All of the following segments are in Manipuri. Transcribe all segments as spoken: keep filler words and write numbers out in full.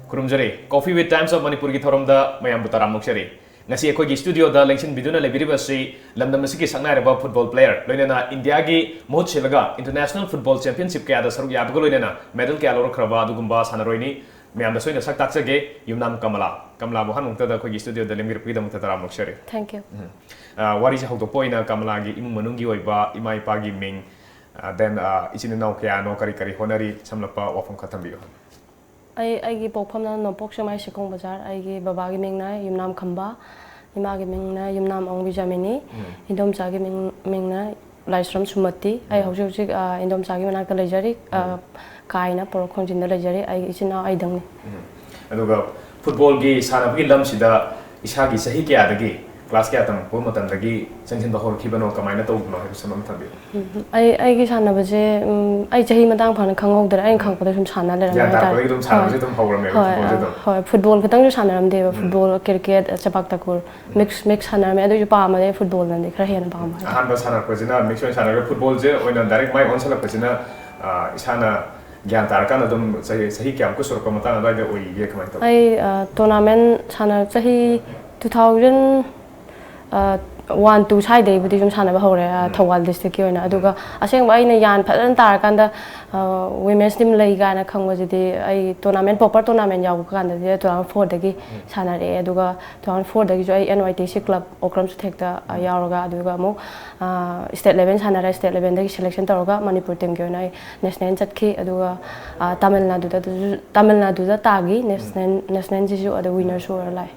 ꯈꯨꯔꯨꯝꯖꯔꯤ꯫ Coffee with Times of Manipurꯒꯤ ꯊꯧꯔꯝꯗ ꯃꯌꯥꯝꯕꯨ ꯇꯔꯥꯝꯅ ꯑꯣꯛꯆꯔꯤ꯫ ꯉꯁꯤ ꯑꯩꯈꯣꯏꯒꯤ studioꯗ ꯂꯦꯡꯁꯤꯟꯕꯤꯗꯨꯅ ꯂꯩꯕꯤꯔꯤꯕꯁꯤ ꯂꯝꯗꯝ ꯑꯁꯤꯒꯤ ꯁꯛꯅꯥꯏꯔꯕ football player, ꯂꯣꯏꯅꯅ ꯏꯟꯗꯤꯌꯥꯒꯤ ꯃꯍꯨꯠ ꯁꯤꯜꯂꯒ international football championship ꯀꯌꯥꯗ ꯁꯔꯨꯛ ꯌꯥꯕꯒ ꯂꯣꯏꯅꯅ medal ꯀꯌꯥ ꯂꯧꯔꯛꯈ꯭ꯔꯕ ꯑꯗꯨꯒꯨꯝꯕ ꯁꯥꯟꯅꯔꯣꯏꯅꯤ꯫ ꯃꯌꯥꯝꯗ ꯁꯣꯏꯗꯅ ꯁꯛ ꯇꯥꯛꯆꯒꯦ, ꯌꯨꯝꯅꯥꯝ ꯀꯃꯂꯥ꯫ ꯀꯃꯂꯥꯕꯨ ꯑꯍꯥꯟꯕ ꯃꯛꯇꯗ ꯑꯩꯈꯣꯏꯒꯤ studioꯗ ꯂꯦꯡꯕꯤꯔꯛꯄꯒꯤꯗꯃꯛꯇ ꯇꯔꯥꯝꯅ ꯑꯣꯛꯆꯔꯤ꯫ Thank you. ꯎꯝ꯫ ꯑ, ꯋꯥꯔꯤꯁꯦ ꯍꯧꯗꯣꯛꯄ ꯑꯣꯏꯅ ꯀꯃꯂꯥꯒꯤ ꯏꯃꯨꯡ ꯃꯅꯨꯡꯒꯤ ꯑꯣꯏꯕ, ꯏꯃꯥ ꯏꯄꯥꯒꯤ ꯃꯤꯡ, ꯑ, then, ꯑ, ꯏꯆꯤꯟ ꯏꯅꯥꯎ ꯀꯌꯥꯅꯣ, ꯀꯔꯤ ꯀꯔꯤ ꯍꯣꯠꯅꯔꯤ, ꯁꯝꯂꯞꯄ ꯋꯥꯐꯝ ꯈꯔ ꯊꯝꯕꯤꯌꯨ꯫ ꯑꯩ, ꯑꯩꯒꯤ ꯄꯣꯛꯐꯝꯅ ꯅꯣꯡꯄꯣꯛ ꯁꯦꯛꯃꯥꯏ ꯁꯤꯈꯣꯡ ꯕꯖꯥꯔ꯫ ꯑꯩꯒꯤ ꯕꯕꯥꯒꯤ ꯃꯤꯡꯅ ꯌꯨꯝꯅꯥꯝ ꯈꯝꯕ, ꯏꯃꯥꯒꯤ ꯃꯤꯡꯅ ꯌꯨꯝꯅꯥꯝ ꯑꯋꯣꯡꯕꯤ ꯖꯥꯃꯤꯅꯤ, ꯎꯝ꯫ ꯏꯟꯗꯣꯝꯆꯥꯒꯤ ꯃꯤꯡ, ꯃꯤꯡꯅ ꯂꯥꯏꯁ꯭ꯔꯝ ꯁꯨꯃꯇꯤ꯫ ꯑꯩ ꯎꯝ꯫ ꯍꯧꯖꯤꯛ ꯍꯧꯖꯤꯛ, ꯑ, ꯏꯟꯗꯣꯝꯆꯥꯒꯤ ꯃꯅꯥꯛꯇ ꯂꯩꯖꯔꯤ꯫ ꯑ, ꯎꯝ꯫ ꯀꯥ ꯍꯦꯟꯅ ꯄꯣꯔꯛ ꯈꯣꯡꯖꯤꯟꯗ ꯂꯩꯖꯔꯤ꯫ ꯑꯩꯒꯤ ꯏꯆꯤꯟ ꯏꯅꯥꯎ ꯑꯩꯗꯪꯅꯤ꯫ ꯎꯝ꯫ ꯑꯗꯨꯒ footballꯒꯤ ꯁꯥꯟꯅꯕꯒꯤ ꯂꯝꯁꯤꯗ ꯏꯁꯥꯒꯤ ꯆꯍꯤ ꯀꯌꯥꯗꯒꯤ, class ꯀꯌꯥ ꯇꯝꯃꯛꯄ ꯃꯇꯝꯗꯒꯤ ꯆꯪꯁꯤꯟꯕ ꯍꯧꯔꯛꯈꯤꯕꯅꯣ, ꯀꯃꯥꯏꯅ ꯇꯧꯕꯅꯣ ꯍꯥꯏꯕꯁꯨ ꯑꯗꯨꯝ ꯊꯝꯕꯤꯌꯨ꯫ ꯎꯝ, ꯑꯩ, ꯑꯩꯒꯤ ꯁꯥꯟꯅꯕꯁꯦ, ꯎꯝ, ꯑꯩ ꯆꯍꯤ ꯃꯇꯥꯡ ꯐꯥꯅ ꯈꯪꯍꯧꯗ꯭ꯔꯦ꯫ ꯑꯩꯅ ꯎꯝ꯫ ꯈꯪꯉꯛꯄꯗ ꯁꯨꯝ ꯁꯥꯟꯅ ꯂꯩꯔꯝꯃꯦ ꯒ꯭ꯌꯥꯟ ꯍꯥꯏꯇꯥꯔꯦ꯫ ꯇꯥꯔꯛꯄꯗꯒꯤ ꯑꯗꯨꯝ ꯁꯥꯟꯅꯕꯁꯦ ꯍꯣꯏ꯫ ꯑꯗꯨꯝ ꯍꯧꯔꯝꯃꯦꯕ, ꯍꯣꯏ, footballꯁꯦ ꯑ, ꯑꯗꯨꯝ꯫ ꯍꯣꯏ, football ꯈꯛꯇꯪꯁꯨ ꯁꯥꯟꯅꯔꯝꯗꯦꯕ꯫ ꯎꯝ꯫ Football, cricket, ꯆꯄꯥꯛ ꯇꯀꯨꯔ, ꯎꯝ꯫ Mix, mix ꯁꯥꯟꯅꯔꯝꯃꯦ꯫ ꯑꯗꯨ ꯑꯣꯏꯁꯨ ꯄꯥꯝꯕꯗꯤ ꯑꯩ footballꯅꯗꯤ ꯈꯔ ꯍꯦꯟꯅ ꯄꯥꯝꯕ ꯍꯥꯏꯇꯥꯔꯦ꯫ ꯑꯍꯥꯟꯕ ꯁꯥꯟꯅꯔꯛꯄꯁꯤꯅ mix ꯑꯣꯏꯅ ꯁꯥꯟꯅꯔꯒ, footballꯁꯦ ꯑꯣꯏꯅ direct ꯃꯥꯏ ꯑꯣꯟꯁꯤꯜꯂꯛꯄꯁꯤꯅ, ꯑ, ꯏꯁꯥꯅ ꯒ꯭ꯌꯥꯟ ꯇꯥꯔꯀꯥꯟꯗ ꯑꯗꯨꯝ ꯆꯍꯤ, ꯆꯍꯤ ꯀꯌꯥꯃꯨꯛꯀ ꯁꯨꯔꯛꯄ ꯃꯇꯥꯡ ꯑꯗꯨꯋꯥꯏꯗ ꯑꯣꯏꯒꯦ, ꯀꯃꯥꯏꯅ ꯇꯧꯒꯦ? ꯑꯩ, ꯑ, tournament ꯁꯥꯟꯅ-, ꯆꯍꯤ two thousand, ꯑ, one, two ꯁ꯭ꯋꯥꯏꯗꯩꯕꯨꯗꯤ ꯁꯨꯝ ꯁꯥꯟꯅꯕ ꯍꯧꯔꯦ, ꯑ, ꯎꯝ꯫ ꯊꯧꯕꯥꯜ districtꯀꯤ ꯑꯣꯏꯅ꯫ ꯎꯝ꯫ ꯑꯗꯨꯒ ꯑꯁꯦꯡꯕ ꯑꯩꯅ ꯌꯥꯟ ꯐꯖꯅ ꯇꯥꯔꯀꯥꯟꯗ, ꯑ, women's team ꯂꯩ ꯀꯥꯏꯅ ꯈꯪꯕꯁꯤꯗꯤ ꯑꯩ tournament, proper tournament ꯌꯥꯎꯕ ꯀꯥꯟꯗꯗꯤ two thousand fourꯗꯒꯤ ꯎꯝ꯫ ꯁꯥꯟꯅꯔꯛꯑꯦ꯫ ꯑꯗꯨꯒ two thousand fourꯗꯒꯤꯁꯨ ꯑꯩ NYTC club ꯑꯣꯀ꯭ꯔꯝ ꯁꯨꯊꯦꯛꯇ, ꯑ, ꯎꯝ꯫ ꯌꯥꯎꯔꯒ, ꯑꯗꯨꯒ ꯑꯃꯨꯛ, ꯑ, state level ꯁꯥꯟꯅꯔꯦ꯫ State levelꯗꯒꯤ selection ꯇꯧꯔꯒ ꯃꯅꯤꯄꯨꯔ teamꯒꯤ ꯑꯣꯏꯅ ꯑꯩ national ꯆꯠꯈꯤ꯫ ꯑꯗꯨꯒ, ꯑ, ꯇꯥꯃꯤꯜ ꯅꯥꯗꯨꯗ, ꯑꯗꯨꯁꯨ, ꯇꯥꯃꯤꯜ ꯅꯥꯗꯨꯗ ꯇꯥꯈꯤ꯫ ꯎꯝ꯫ National, nationalꯁꯤꯁꯨ ꯑꯗ winnerꯁꯨ ꯑꯣꯏꯔ ꯂꯥꯛꯑꯦ꯫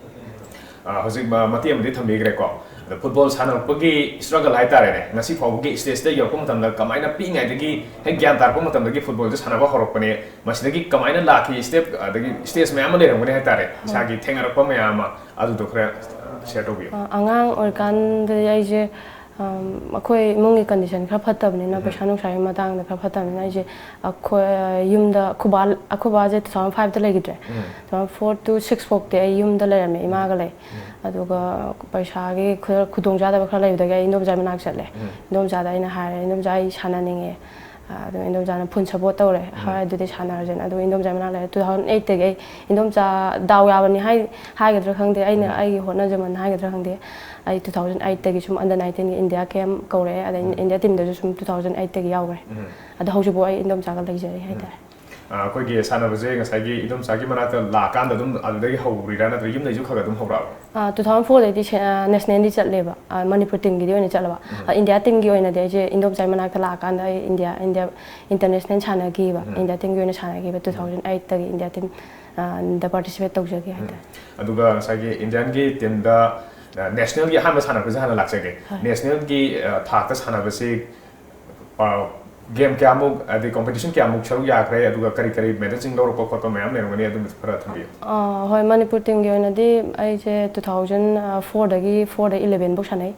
ꯑ, ꯍꯧꯖꯤꯛ ꯃ-, ꯃꯇꯦꯛ ꯑꯃꯗꯤ ꯊꯝꯕꯤꯈ꯭ꯔꯦꯀꯣ꯫ ꯑꯗ football ꯁꯥꯟꯅꯔꯛꯄꯒꯤ struggle ꯍꯥꯏꯇꯥꯔꯦꯅꯦ, ꯉꯁꯤ ꯐꯥꯎꯕꯒꯤ stageꯇ ꯌꯧꯔꯛꯄ ꯃꯇꯝꯗ ꯀꯃꯥꯏꯅ, ꯄꯤꯛꯏꯉꯩꯗꯒꯤ ꯍꯦꯛ ꯒ꯭ꯌꯥꯟ ꯇꯥꯔꯛꯄ ꯃꯇꯝꯗꯒꯤ footballꯁꯦ ꯁꯥꯟꯅꯕ ꯍꯧꯔꯛꯄꯅꯦ, ꯃꯁꯤꯗꯒꯤ ꯀꯃꯥꯏꯅ ꯂꯥꯛꯈꯤ step, ꯑꯗꯒꯤ stage ꯃꯌꯥꯝ ꯑꯃ ꯂꯩꯔꯝꯒꯅꯤ ꯍꯥꯏꯇꯥꯔꯦ, ꯍꯣꯏ꯫ ꯏꯁꯥꯒꯤ ꯊꯦꯡꯅꯔꯛꯄ ꯃꯌꯥꯝ ꯑꯃ, ꯑꯗꯨꯗꯣ ꯈꯔ, ꯑ, share ꯇꯧꯕꯤꯌꯨ꯫ ꯑ, ꯑꯉꯥꯡ ꯑꯣꯏꯔꯤꯀꯥꯟꯗꯗꯤ ꯑꯩꯁꯦ, ꯑꯝ, ꯑꯩꯈꯣꯏ ꯏꯃꯨꯡꯒꯤ condition ꯈꯔ ꯐꯠꯇꯕꯅꯤꯅ, ꯎꯝ꯫ ꯄꯩꯁꯥ ꯅꯨꯡꯁꯥꯒꯤ ꯃꯇꯥꯡꯗ ꯈꯔ ꯐꯠꯇꯕꯅꯤꯅ, ꯑꯩꯁꯦ ꯑꯩꯈꯣꯏ ꯌꯨꯝꯗ, ꯑꯩꯈꯣꯏ ꯕꯥ, ꯑꯩꯈꯣꯏ ꯕꯥꯁꯦ two thousand fiveꯇ ꯂꯩꯈꯤꯗ꯭ꯔꯦ꯫ ꯎꯝ꯫ Two thousand four to six ꯐꯥꯎꯗꯤ ꯑꯩ ꯌꯨꯝꯗ ꯂꯩꯔꯝꯃꯦ, ꯏꯃꯥꯒ ꯂꯩ꯫ ꯎꯝ꯫ ꯑꯗꯨꯒ ꯄꯩꯁꯥꯒꯤ ꯈꯔ ꯈꯨꯗꯣꯡꯆꯥꯗꯕ ꯈꯔ ꯂꯩꯕꯗꯒꯤ ꯑꯩ ꯏꯟꯗꯣꯝꯆꯥꯒꯤ ꯃꯅꯥꯛ ꯆꯠꯂꯦ꯫ ꯎꯝ꯫ ꯏꯟꯗꯣꯝꯆꯥꯗ ꯑꯩꯅ ꯍꯥꯏꯔꯦ, "ꯏꯟꯗꯣꯝꯆꯥ, ꯑꯩ ꯁꯥꯟꯅꯅꯤꯡꯉꯦ, ꯑꯗꯨ ꯏꯟꯗꯣꯝꯆꯥꯅ ꯐꯨꯜ ꯁꯞꯄꯣꯔꯠ ꯇꯧꯔꯦ꯫ ꯍꯣꯏ, ꯑꯗꯨꯗꯤ ꯁꯥꯟꯅꯔꯁꯦꯅ꯫ ꯑꯗꯨ ꯏꯟꯗꯣꯝꯆꯥ ꯃꯅꯥꯛ ꯂꯩꯔꯦ꯫ Two thousand eight ꯇꯒꯤ ꯑꯩ ꯏꯟꯗꯣꯝꯆꯥ ꯗꯥꯎ ꯌꯥꯕꯅꯤ ꯍꯥꯏ-, ꯍꯥꯏꯒꯗ꯭ꯔꯥ ꯈꯪꯗꯦ, ꯑꯩꯅ ꯑꯩꯒꯤ ꯍꯣꯠꯅꯖꯃꯟ ꯍꯥꯏꯒꯗ꯭ꯔꯥ ꯈꯪꯗꯦ, ꯑꯩ two thousand eight ꯇꯒꯤ ꯁꯨꯝ under nineteen ꯒꯤ India camp ꯀꯧꯔꯛꯑꯦ꯫ ꯑꯗꯩ India team ꯗꯁꯨ ꯁꯨꯝ two thousand eight ꯇꯒꯤ ꯌꯥꯎꯈ꯭ꯔꯦ꯫ ꯑꯗꯣ ꯍꯧꯖꯤꯛꯐꯥꯎ ꯑꯩ ꯏꯟꯗꯣꯝꯆꯥꯒ ꯂꯩꯖꯔꯤ ꯍꯥꯏꯇꯥꯔꯦ꯫ ꯑ, ꯑꯩꯈꯣꯏꯒꯤ ꯁꯥꯟꯅꯕꯁꯦ ꯉꯁꯥꯏꯒꯤ ꯏꯗꯣꯝꯆꯥꯒꯤ ꯃꯅꯥꯛꯇ ꯂꯥꯛꯑꯀꯥꯟꯗ ꯑꯗꯨꯝ ꯑꯗꯨꯗꯒꯤ ꯍꯧꯔꯤꯔꯥ, ꯅꯠꯇ꯭ꯔꯒ ꯌꯨꯝꯗꯩꯁꯨ ꯈꯔ ꯈꯔ ꯑꯗꯨꯝ ꯍꯧꯔꯛꯑꯕ? ꯑ, two thousand four ꯗꯩꯗꯤ ꯁꯦ-, ꯑ, national ꯗꯤ ꯆꯠꯂꯦꯕ, ꯑ, ꯃꯅꯤꯄꯨꯔ team ꯒꯤꯗꯤ ꯑꯣꯏꯅ ꯆꯠꯂꯕ꯫ ꯑ, India team ꯒꯤ ꯑꯣꯏꯅꯗꯤ ꯑꯩꯁꯦ ꯏꯟꯗꯣꯝꯆꯥꯒꯤ ꯃꯅꯥꯛꯇ ꯂꯥꯛꯑꯀꯥꯟꯗ ꯑꯩ India, India international ꯁꯥꯟꯅꯈꯤꯕ, India team ꯒꯤ ꯑꯣꯏꯅ ꯁꯥꯟꯅꯈꯤꯕ two thousand eight ꯇꯒꯤ India team, ꯑ, ꯗ participate ꯇꯧꯖꯈꯤ ꯍꯥꯏꯇꯥꯔꯦ꯫ ꯑꯗꯨꯒ ꯉꯁꯥꯏꯒꯤ Indian ꯒꯤ team ꯗ, ꯑ, national ꯒꯤ ꯑꯍꯥꯟꯕ ꯁꯥꯟꯅꯔꯛꯄꯁꯦ ꯍꯥꯟꯅ ꯂꯥꯛꯆꯒꯦ꯫ National ꯒꯤ, ꯑ, ꯊꯥꯛꯇ ꯁꯥꯟꯅꯕꯁꯤ, ꯑ, game ꯀꯌꯥꯃꯨꯛ, ꯑꯗꯩ competition ꯀꯌꯥꯃꯨꯛ ꯁꯔꯨꯛ ꯌꯥꯈ꯭ꯔꯦ, ꯑꯗꯨꯒ ꯀꯔꯤ ꯀꯔꯤ medal ꯁꯤꯡ ꯂꯧꯔꯛꯄ ꯈꯣꯠꯄ ꯃꯌꯥꯝ ꯂꯩꯔꯝꯒꯅꯤ, ꯑꯗꯨꯝꯕꯁꯨ ꯈꯔ ꯊꯝꯕꯤꯌꯨ꯫ ꯑ, ꯍꯣꯏ, ꯃꯅꯤꯄꯨꯔ team ꯒꯤ ꯑꯣꯏꯅꯗꯤ ꯑꯩꯁꯦ two thousand four ꯗꯒꯤ four ꯗ eleven ꯐꯥꯎ ꯁꯥꯟꯅꯩ꯫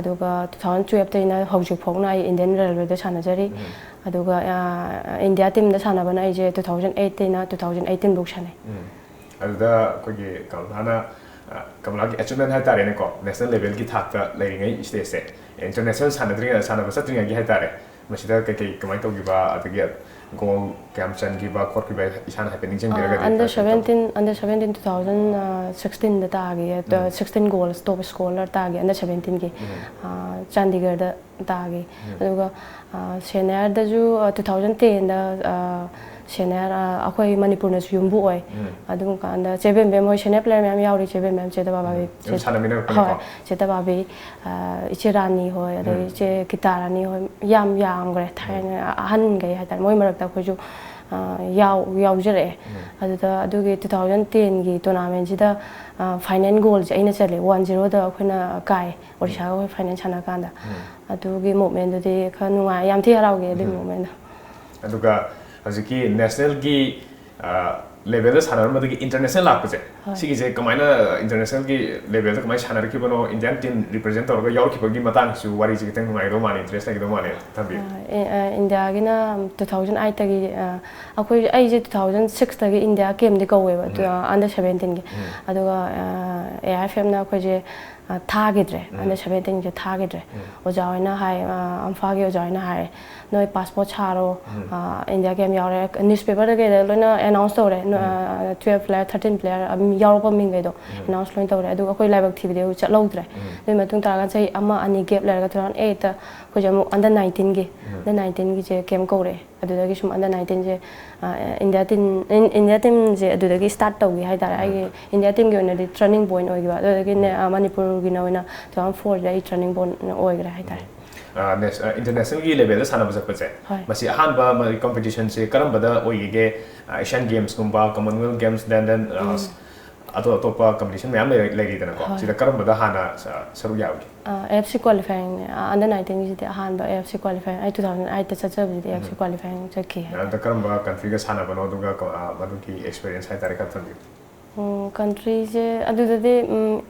ꯑꯗꯨꯒ two thousand twelve ꯇꯩꯅ ꯍꯧꯖꯤꯛ ꯐꯥꯎꯅ ꯑꯩ Indian Railway ꯗ ꯁꯥꯟꯅꯖꯔꯤ꯫ ꯑꯗꯨꯒ, ꯑ, India team ꯗ ꯁꯥꯟꯅꯕꯅ ꯑꯩꯁꯦ two thousand eight ꯇꯩꯅ two thousand eighteen ꯐꯥꯎ ꯁꯥꯟꯅꯩ꯫ ꯑꯗꯨꯗ ꯑꯩꯈꯣꯏꯒꯤ ꯀꯃꯂꯥꯅ, ꯑ, ꯀꯃꯂꯥꯒꯤ achievement ꯍꯥꯏꯇꯥꯔꯦꯅꯦꯀꯣ, national level ꯒꯤ ꯊꯥꯛꯇ ꯂꯩꯔꯤꯉꯩ stage ꯁꯦ, international ꯁꯥꯟꯅꯗ꯭ꯔꯤꯉꯩ, ꯁꯥꯟꯅꯕ ꯆꯠꯇ꯭ꯔꯤꯉꯩꯒꯤ ꯍꯥꯏꯇꯥꯔꯦ, ꯃꯁꯤꯗ ꯀꯩꯀꯩ ꯀꯃꯥꯏꯅ ꯇꯧꯈꯤꯕ, ꯑꯗꯒꯤ goal ꯀꯌꯥꯝ ꯆꯟꯈꯤꯕ ꯈꯣꯠꯈꯤꯕ ꯏꯁꯥꯅ ꯍꯥꯏꯐꯦꯠ ꯅꯤꯡꯁꯤꯡꯕꯤꯔꯒꯗꯤ under ꯈꯔ ꯀꯩꯅꯣ ꯇꯧ- seventeen, under seventeen two thousand sixteen ꯗ ꯇꯥꯈꯤ꯫ Sixteen goals, top scorer ꯇꯥꯈꯤ under seventeen ꯒꯤ꯫ ꯑ, ꯆꯥꯟꯗꯤꯒꯔꯗ ꯇꯥꯈꯤ꯫ ꯑꯗꯨꯒ, ꯑ, senior ꯗꯁꯨ, ꯑ, two thousand ten ꯗ, ꯑ, senior, ꯑ, ꯑꯩꯈꯣꯏ ꯃꯅꯤꯄꯨꯔꯅꯁꯨ ꯌꯨꯝꯕꯨ ꯑꯣꯏ꯫ ꯑꯗꯨꯝ ꯀꯥꯟꯗ ꯆꯦ ꯕꯦꯝꯕꯦꯝ ꯍꯣꯏ, senior player ꯃꯌꯥꯝ ꯌꯥꯎꯔꯤ, ꯆꯦ ꯕꯦꯝꯕꯦꯝ, ꯆꯦ ꯇꯕꯥꯕꯥꯕꯤ, ꯑꯗꯨꯝ ꯁꯥꯟꯅꯃꯤꯟꯅꯔꯛꯄꯅꯤꯀꯣ? ꯍꯣꯏ, ꯆꯦ ꯇꯕꯥꯕꯤ, ꯑ, ꯏꯆꯦ ꯔꯥꯅꯤ ꯍꯣꯏ, ꯑꯗꯒꯤ ꯏꯆꯦ ꯀꯤꯇꯥ ꯔꯥꯅꯤ ꯍꯣꯏ, ꯌꯥꯝ ꯌꯥꯝꯈ꯭ꯔꯦ ꯊꯥꯏꯅ ꯑꯍꯟꯈꯩ ꯍꯥꯏꯇꯥꯔꯦ꯫ ꯃꯣꯏ ꯃꯔꯛꯇ ꯑꯩꯈꯣꯏꯁꯨ, ꯑ, ꯌꯥꯎ-, ꯌꯥꯎꯖꯔꯛꯑꯦ꯫ ꯑꯗꯨꯗ ꯑꯗꯨꯒꯤ two thousand ten ꯒꯤ tournament ꯁꯤꯗ, ꯑ, final goal ꯁꯦ ꯑꯩꯅ ꯆꯜꯂꯦ, one zero ꯗ ꯑꯩꯈꯣꯏꯅ ꯀꯥꯏ꯫ ꯑꯣꯔꯤꯁꯥꯒ ꯑꯩꯈꯣꯏ final ꯁꯥꯟꯅ ꯀꯥꯟꯗ꯫ ꯑꯗꯨꯒꯤ moment ꯇꯨꯗꯤ ꯈꯔ ꯅꯨꯡꯉꯥꯏ, ꯌꯥꯝ ꯊꯤ ꯍꯔꯥꯎꯈꯤ ꯑꯗꯨꯒꯤ moment ꯇꯣ꯫ ꯑꯗꯨꯒ ꯍꯧꯖꯤꯛꯀꯤ national ꯒꯤ, ꯑ, level ꯗ ꯁꯥꯟꯅꯔꯝꯕꯗꯒꯤ international ꯂꯥꯛꯄꯁꯦ, ꯁꯤꯒꯤꯁꯦ ꯀꯃꯥꯏꯅ internationalꯒꯤ levelꯗ ꯀꯃꯥꯏꯅ ꯁꯥꯟꯅꯔꯛꯈꯤꯕꯅꯣ, Indian team represent ꯇꯧꯔꯒ ꯌꯥꯎꯔꯛꯈꯤꯕꯒꯤ ꯃꯇꯥꯡꯁꯤꯁꯨ ꯋꯥꯔꯤꯁꯦ ꯈꯤꯇꯪ ꯅꯨꯡꯉꯥꯏꯒꯗꯧ ꯃꯥꯜꯂꯦ, interest ꯂꯩꯒꯗꯧ ꯃꯥꯜꯂꯦ, ꯊꯝꯕꯤꯌꯨ꯫ ꯑ, ꯏ- ꯑ, ꯏꯟꯗꯤꯌꯥꯒꯤꯅ ꯇꯨ ꯊꯥꯎꯖꯟ ꯑꯩꯠꯇꯒꯤ, ꯑ, ꯑꯩꯈꯣꯏ ꯑꯩꯁꯦ ꯇꯨ ꯊꯥꯎꯖꯟ ꯁꯤꯛꯁꯇꯒꯤ ꯏꯟꯗꯤꯌꯥ campꯗꯤ ꯀꯧꯋꯦꯕ, ꯎꯝ꯫ ꯑꯟꯗꯔ ꯁꯕꯦꯟꯇꯤꯟꯒꯤ꯫ ꯎꯝ꯫ ꯑꯗꯨꯒ ꯑꯦ ꯑꯥꯏ ꯑꯦꯐ ꯑꯦꯝꯅ ꯑꯩꯈꯣꯏꯁꯦ, ꯑ, ꯊꯥꯈꯤꯗ꯭ꯔꯦ, ꯎꯝ꯫ ꯑꯟꯗꯔ ꯁꯕꯦꯟꯇꯤꯟꯁꯦ ꯊꯥꯈꯤꯗ꯭ꯔꯦ꯫ ꯎꯝ꯫ ꯑꯣꯖꯥ ꯍꯣꯏꯅ ꯍꯥꯏ, ꯑ, ꯑꯝꯐꯥꯒꯤ ꯑꯣꯖꯥ ꯍꯣꯏꯅ ꯍꯥꯏꯔꯦ, "ꯅꯣꯏ ꯄꯥꯁꯄꯣꯔꯠ ꯁꯥꯔꯣ, ꯎꯝ꯫ ꯑ, ꯏꯟꯗꯤꯌꯥ camp ꯌꯥꯎꯔꯦ", newspaperꯗ ꯀꯩꯗ ꯂꯣꯏꯅ announce ꯇꯧꯔꯦ꯫ ꯅꯣ-, ꯎꯝ꯫ ꯑ, twelve player, thirteen player, ꯑꯝ, ꯌꯥꯎꯔꯛꯄ ꯃꯤꯡꯈꯩꯗꯣ ꯎꯝ꯫ announce ꯂꯣꯏꯅ ꯇꯧꯔꯦ꯫ ꯑꯗꯨꯒ ꯑꯩꯈꯣꯏ ꯂꯥꯏꯕꯛ ꯊꯤꯕꯗꯤ ꯑꯩꯈꯣꯏ ꯆꯠꯍꯧꯗ꯭ꯔꯦ꯫ ꯎꯝ꯫ ꯑꯗꯨꯒꯤ ꯃꯇꯨꯡ ꯇꯥꯔꯒ ꯆꯍꯤ ꯑꯃ ꯑꯅꯤ gap ꯂꯩꯔꯒ two thousand eightꯇ ꯑꯩꯈꯣꯏꯁꯦ ꯑꯃꯨꯛ under nineteenꯒꯤ, ꯎꯝ꯫ under nineteenꯒꯤꯁꯦ camp ꯀꯧꯔꯛꯑꯦ꯫ ꯑꯗꯨꯗꯒꯤ ꯁꯨꯝ under nineteenꯁꯦ, ꯑ, ꯏꯟꯗꯤꯌꯥ team, ꯏꯟ-, ꯏꯟꯗꯤꯌꯥ teamꯁꯦ ꯑꯗꯨꯗꯒꯤ start ꯇꯧꯈꯤ ꯍꯥꯏꯇꯥꯔꯦ꯫ ꯎꯝ꯫ ꯑꯩꯒꯤ ꯏꯟꯗꯤꯌꯥ teamꯒꯤ ꯑꯣꯏꯅꯗꯤ turning point ꯑꯣꯏꯈꯤꯕ꯫ ꯑꯗꯨꯗꯒꯤꯅꯦ, ꯎꯝ꯫ ꯑ, ꯃꯅꯤꯄꯨꯔꯒꯤꯅ ꯑꯣꯏꯅ two thousand fourꯗ ꯑꯩ turning point ꯑꯣꯏꯈ꯭ꯔꯦ ꯍꯥꯏꯇꯥꯔꯦ꯫ ꯑ, ꯅꯦꯁ-, ꯑ, internationalꯒꯤ levelꯗ ꯁꯥꯟꯅꯕ ꯆꯠꯄꯁꯦ, ꯍꯣꯏ꯫ ꯃꯁꯤ ꯑꯍꯥꯟꯕ ꯃ-, competitionꯁꯦ ꯀꯔꯝꯕꯗ ꯑꯣꯏꯈꯤꯒꯦ? ꯑ, Asian Gamesꯀꯨꯝꯕ, Commonwealth Games, then, then, ꯑ, ꯎꯝ꯫ ꯑꯇꯣꯞ ꯑꯇꯣꯞꯄ competition ꯃꯌꯥꯝ ꯂꯩꯔ-, ꯂꯩꯔꯤꯗꯅꯀꯣ꯫ ꯍꯣꯏ꯫ ꯁꯤꯗ ꯀꯔꯝꯕꯗ ꯍꯥꯟꯅ ꯁ-, ꯁꯔꯨꯛ ꯌꯥꯔꯨꯒꯦ? ꯑ, ꯑꯦꯐ ꯁꯤ qualifyingꯅꯦ꯫ ꯑ, under nineteenꯒꯤꯁꯤꯗꯤ ꯑꯍꯥꯟꯕ ꯑꯦꯐ ꯁꯤ qualifying꯫ ꯑꯩ two thousand eightꯇ ꯆꯠꯆꯕꯁꯤꯗꯤ ꯑꯦꯐ ꯁꯤ ꯎꯝ꯫ qualifying ꯆꯠꯈꯤ ꯍꯥꯏꯇꯥꯔꯦ꯫ ꯑꯗ ꯀꯔꯝꯕ countryꯒ ꯁꯥꯟꯅꯕꯅꯣ, ꯑꯗꯨꯒ ꯀ-, ꯑ, ꯃꯗꯨꯒꯤ experience ꯍꯥꯏꯇꯥꯔꯦ, ꯈꯔ ꯊꯝꯕꯤꯌꯨ꯫ ꯎꯝ, countryꯁꯦ ꯑꯗꯨꯗꯗꯤ, ꯎꯝ,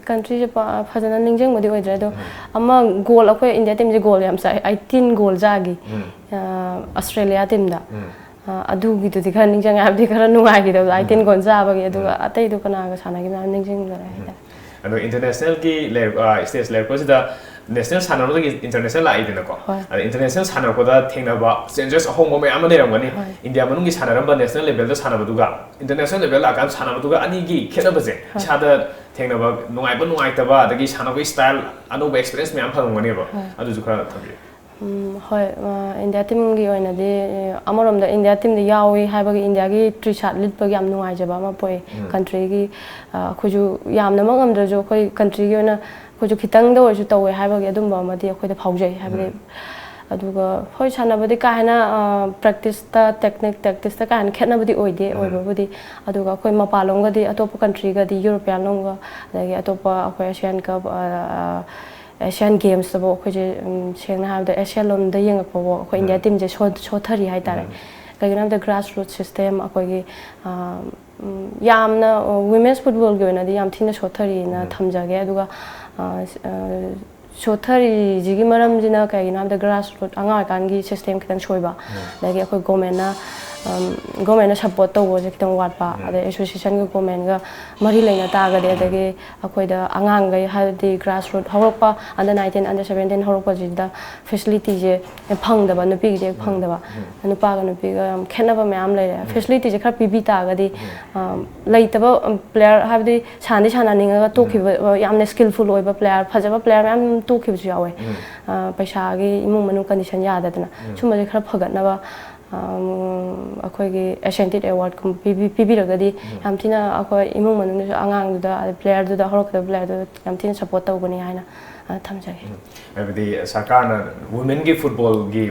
countryꯁꯦ ꯄ-, ꯐꯖꯅ ꯅꯤꯡꯁꯤꯡꯕꯗꯤ ꯑꯣꯏꯗ꯭ꯔꯦ꯫ ꯑꯗꯣ ꯎꯝ꯫ ꯑꯃ goal, ꯑꯩꯈꯣꯏ ꯏꯟꯗꯤꯌꯥ teamꯁꯦ goal ꯌꯥꯝ ꯆꯥꯏ, eighteen goal ꯆꯥꯈꯤ꯫ ꯎꯝ꯫ ꯑ, ꯑꯣꯁꯇ꯭ꯔꯦꯂꯤꯌꯥ teamꯗ꯫ ꯎꯝ꯫ ꯑ, ꯑꯗꯨꯒꯤꯗꯨꯗꯤ ꯈꯔ ꯅꯤꯡꯁꯤꯡꯉꯦ, ꯍꯥꯏꯕꯗꯤ ꯈꯔ ꯅꯨꯡꯉꯥꯏꯈꯤꯗꯕꯗꯣ, eighteen ꯎꯝ꯫ goal ꯆꯥꯕꯒꯤ꯫ ꯑꯗꯨꯒ ꯎꯝ꯫ ꯑꯇꯩꯗꯣ ꯀꯅꯥꯒ ꯁꯥꯟꯅꯈꯤꯕꯅꯣ ꯍꯥꯏꯕ ꯅꯤꯡꯁꯤꯡꯗ꯭ꯔꯦ ꯍꯥꯏꯇꯥꯔꯦ꯫ ꯑꯗꯣ internationalꯒꯤ ꯂꯩꯔ-, ꯑ, stage ꯂꯩꯔꯛꯄꯁꯤꯗ national ꯁꯥꯟꯅꯕꯗꯒꯤ international ꯂꯥꯛꯏꯗꯅꯀꯣ꯫ ꯍꯣꯏ꯫ ꯑꯗ international ꯁꯥꯟꯅꯔꯛꯄꯗ ꯊꯦꯡꯅꯕ challenges ꯑꯍꯣꯡꯕ ꯃꯌꯥꯝ ꯑꯃ ꯂꯩꯔꯝꯒꯅꯤ꯫ ꯍꯣꯏ꯫ ꯏꯟꯗꯤꯌꯥ ꯃꯅꯨꯡꯒꯤ ꯁꯥꯟꯅꯔꯝꯕ national levelꯗ ꯁꯥꯟꯅꯕꯗꯨꯒ international level ꯂꯥꯛꯑꯀꯥꯟꯗ ꯁꯥꯟꯅꯕꯗꯨꯒ ꯑꯅꯤꯒꯤ ꯈꯦꯠꯅꯕꯁꯦ, ꯍꯣꯏ꯫ ꯏꯁꯥꯗ ꯊꯦꯡꯅꯕ ꯅꯨꯡꯉꯥꯏꯕ ꯅꯨꯡꯉꯥꯏꯇꯕ, ꯑꯗꯒꯤ ꯁꯥꯟꯅꯕꯒꯤ style ꯑꯅꯧꯕ experience ꯃꯌꯥꯝ ꯐꯪꯉꯝꯒꯅꯦꯕ꯫ ꯍꯣꯏ꯫ ꯑꯗꯨꯁꯨ ꯈꯔ ꯊꯝꯕꯤꯌꯨ꯫ ꯎꯝ, ꯍꯣꯏ, ꯑ, ꯏꯟꯗꯤꯌꯥ teamꯒꯤ ꯑꯣꯏꯅꯗꯤ, ꯑ, ꯑꯃꯔꯣꯝꯗ ꯏꯟꯗꯤꯌꯥ teamꯗ ꯌꯥꯎꯏ ꯍꯥꯏꯕꯒꯤ ꯏꯟꯗꯤꯌꯥꯒꯤ T-shirt ꯂꯤꯠꯄꯒꯤ ꯌꯥꯝ ꯅꯨꯡꯉꯥꯏꯖꯕ ꯑꯃ ꯄꯣꯛꯏ꯫ ꯎꯝ꯫ Countryꯒꯤ, ꯑ, ꯑꯩꯈꯣꯏꯁꯨ ꯌꯥꯝꯅꯃꯛ ꯉꯝꯗ꯭ꯔꯁꯨ ꯑꯩꯈꯣꯏ countryꯒꯤ ꯑꯣꯏꯅ ꯑꯩꯈꯣꯏꯁꯨ ꯈꯤꯇꯪꯗ ꯑꯣꯏꯔꯁꯨ ꯇꯧꯋꯦ ꯍꯥꯏꯕꯒꯤ ꯑꯗꯨꯝꯕ ꯑꯃꯗꯤ ꯑꯩꯈꯣꯏꯗ ꯐꯥꯎꯖꯩ꯫ ꯍꯥꯏꯕꯗꯤ, ꯎꯝ꯫ ꯑꯗꯨꯒ ꯍꯣꯏ, ꯁꯥꯟꯅꯕꯗꯤ ꯀꯥ ꯍꯦꯟꯅ, ꯑ, practiceꯇ, technique, tacticsꯇ ꯀꯥ ꯍꯦꯟꯅ ꯈꯦꯠꯅꯕꯗꯤ ꯑꯣꯏꯗꯦ, ꯎꯝ꯫ ꯑꯣꯏꯕꯕꯨꯗꯤ꯫ ꯑꯗꯨꯒ ꯑꯩꯈꯣꯏ ꯃꯄꯥꯟꯂꯣꯝꯒꯗꯤ, ꯑꯇꯣꯞꯄ countryꯒꯗꯤ, European ꯂꯣꯝꯒ, ꯑꯗꯒꯤ ꯑꯇꯣꯞꯄ ꯑꯩꯈꯣꯏ Asian Cup, ꯑ, ꯑ, Asian Gamesꯇꯕꯨ ꯑꯩꯈꯣꯏꯁꯦ, ꯎꯝ, ꯁꯦꯡꯅ ꯍꯥꯏꯔꯕꯗ Asian ꯂꯣꯝꯗ ꯌꯦꯡꯉꯛꯄꯕꯨ ꯑꯩꯈꯣꯏ ꯏꯟꯗꯤꯌꯥ ꯎꯝ꯫ teamꯁꯦ ꯁꯣ-, ꯁꯣꯊꯔꯤ ꯍꯥꯏꯇꯥꯔꯦ꯫ ꯎꯝ꯫ ꯀꯩꯒꯤꯅꯣ ꯍꯥꯏꯕꯗ grassroots system, ꯑꯩꯈꯣꯏꯒꯤ, ꯑ, ꯎꯝ, ꯌꯥꯝꯅ ꯋꯤꯃꯦꯟꯁ ꯐꯨꯠꯕꯣꯜꯒꯤ ꯑꯣꯏꯅꯗꯤ ꯌꯥꯝ ꯊꯤꯅ ꯁꯣꯠꯊꯔꯤꯅ ꯎꯝ꯫ ꯊꯝꯖꯒꯦ꯫ ꯑꯗꯨꯒ ꯑ, ꯁ- ꯑ, ꯁꯣꯠꯊꯔꯤꯁꯤꯒꯤ ꯃꯔꯝꯁꯤꯅ ꯀꯩꯒꯤꯅꯣ ꯍꯥꯏꯕꯗ ꯒ꯭ꯔꯥꯁ ꯔꯨꯠ ꯑꯉꯥꯡ ꯑꯣꯏꯔꯤꯀꯥꯟꯒꯤ ꯁꯤꯁꯇꯦꯝ ꯈꯤꯇꯪ ꯁꯣꯏꯕ, ꯎꯝ꯫ ꯑꯗꯒꯤ ꯑꯩꯈꯣꯏ ꯒꯣꯔꯃꯦꯟꯅ ꯒꯣꯔꯃꯦꯟꯅ ꯁꯞꯄꯣꯔꯠ ꯇꯧꯕꯁꯦ ꯈꯤꯇꯪ ꯋꯥꯠꯄ, ꯎꯝ꯫ ꯑꯗꯩ ꯑꯦꯁꯣꯁꯤꯌꯦꯁꯟꯒ ꯒꯣꯔꯃꯦꯟꯒ ꯃꯔꯤ ꯂꯩꯅ ꯇꯥꯔꯒꯗꯤ, ꯎꯝ꯫ ꯑꯗꯒꯤ ꯑꯩꯈꯣꯏꯗ ꯑꯉꯥꯡꯈꯩ ꯍꯥꯏꯕꯗꯤ ꯒ꯭ꯔꯥꯁ ꯔꯨꯠ ꯍꯧꯔꯛꯄ, ꯑꯟꯗꯔ ꯅꯥꯏꯟꯇꯤꯟ, ꯑꯟꯗꯔ ꯁꯕꯦꯟꯇꯤꯟ ꯍꯧꯔꯛꯄꯁꯤꯗ ꯐꯦꯁꯤꯂꯤꯇꯤꯁꯦ ꯐꯪꯗꯕ, ꯅꯨꯄꯤꯒꯤꯗꯤ ꯎꯝ꯫ ꯐꯪꯗꯕ꯫ ꯎꯝ꯫ ꯅꯨꯄꯥꯒ ꯅꯨꯄꯤꯒ ꯌꯥꯝ ꯈꯦꯠꯅꯕ ꯃꯌꯥꯝ ꯂꯩꯔꯦ꯫ ꯎꯝ꯫ ꯐꯦꯁꯤꯂꯤꯇꯤꯁꯦ ꯈꯔ ꯄꯤꯕꯤ ꯇꯥꯔꯒꯗꯤ, ꯎꯝ꯫ ꯑ, ꯂꯩꯇꯕ, ꯎꯝ, ꯄ꯭ꯂꯦꯌꯔ ꯍꯥꯏꯕꯗꯤ ꯁꯥꯟꯅꯗꯤ ꯁꯥꯟꯅꯅꯤꯡꯉꯒ ꯎꯝ꯫ ꯇꯣꯛꯈꯤꯕ, ꯌꯥꯝꯅ ꯁ꯭ꯀꯤꯜꯐꯨꯜ ꯑꯣꯏꯕ ꯄ꯭ꯂꯦꯌꯔ, ꯐꯖꯕ ꯄ꯭ꯂꯦꯌꯔ ꯃꯌꯥꯝ ꯇꯣꯛꯈꯤꯕꯁꯨ ꯌꯥꯎꯋꯦ꯫ ꯎꯝ꯫ ꯑ, ꯄꯩꯁꯥꯒꯤ ꯏꯃꯨꯡ ꯃꯅꯨꯡ ꯀꯟꯗꯤꯁꯟ ꯌꯥꯗꯗꯅ꯫ ꯎꯝ꯫ ꯁꯨꯝꯕꯁꯦ ꯈꯔ ꯐꯒꯠꯅꯕ, ꯑꯝ, ꯑꯩꯈꯣꯏꯒꯤ ꯑꯦꯁꯦꯟꯇꯤꯠ ꯑꯦꯋꯥꯔꯗꯀꯨꯝꯕ ꯄꯤꯕꯤ-, ꯄꯤꯕꯤꯔꯒꯗꯤ ꯎꯝ꯫ ꯌꯥꯝ ꯊꯤꯅ ꯑꯩꯈꯣꯏ ꯏꯃꯨꯡ ꯃꯅꯨꯡꯗꯁꯨ ꯑꯉꯥꯡꯗꯨꯗ, ꯑꯗꯩ ꯄ꯭ꯂꯦꯌꯔꯗꯨꯗ, ꯍꯧꯔꯛꯀꯗꯕ ꯄ꯭ꯂꯦꯌꯔꯗꯨꯗ ꯌꯥꯝ ꯊꯤꯅ ꯁꯞꯄꯣꯔꯠ ꯇꯧꯒꯅꯤ ꯍꯥꯏꯅ, ꯑ, ꯊꯝꯖꯒꯦ꯫ ꯎꯝ꯫ ꯍꯥꯏꯕꯗꯤ ꯁꯔꯀꯥꯔꯅ ꯋꯨꯃꯦꯟꯒꯤ ꯐꯨꯠꯕꯣꯜꯒꯤ,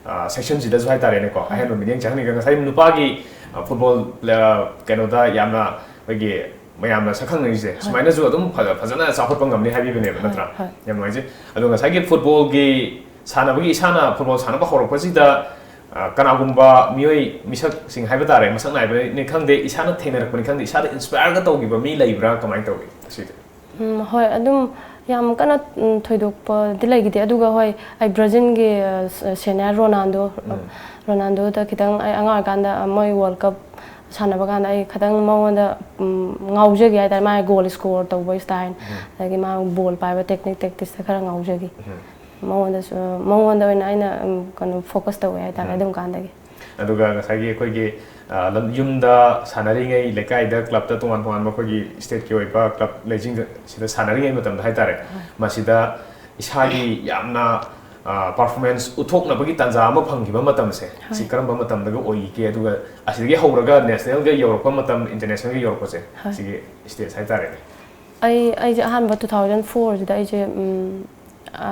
ꯑ, ꯁꯦꯛꯁꯟꯁꯤꯗꯁꯨ ꯍꯥꯏꯇꯥꯔꯦꯅꯦꯀꯣ, ꯎꯝ꯫ ꯑꯍꯦꯟꯕ ꯃꯤꯠꯌꯦꯡ ꯆꯪꯍꯟꯅꯤꯡꯉꯒ ꯉꯁꯥꯏ ꯅꯨꯄꯥꯒꯤ, ꯑ, ꯐꯨꯠꯕꯣꯜ, ꯑ, ꯀꯩꯅꯣꯗ ꯌꯥꯝꯅ ꯑꯩꯈꯣꯏꯒꯤ ꯃꯌꯥꯝꯅ ꯁꯛꯈꯪꯅꯔꯤꯁꯦ, ꯍꯣꯏ꯫ ꯁꯨꯃꯥꯏꯅꯁꯨ ꯑꯗꯨꯝ ꯐꯖ-, ꯐꯖꯅ ꯆꯥꯎꯈꯠꯄ ꯉꯝꯅꯤ ꯍꯥꯏꯕꯤꯕꯅꯦꯕ, ꯍꯣꯏ, ꯅꯠꯇ꯭ꯔꯥ? ꯍꯣꯏ꯫ ꯌꯥꯝ ꯅꯨꯡꯉꯥꯏꯖꯩ꯫ ꯑꯗꯣ ꯉꯁꯥꯏꯒꯤ ꯐꯨꯠꯕꯣꯜꯒꯤ ꯁꯥꯟꯅꯕꯒꯤ, ꯏꯁꯥꯅ ꯐꯨꯠꯕꯣꯜ ꯁꯥꯟꯅꯕ ꯍꯧꯔꯛꯄꯁꯤꯗ, ꯑ, ꯀꯅꯥꯒꯨꯝꯕ ꯃꯤꯑꯣꯏ ꯃꯤꯁꯛꯁꯤꯡ ꯍꯥꯏꯕ ꯇꯥꯔꯦ, ꯃꯁꯛ ꯅꯥꯏꯕꯅꯤ ꯈꯪꯗꯦ, ꯏꯁꯥꯅ ꯊꯦꯡꯅꯔꯛꯄꯅꯤ ꯈꯪꯗꯦ, ꯏꯁꯥꯗ ꯏꯟꯁꯄꯥꯌꯔꯒ ꯇꯧꯈꯤꯕ ꯃꯤ ꯂꯩꯕ꯭ꯔꯥ, ꯀꯃꯥꯏꯅ ꯇꯧꯏ ꯑꯁꯤꯗꯤ? ꯎꯝ, ꯍꯣꯏ, ꯑꯗꯨꯝ ꯌꯥꯝ ꯀꯟꯅ, ꯎꯝ, ꯊꯣꯏꯗꯣꯛꯄꯗꯤ ꯂꯩꯈꯤꯗꯦ꯫ ꯑꯗꯨꯒ ꯍꯣꯏ, ꯑꯩ ꯕ꯭ꯔꯥꯖꯤꯜꯒꯤ, ꯑ, ꯁ-, ꯁꯦꯅꯤꯌꯔ ꯔꯣꯅꯥꯜꯗꯣ, ꯎꯝ꯫ ꯔꯣꯅꯥꯜꯗꯣꯗ ꯈꯤꯇꯪ ꯑꯩ ꯑꯉꯥꯡ ꯑꯣꯏꯔꯀꯥꯟꯗ, ꯑ, ꯃꯣꯏ ꯋꯥꯔꯜ ꯀꯞ ꯁꯥꯟꯅꯕ ꯀꯥꯟꯗ ꯑꯩ ꯈꯤꯇꯪ ꯃꯉꯣꯟꯗ, ꯎꯝ, ꯉꯥꯎꯖꯈꯤ ꯍꯥꯏꯇꯥꯔꯦ꯫ ꯃꯥꯒꯤ ꯒꯣꯜ ꯁ꯭ꯀꯣꯔ ꯇꯧꯕ ꯁ꯭ꯇꯥꯏꯜ, ꯎꯝ꯫ ꯑꯗꯒꯤ ꯃꯥ ꯕꯣꯜ ꯄꯥꯏꯕ ꯇꯦꯛꯅꯤꯛ, ꯇꯦꯛꯇꯤꯛꯁꯇ ꯈꯔ ꯉꯥꯎꯖꯈꯤ꯫ ꯎꯝ꯫ ꯃꯉꯣꯟꯗꯁꯨ, ꯃꯉꯣꯟꯗ ꯑꯣꯏꯅ ꯑꯩꯅ, ꯎꯝ, ꯀꯩꯅꯣ, ꯐꯣꯀꯁ ꯇꯧꯋꯦ ꯍꯥꯏꯇꯥꯔꯦ, ꯎꯝ꯫ ꯑꯗꯨꯝ ꯀꯥꯟꯗꯒꯤ꯫ ꯑꯗꯨꯒ ꯉꯁꯥꯏꯒꯤ ꯑꯩꯈꯣꯏꯒꯤ, ꯑ, ꯂꯝ-, ꯌꯨꯝꯗ ꯁꯥꯟꯅꯔꯤꯉꯩ, ꯂꯩꯀꯥꯏꯗ, ꯀ꯭ꯂꯕꯇ, ꯇꯣꯉꯥꯟ ꯇꯣꯉꯥꯟꯕ ꯑꯩꯈꯣꯏꯒꯤ ꯁ꯭ꯇꯦꯠꯀꯤ ꯑꯣꯏꯕ ꯀ꯭ꯂꯕ ꯂꯩꯁꯤꯡꯗ, ꯁꯤꯗ ꯁꯥꯟꯅꯔꯤꯉꯩ ꯃꯇꯝꯗ ꯍꯥꯏꯇꯥꯔꯦ, ꯍꯣꯏ꯫ ꯃꯁꯤꯗ ꯏꯁꯥꯒꯤ ꯌꯥꯝꯅ, ꯑ, ꯄꯔꯐꯣꯔꯃꯦꯟꯁ ꯎꯠꯊꯣꯛꯅꯕꯒꯤ ꯇꯥꯟꯖꯥ ꯑꯃ ꯐꯪꯈꯤꯕ ꯃꯇꯝꯁꯦ, ꯁꯤ ꯍꯣꯏ꯫ ꯀꯔꯝꯕ ꯃꯇꯝꯗꯒ ꯑꯣꯏꯈꯤꯒꯦ? ꯑꯗꯨꯒ ꯑꯁꯤꯗꯒꯤ ꯍꯧꯔꯒ ꯅꯦꯁꯅꯦꯜꯒ ꯌꯧꯔꯛꯄ ꯃꯇꯝ, ꯏꯟꯇꯔꯅꯦꯁꯅꯦꯜꯒ ꯌꯧꯔꯛꯄꯁꯦ, ꯍꯣꯏ꯫ ꯁꯤꯒꯤ ꯁ꯭ꯇꯦꯖ ꯍꯥꯏꯇꯥꯔꯦꯅꯦ꯫ ꯑꯩ, ꯑꯩꯁꯦ ꯑꯍꯥꯟꯕ two thousand fourꯁꯤꯗ ꯑꯩꯁꯦ, ꯎꯝ, ꯑ,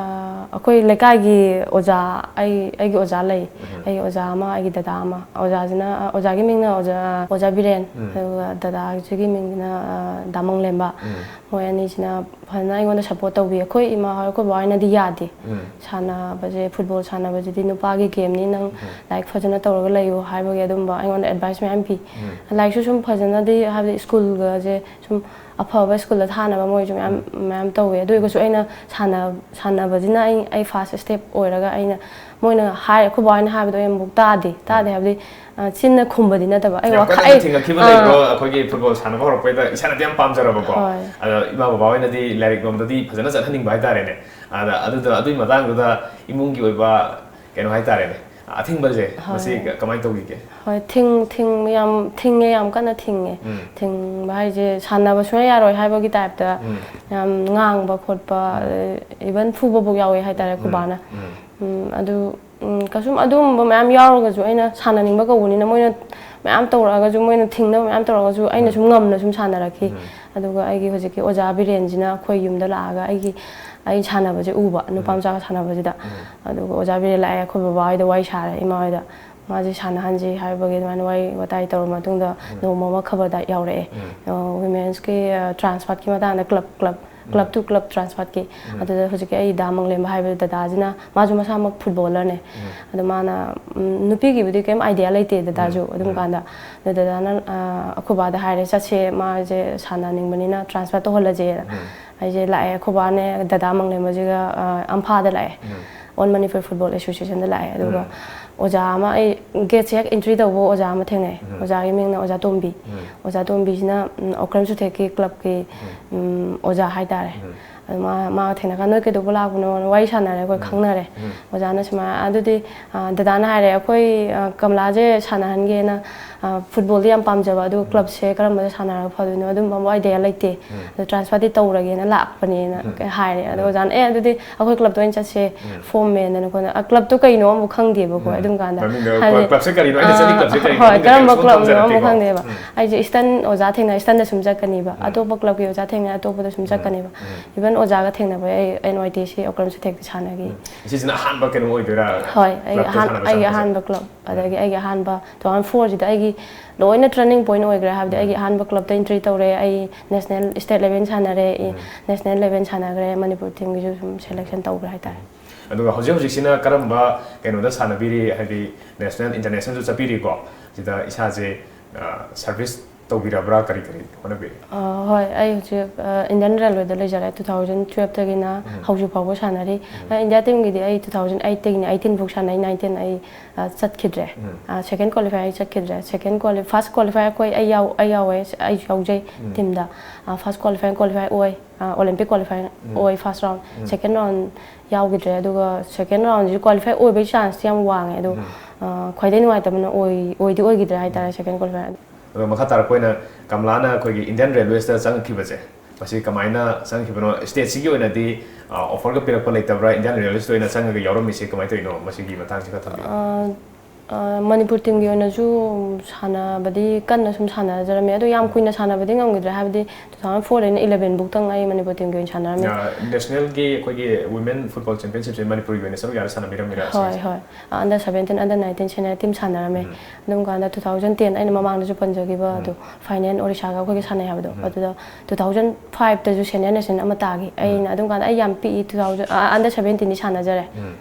ꯑꯩꯈꯣꯏ ꯂꯩꯀꯥꯏꯒꯤ ꯑꯣꯖꯥ, ꯑꯩ, ꯑꯩꯒꯤ ꯑꯣꯖꯥ ꯂꯩ꯫ ꯎꯝ꯫ ꯑꯩꯒꯤ ꯑꯣꯖꯥ ꯑꯃ, ꯑꯩꯒꯤ ꯗꯗꯥ ꯑꯃ꯫ ꯑꯣꯖꯥꯁꯤꯅ, ꯑ, ꯑꯣꯖꯥꯒꯤ ꯃꯤꯡꯅ ꯑꯣꯖꯥ, ꯑꯣꯖꯥ ꯕꯤꯔꯦꯟ, ꯎꯝ꯫ ꯑꯗꯨꯒ ꯗꯗꯥꯁꯤꯒꯤ ꯃꯤꯡꯁꯤꯅ, ꯑ, ꯗꯥ ꯃꯪꯂꯦꯝꯕ꯫ ꯎꯝ꯫ ꯃꯣꯏ ꯑꯅꯤꯁꯤꯅ ꯐꯖꯅ ꯑꯩꯉꯣꯟꯗ ꯁꯞꯄꯣꯔꯠ ꯇꯧꯕꯤ꯫ ꯑꯩꯈꯣꯏ ꯏꯃꯥ ꯍꯣꯏ, ꯑꯩꯈꯣꯏ ꯕꯕꯥ ꯍꯣꯏꯅꯗꯤ ꯌꯥꯗꯦ꯫ ꯎꯝ꯫ ꯁꯥꯟꯅꯕꯁꯦ, ꯐꯨꯠꯕꯣꯜ ꯁꯥꯟꯅꯕꯁꯤꯗꯤ ꯅꯨꯄꯥꯒꯤ ꯒꯦꯝꯅꯤ, ꯅꯪ ꯎꯝ꯫ ꯂꯥꯏꯔꯤꯛ ꯐꯖꯅ ꯇꯧꯔꯒ ꯂꯩꯌꯨ ꯍꯥꯏꯕꯒꯤ ꯑꯗꯨꯝꯕ ꯑꯩꯉꯣꯟꯗ ꯑꯦꯗꯚꯥꯏꯁ ꯃꯌꯥꯝ ꯄꯤ꯫ ꯎꯝ꯫ ꯂꯥꯏꯔꯤꯛꯁꯨ ꯁꯨꯝ ꯐꯖꯅꯗꯤ, ꯍꯥꯏꯕꯗꯤ ꯁ꯭ꯀꯨꯜꯒꯁꯦ ꯁꯨꯝ ꯑꯐꯕ ꯁ꯭ꯀꯨꯜꯗ ꯊꯥꯅꯕ ꯃꯣꯏꯁꯨ ꯃꯌꯥꯝ, ꯎꯝ꯫ ꯃꯌꯥꯝ ꯇꯧꯋꯦ꯫ ꯑꯗꯨ ꯑꯣꯏꯔꯒꯁꯨ ꯑꯩꯅ ꯁꯥꯟꯅ-, ꯁꯥꯟꯅꯕꯁꯤꯅ ꯑꯩ, ꯑꯩ ꯐꯥꯔꯁ ꯁ꯭ꯇꯦꯞ ꯑꯣꯏꯔꯒ ꯑꯩꯅ, ꯃꯣꯏꯅ ꯍꯥꯏ, ꯑꯩꯈꯣꯏ ꯕꯕꯥ ꯍꯣꯏꯅ ꯍꯥꯏꯕꯗꯣ ꯑꯩ ꯑꯃꯨꯛ ꯇꯥꯗꯦ꯫ ꯇꯥꯗꯦ ꯎꯝ꯫ ꯍꯥꯏꯕꯗꯤ, ꯑ, ꯆꯤꯟꯅ ꯈꯨꯝꯕꯗꯤ ꯅꯠꯇꯕ꯫ ꯑꯩ ꯌꯥꯝ ꯋꯥꯈꯜ-, ꯀꯟꯅ ꯑꯩ, ꯊꯤꯡꯉꯛꯈꯤꯕ ꯑꯥ꯫ ꯂꯩꯕ꯭ꯔꯣ? ꯑꯩꯈꯣꯏꯒꯤ ꯐꯨꯠꯕꯣꯜ ꯁꯥꯟꯅꯕ ꯍꯧꯔꯛꯄꯩꯗ ꯏꯁꯥꯅꯗꯤ ꯌꯥꯝ ꯄꯥꯝꯖꯔꯕꯀꯣ꯫ ꯍꯣꯏ꯫ ꯑꯗ ꯏꯃꯥ ꯕꯕꯥ ꯍꯣꯏꯅꯗꯤ ꯂꯥꯏꯔꯤꯛ ꯂꯣꯝꯗꯗꯤ ꯐꯖꯅ ꯆꯠꯍꯟꯅꯤꯡꯕ ꯍꯥꯏꯇꯥꯔꯦꯅꯦ꯫ ꯑꯗ ꯑꯗꯨꯗ, ꯑꯗꯨꯒꯤ ꯃꯇꯥꯡꯗꯨꯗ ꯏꯃꯨꯡꯒꯤ ꯑꯣꯏꯕ ꯀꯩꯅꯣ ꯍꯥꯏꯇꯥꯔꯦꯅꯦ, ꯑꯊꯤꯡꯕꯁꯦ, ꯍꯣꯏ꯫ ꯃꯁꯤ ꯀ-, ꯀꯃꯥꯏꯅ ꯇꯧꯈꯤꯒꯦ? ꯍꯣꯏ, ꯊꯤꯡ-, ꯊꯤꯡ-, ꯌꯥꯝ ꯊꯤꯡꯉꯦ, ꯌꯥꯝ ꯀꯟꯅ ꯊꯤꯡꯉꯦ꯫ ꯎꯝ꯫ ꯊꯤꯡꯕ ꯍꯥꯏꯁꯦ ꯁꯥꯟꯅꯕ ꯁꯨꯡꯌꯥ ꯌꯥꯔꯣꯏ ꯍꯥꯏꯕꯒꯤ ꯇꯥꯏꯞꯇ ꯎꯝ꯫ ꯌꯥꯝ ꯉꯥꯡꯕ ꯈꯣꯠꯄ, ꯎꯝ꯫ ꯑ, even ꯐꯨꯕꯕꯨꯛ ꯌꯥꯎꯋꯦ ꯍꯥꯏꯇꯥꯔꯦ ꯎꯝ꯫ ꯑꯩꯈꯣꯏꯕꯥꯅ꯫ ꯎꯝ꯫ ꯎꯝ, ꯑꯗꯨ, ꯎꯝ, ꯀꯩꯁꯨꯝ ꯑꯗꯨꯒꯨꯝꯕ ꯃꯌꯥꯝ ꯌꯥꯎꯔꯒꯁꯨ ꯑꯩꯅ ꯁꯥꯟꯅꯅꯤꯡꯕ ꯀꯧꯕꯅꯤꯅ ꯃꯣꯏꯅ ꯃꯌꯥꯝ ꯇꯧꯔꯛꯑꯒꯁꯨ, ꯃꯣꯏꯅ ꯊꯤꯡꯅꯕ ꯃꯌꯥꯝ ꯇꯧꯔꯛꯑꯒꯁꯨ ꯑꯩꯅ ꯎꯝ꯫ ꯁꯨꯝ ꯉꯝꯅ ꯁꯨꯝ ꯁꯥꯟꯅꯔꯛꯈꯤ꯫ ꯎꯝ꯫ ꯑꯗꯨꯒ ꯑꯩꯒꯤ ꯍꯧꯖꯤꯛꯀꯤ ꯑꯣꯖꯥ ꯕꯤꯔꯦꯟꯁꯤꯅ ꯑꯩꯈꯣꯏ ꯌꯨꯝꯗ ꯂꯥꯛꯑꯒ ꯑꯩꯒꯤ, ꯑꯩ ꯁꯥꯟꯅꯕꯁꯦ ꯎꯕ, ꯅꯨꯄꯥ ꯎꯝ꯫ ꯃꯆꯥꯒ ꯁꯥꯟꯅꯕꯁꯤꯗ꯫ ꯎꯝ꯫ ꯑꯗꯨꯒ ꯑꯣꯖꯥ ꯕꯤꯔꯦꯟ ꯂꯥꯛꯑꯦ, ꯑꯩꯈꯣꯏ ꯕꯕꯥ ꯍꯣꯏꯗ ꯋꯥꯔꯤ ꯁꯥꯔꯦ, ꯏꯃꯥ ꯍꯣꯏꯗ꯫ ꯃꯥꯁꯦ ꯁꯥꯟꯅꯍꯟꯁꯤ ꯍꯥꯏꯕꯒꯤ ꯑꯗꯨꯃꯥꯏꯅ ꯋꯥꯔꯤ ꯋꯥꯇꯥꯏ ꯇꯧꯔꯕ ꯃꯇꯨꯡꯗ ꯎꯝ꯫ ꯅꯣꯡꯃ ꯑꯃ ꯈꯕꯔꯗ ꯌꯥꯎꯔꯛꯑꯦ꯫ ꯎꯝ꯫ ꯑ, women's ꯀꯤ, ꯑ, transfer ꯀꯤ ꯃꯇꯥꯡꯗ, club, club, um. Club to club transfer ꯀꯤ꯫ ꯎꯝ꯫ ꯑꯗꯨꯗ ꯍꯧꯖꯤꯛꯀꯤ ꯑꯩ ꯗꯥ ꯃꯪꯂꯦꯝꯕ ꯍꯥꯏꯕ ꯗꯗꯥꯁꯤꯅ, ꯃꯥꯁꯨ ꯃꯁꯥꯃꯛ footballer ꯅꯦ꯫ ꯎꯝ꯫ ꯑꯗꯣ ꯃꯥꯅ, ꯎꯝ, ꯅꯨꯄꯤꯒꯤꯕꯨꯗꯤ ꯀꯩꯝ idea ꯂꯩꯇꯦ ꯗꯗꯥꯁꯨ ꯎꯝ꯫ ꯑꯗꯨꯝ ꯎꯝ꯫ ꯀꯥꯟꯗ꯫ ꯑꯗꯣ ꯗꯗꯥꯅ, ꯑ, ꯑꯩꯈꯣꯏ ꯕꯥꯗ ꯍꯥꯏꯔꯦ, "ꯆꯠꯁꯦ, ꯃꯥꯁꯦ ꯁꯥꯟꯅꯅꯤꯡꯕꯅꯤꯅ transfer ꯇꯧꯍꯜꯂꯁꯦꯅ"꯫ ꯎꯝ꯫ ꯑꯩꯁꯦ ꯂꯥꯛꯑꯦ, ꯑꯩꯈꯣꯏ ꯕꯥꯅꯦ ꯗꯗꯥ ꯃꯪꯂꯦꯝꯕꯁꯤꯒ, ꯑ, ꯑꯝꯐꯥꯗ ꯂꯥꯛꯑꯦ꯫ ꯎꯝ꯫ All Manipur Football Association ꯗ ꯂꯥꯛꯑꯦ꯫ ꯑꯗꯨꯒ ꯎꯝ꯫ ꯑꯣꯖꯥ ꯑꯃ, ꯑꯩ gate ꯁꯦ ꯍꯦꯛ entry ꯇꯧꯕ ꯑꯣꯖꯥ ꯑꯃ ꯊꯦꯡꯅꯩ꯫ ꯎꯝ꯫ ꯑꯣꯖꯥꯒꯤ ꯃꯤꯡꯅ ꯑꯣꯖꯥ ꯇꯣꯝꯕꯤ꯫ ꯎꯝ꯫ ꯑꯣꯖꯥ ꯇꯣꯝꯕꯤꯁꯤꯅ, ꯎꯝ, ꯑꯣꯀ꯭ꯔꯝ ꯆꯨꯊꯦꯛꯀꯤ club ꯀꯤ, ꯎꯝ꯫ ꯎꯝ, ꯑꯣꯖꯥ ꯍꯥꯏꯇꯥꯔꯦ꯫ ꯎꯝ꯫ ꯑꯗꯨ ꯃꯥ, ꯃꯥꯒ ꯊꯦꯡꯅꯔꯀꯥꯟꯗ, "ꯅꯣꯏ ꯀꯩꯗꯧꯕ ꯂꯥꯛꯄꯅꯣꯅ?" ꯋꯥꯔꯤ ꯁꯥꯟꯅꯔꯦ, ꯑꯩꯈꯣꯏ ꯎꯝ꯫ ꯈꯪꯅꯔꯦ꯫ ꯎꯝ꯫ ꯑꯣꯖꯥꯅ ꯁꯨꯃꯥꯏꯅ, ꯑꯗꯨꯗꯤ, ꯑ, ꯗꯗꯥꯅ ꯍꯥꯏꯔꯦ, "ꯑꯩꯈꯣꯏ, ꯑ, ꯀꯃꯂꯥꯁꯦ ꯁꯥꯟꯅꯍꯟꯒꯦꯅ, ꯑ, football ꯗꯤ ꯌꯥꯝ ꯄꯥꯝꯖꯕ, ꯑꯗꯨ ꯎꯝ꯫ Club ꯁꯦ ꯀꯔꯝꯕꯗ ꯁꯥꯟꯅꯔꯒ ꯐꯗꯣꯏꯅꯣ? ꯑꯗꯨꯝꯕ ꯑꯃ idea ꯂꯩꯇꯦ꯫ ꯎꯝ꯫ ꯑꯗꯣ transfer ꯗꯤ ꯇꯧꯔꯒꯦꯅ ꯂꯥꯛꯄꯅꯦꯅ" ꯎꯝ꯫ ꯍꯥꯏꯔꯦ꯫ ꯑꯗꯣ ꯎꯝ꯫ ꯑꯣꯖꯥꯅ, "ꯑꯦ, ꯑꯗꯨꯗꯤ ꯑꯩꯈꯣꯏ club ꯇ ꯑꯣꯏꯅ ꯆꯠꯁꯦ, ꯎꯝ꯫ Form ꯃꯦꯟꯗꯅ ꯈꯣꯠꯇꯅ"꯫ ꯑ, club ꯇꯣ ꯀꯩꯅꯣ ꯑꯃꯨꯛ ꯈꯪꯗꯦꯕꯀꯣ, ꯎꯝ꯫ ꯑꯗꯨꯝ ꯀꯥꯟꯗ꯫ ꯃꯃꯤꯡꯗ ꯍꯥꯏꯗꯤ, club ꯁꯦ ꯀꯔꯤꯅꯣ? ꯑꯩꯅ ꯑ, ꯆꯠꯂꯤ club ꯁꯦ ꯀꯔꯤꯅꯣ? ꯍꯣꯏ, ꯃꯃꯤꯡ ꯀꯔꯝꯕ ꯀꯩꯁꯨ club ꯅꯣ ꯈꯪꯖꯔꯛꯇꯦꯀꯣ꯫ ꯑꯃꯨꯛ ꯈꯪꯗꯦꯕ꯫ ꯎꯝ꯫ ꯑꯩꯁꯦ Eastern ꯑꯣꯖꯥ ꯊꯦꯡꯅ Eastern ꯗ ꯁꯨꯝ ꯆꯠꯀꯅꯤꯕ, ꯎꯝ꯫ ꯑꯇꯣꯞꯄ club ꯀꯤ ꯑꯣꯖꯥ ꯊꯦꯡꯅ ꯑꯇꯣꯞꯄꯗ ꯁꯨꯝ ꯎꯝ꯫ ꯆꯠꯀꯅꯤꯕ꯫ ꯎꯝ꯫ Even ꯑꯣꯖꯥꯒ ꯊꯦꯡꯅꯕ ꯑꯩ N Y T C Okram ꯁꯊꯦꯛꯇ ꯁꯥꯟꯅꯈꯤ꯫ ꯁꯤꯁꯤꯅ ꯑꯍꯥꯟꯕ ꯀꯩꯅꯣ ꯑꯣꯏꯗꯣꯏꯔꯥ? ꯍꯣꯏ, ꯑꯩꯒꯤ clubꯇ ꯑꯍꯥꯟ ꯁꯥꯟꯅꯕ ꯑꯩꯒꯤ ꯆꯪꯉꯛꯄꯁꯦ? ꯑꯍꯥꯟꯕ club, ꯑꯗꯒꯤ ꯑꯩꯒꯤ ꯑꯍꯥꯟꯕ two thousand fourꯁꯤꯗ ꯑꯩꯒꯤ ꯂꯣꯏꯅ turning point ꯑꯣꯏꯈ꯭ꯔꯦ꯫ ꯍꯥꯏꯕꯗꯤ ꯑꯩꯒꯤ ꯑꯍꯥꯟꯕ clubꯇ entry ꯇꯧꯔꯦ, ꯑꯩ national, state level ꯁꯥꯟꯅꯔꯦ, national level ꯁꯥꯟꯅꯈ꯭ꯔꯦ, ꯃꯅꯤꯄꯨꯔ teamꯒꯤꯁꯨ ꯁꯨꯝ selection ꯇꯧꯈ꯭ꯔꯦ ꯍꯥꯏꯇꯥꯔꯦ꯫ ꯑꯗꯨꯒ ꯍꯧꯖꯤꯛ ꯍꯧꯖꯤꯛꯁꯤꯅ ꯀꯔꯝꯕ ꯀꯩꯅꯣꯗ ꯁꯥꯟꯅꯕꯤꯔꯤ? ꯍꯥꯏꯗꯤ national, internationalꯁꯨ ꯆꯠꯄꯤꯔꯤꯀꯣ, ꯁꯤꯗ ꯏꯁꯥꯁꯦ service ꯇꯧꯕꯤꯔꯕ꯭ꯔꯥ, ꯀꯔꯤ ꯀꯔꯤ ꯍꯣꯠꯅꯕꯤꯔꯤ? ꯑ, ꯍꯣꯏ, ꯑꯩ ꯍꯧꯖꯤꯛ Indian Railwayꯗ ꯂꯩꯖꯔꯦ꯫ Two thousand twelveꯇꯒꯤꯅ ꯍꯧꯖꯤꯛ ꯐꯥꯎꯕ ꯁꯥꯟꯅꯔꯤ꯫ ꯑ, India teamꯒꯤꯗꯤ ꯑꯩ two thousand eightꯇꯒꯤꯅ eighteen ꯐꯥꯎ ꯁꯥꯟꯅꯩ, nineteen ꯑꯩ ꯑ, ꯆꯠꯈꯤꯗ꯭ꯔꯦ꯫ Second qualify ꯑꯩ ꯆꯠꯈꯤꯗ꯭ꯔꯦ꯫ Second quali- first qualify ꯑꯩꯈꯣꯏ ꯑꯩ ꯌꯥꯎ ꯑꯩ ꯌꯥꯎꯋꯦ꯫ ꯑꯩꯁꯨ ꯌꯥꯎꯖꯩ teamꯗ꯫ First qualify qualify ꯑꯣꯏ꯫ Olympic qualify ꯑꯣꯏ first round꯫ Second round ꯌꯥꯎꯈꯤꯗ꯭ꯔꯦ꯫ ꯑꯗꯨꯒ second roundꯁꯤ qualify ꯑꯣꯏꯕꯒꯤ chanceꯇꯤ ꯌꯥꯝ ꯋꯥꯡꯉꯦ꯫ ꯑꯗꯣ ꯈ꯭ꯋꯥꯏꯗꯩ ꯅꯨꯡꯉꯥꯏꯇꯕꯅ ꯑꯣꯏ ꯑꯣꯏꯗꯤ ꯑꯣꯏꯈꯤꯗ꯭ꯔꯦ ꯍꯥꯏꯇꯥꯔꯦ second qualify꯫ ꯑꯗꯣ ꯃꯈꯥ ꯇꯥꯔꯛꯄ ꯑꯣꯏꯅ ꯀꯃꯂꯥꯅ ꯑꯩꯈꯣꯏꯒꯤ Indian Railwaysꯇ ꯆꯪꯉꯛꯈꯤꯕꯁꯦ, ꯃꯁꯤ ꯀꯃꯥꯏꯅ ꯆꯪꯉꯛꯈꯤꯕꯅꯣ? Stateꯁꯤꯒꯤ ꯑꯣꯏꯅꯗꯤ offerꯒ ꯄꯤꯔꯛꯄ ꯂꯩꯇꯕ꯭ꯔꯥ? Indian Railwaysꯇ ꯑꯣꯏꯅ ꯆꯪꯉꯒ ꯌꯥꯎꯔꯝꯃꯤꯁꯦ ꯀꯃꯥꯏꯅ ꯇꯧꯔꯤꯅꯣ? ꯃꯁꯤꯒꯤ ꯃꯇꯥꯡꯁꯤ ꯈꯔ ꯊꯝꯕꯤꯌꯨ꯫ ꯃꯅꯤꯄꯨꯔ teamꯒꯤ ꯑꯣꯏꯅꯁꯨ ꯁꯥꯟꯅꯕꯗꯤ ꯀꯟꯅ ꯁꯨꯝ ꯁꯥꯟꯅꯖꯔꯝꯃꯦ꯫ ꯑꯗꯣ ꯌꯥꯝ ꯀꯨꯏꯅ ꯁꯥꯟꯅꯕꯗꯤ ꯉꯝꯈꯤꯗ꯭ꯔꯦ꯫ ꯍꯥꯏꯕꯗꯤ two thousand fourꯗꯩꯅ eleven ꯐꯥꯎꯇꯪ ꯑꯩ ꯃꯅꯤꯄꯨꯔ teamꯒꯤ ꯑꯣꯏꯅ ꯁꯥꯟꯅꯔꯝꯃꯤ꯫ Nationalꯒꯤ ꯑꯩꯈꯣꯏꯒꯤ Women Football Championshipꯁꯦ ꯃꯅꯤꯄꯨꯔꯒꯤ ꯑꯣꯏꯅ ꯁꯔꯨꯛ ꯌꯥꯔ ꯁꯥꯟꯅꯕꯤꯔꯝꯃꯤꯔꯥ? ꯍꯣꯏ, ꯍꯣꯏ꯫ Under seventeen, under nineteen senior team ꯁꯥꯟꯅꯔꯝꯃꯦ꯫ ꯑꯗꯨꯝ ꯀꯥꯟꯗ two thousand ten, ꯑꯩꯅ ꯃꯃꯥꯡꯗꯁꯨ ꯄꯟꯖꯈꯤꯕ ꯑꯗꯣ, final Orissaꯒ ꯑꯩꯈꯣꯏꯒ ꯁꯥꯟꯅꯩ ꯍꯥꯏꯕꯗꯣ, ꯑꯗꯨꯗ two thousand fiveꯇꯁꯨ senior national ꯑꯃ ꯇꯥꯈꯤ꯫ ꯑꯩꯅ ꯑꯗꯨꯝ ꯀꯥꯟꯗ ꯑꯩ ꯌꯥꯝ ꯄꯤꯛꯏ, two thousand, under seventeenꯗꯤ ꯁꯥꯟꯅꯖꯔꯦ꯫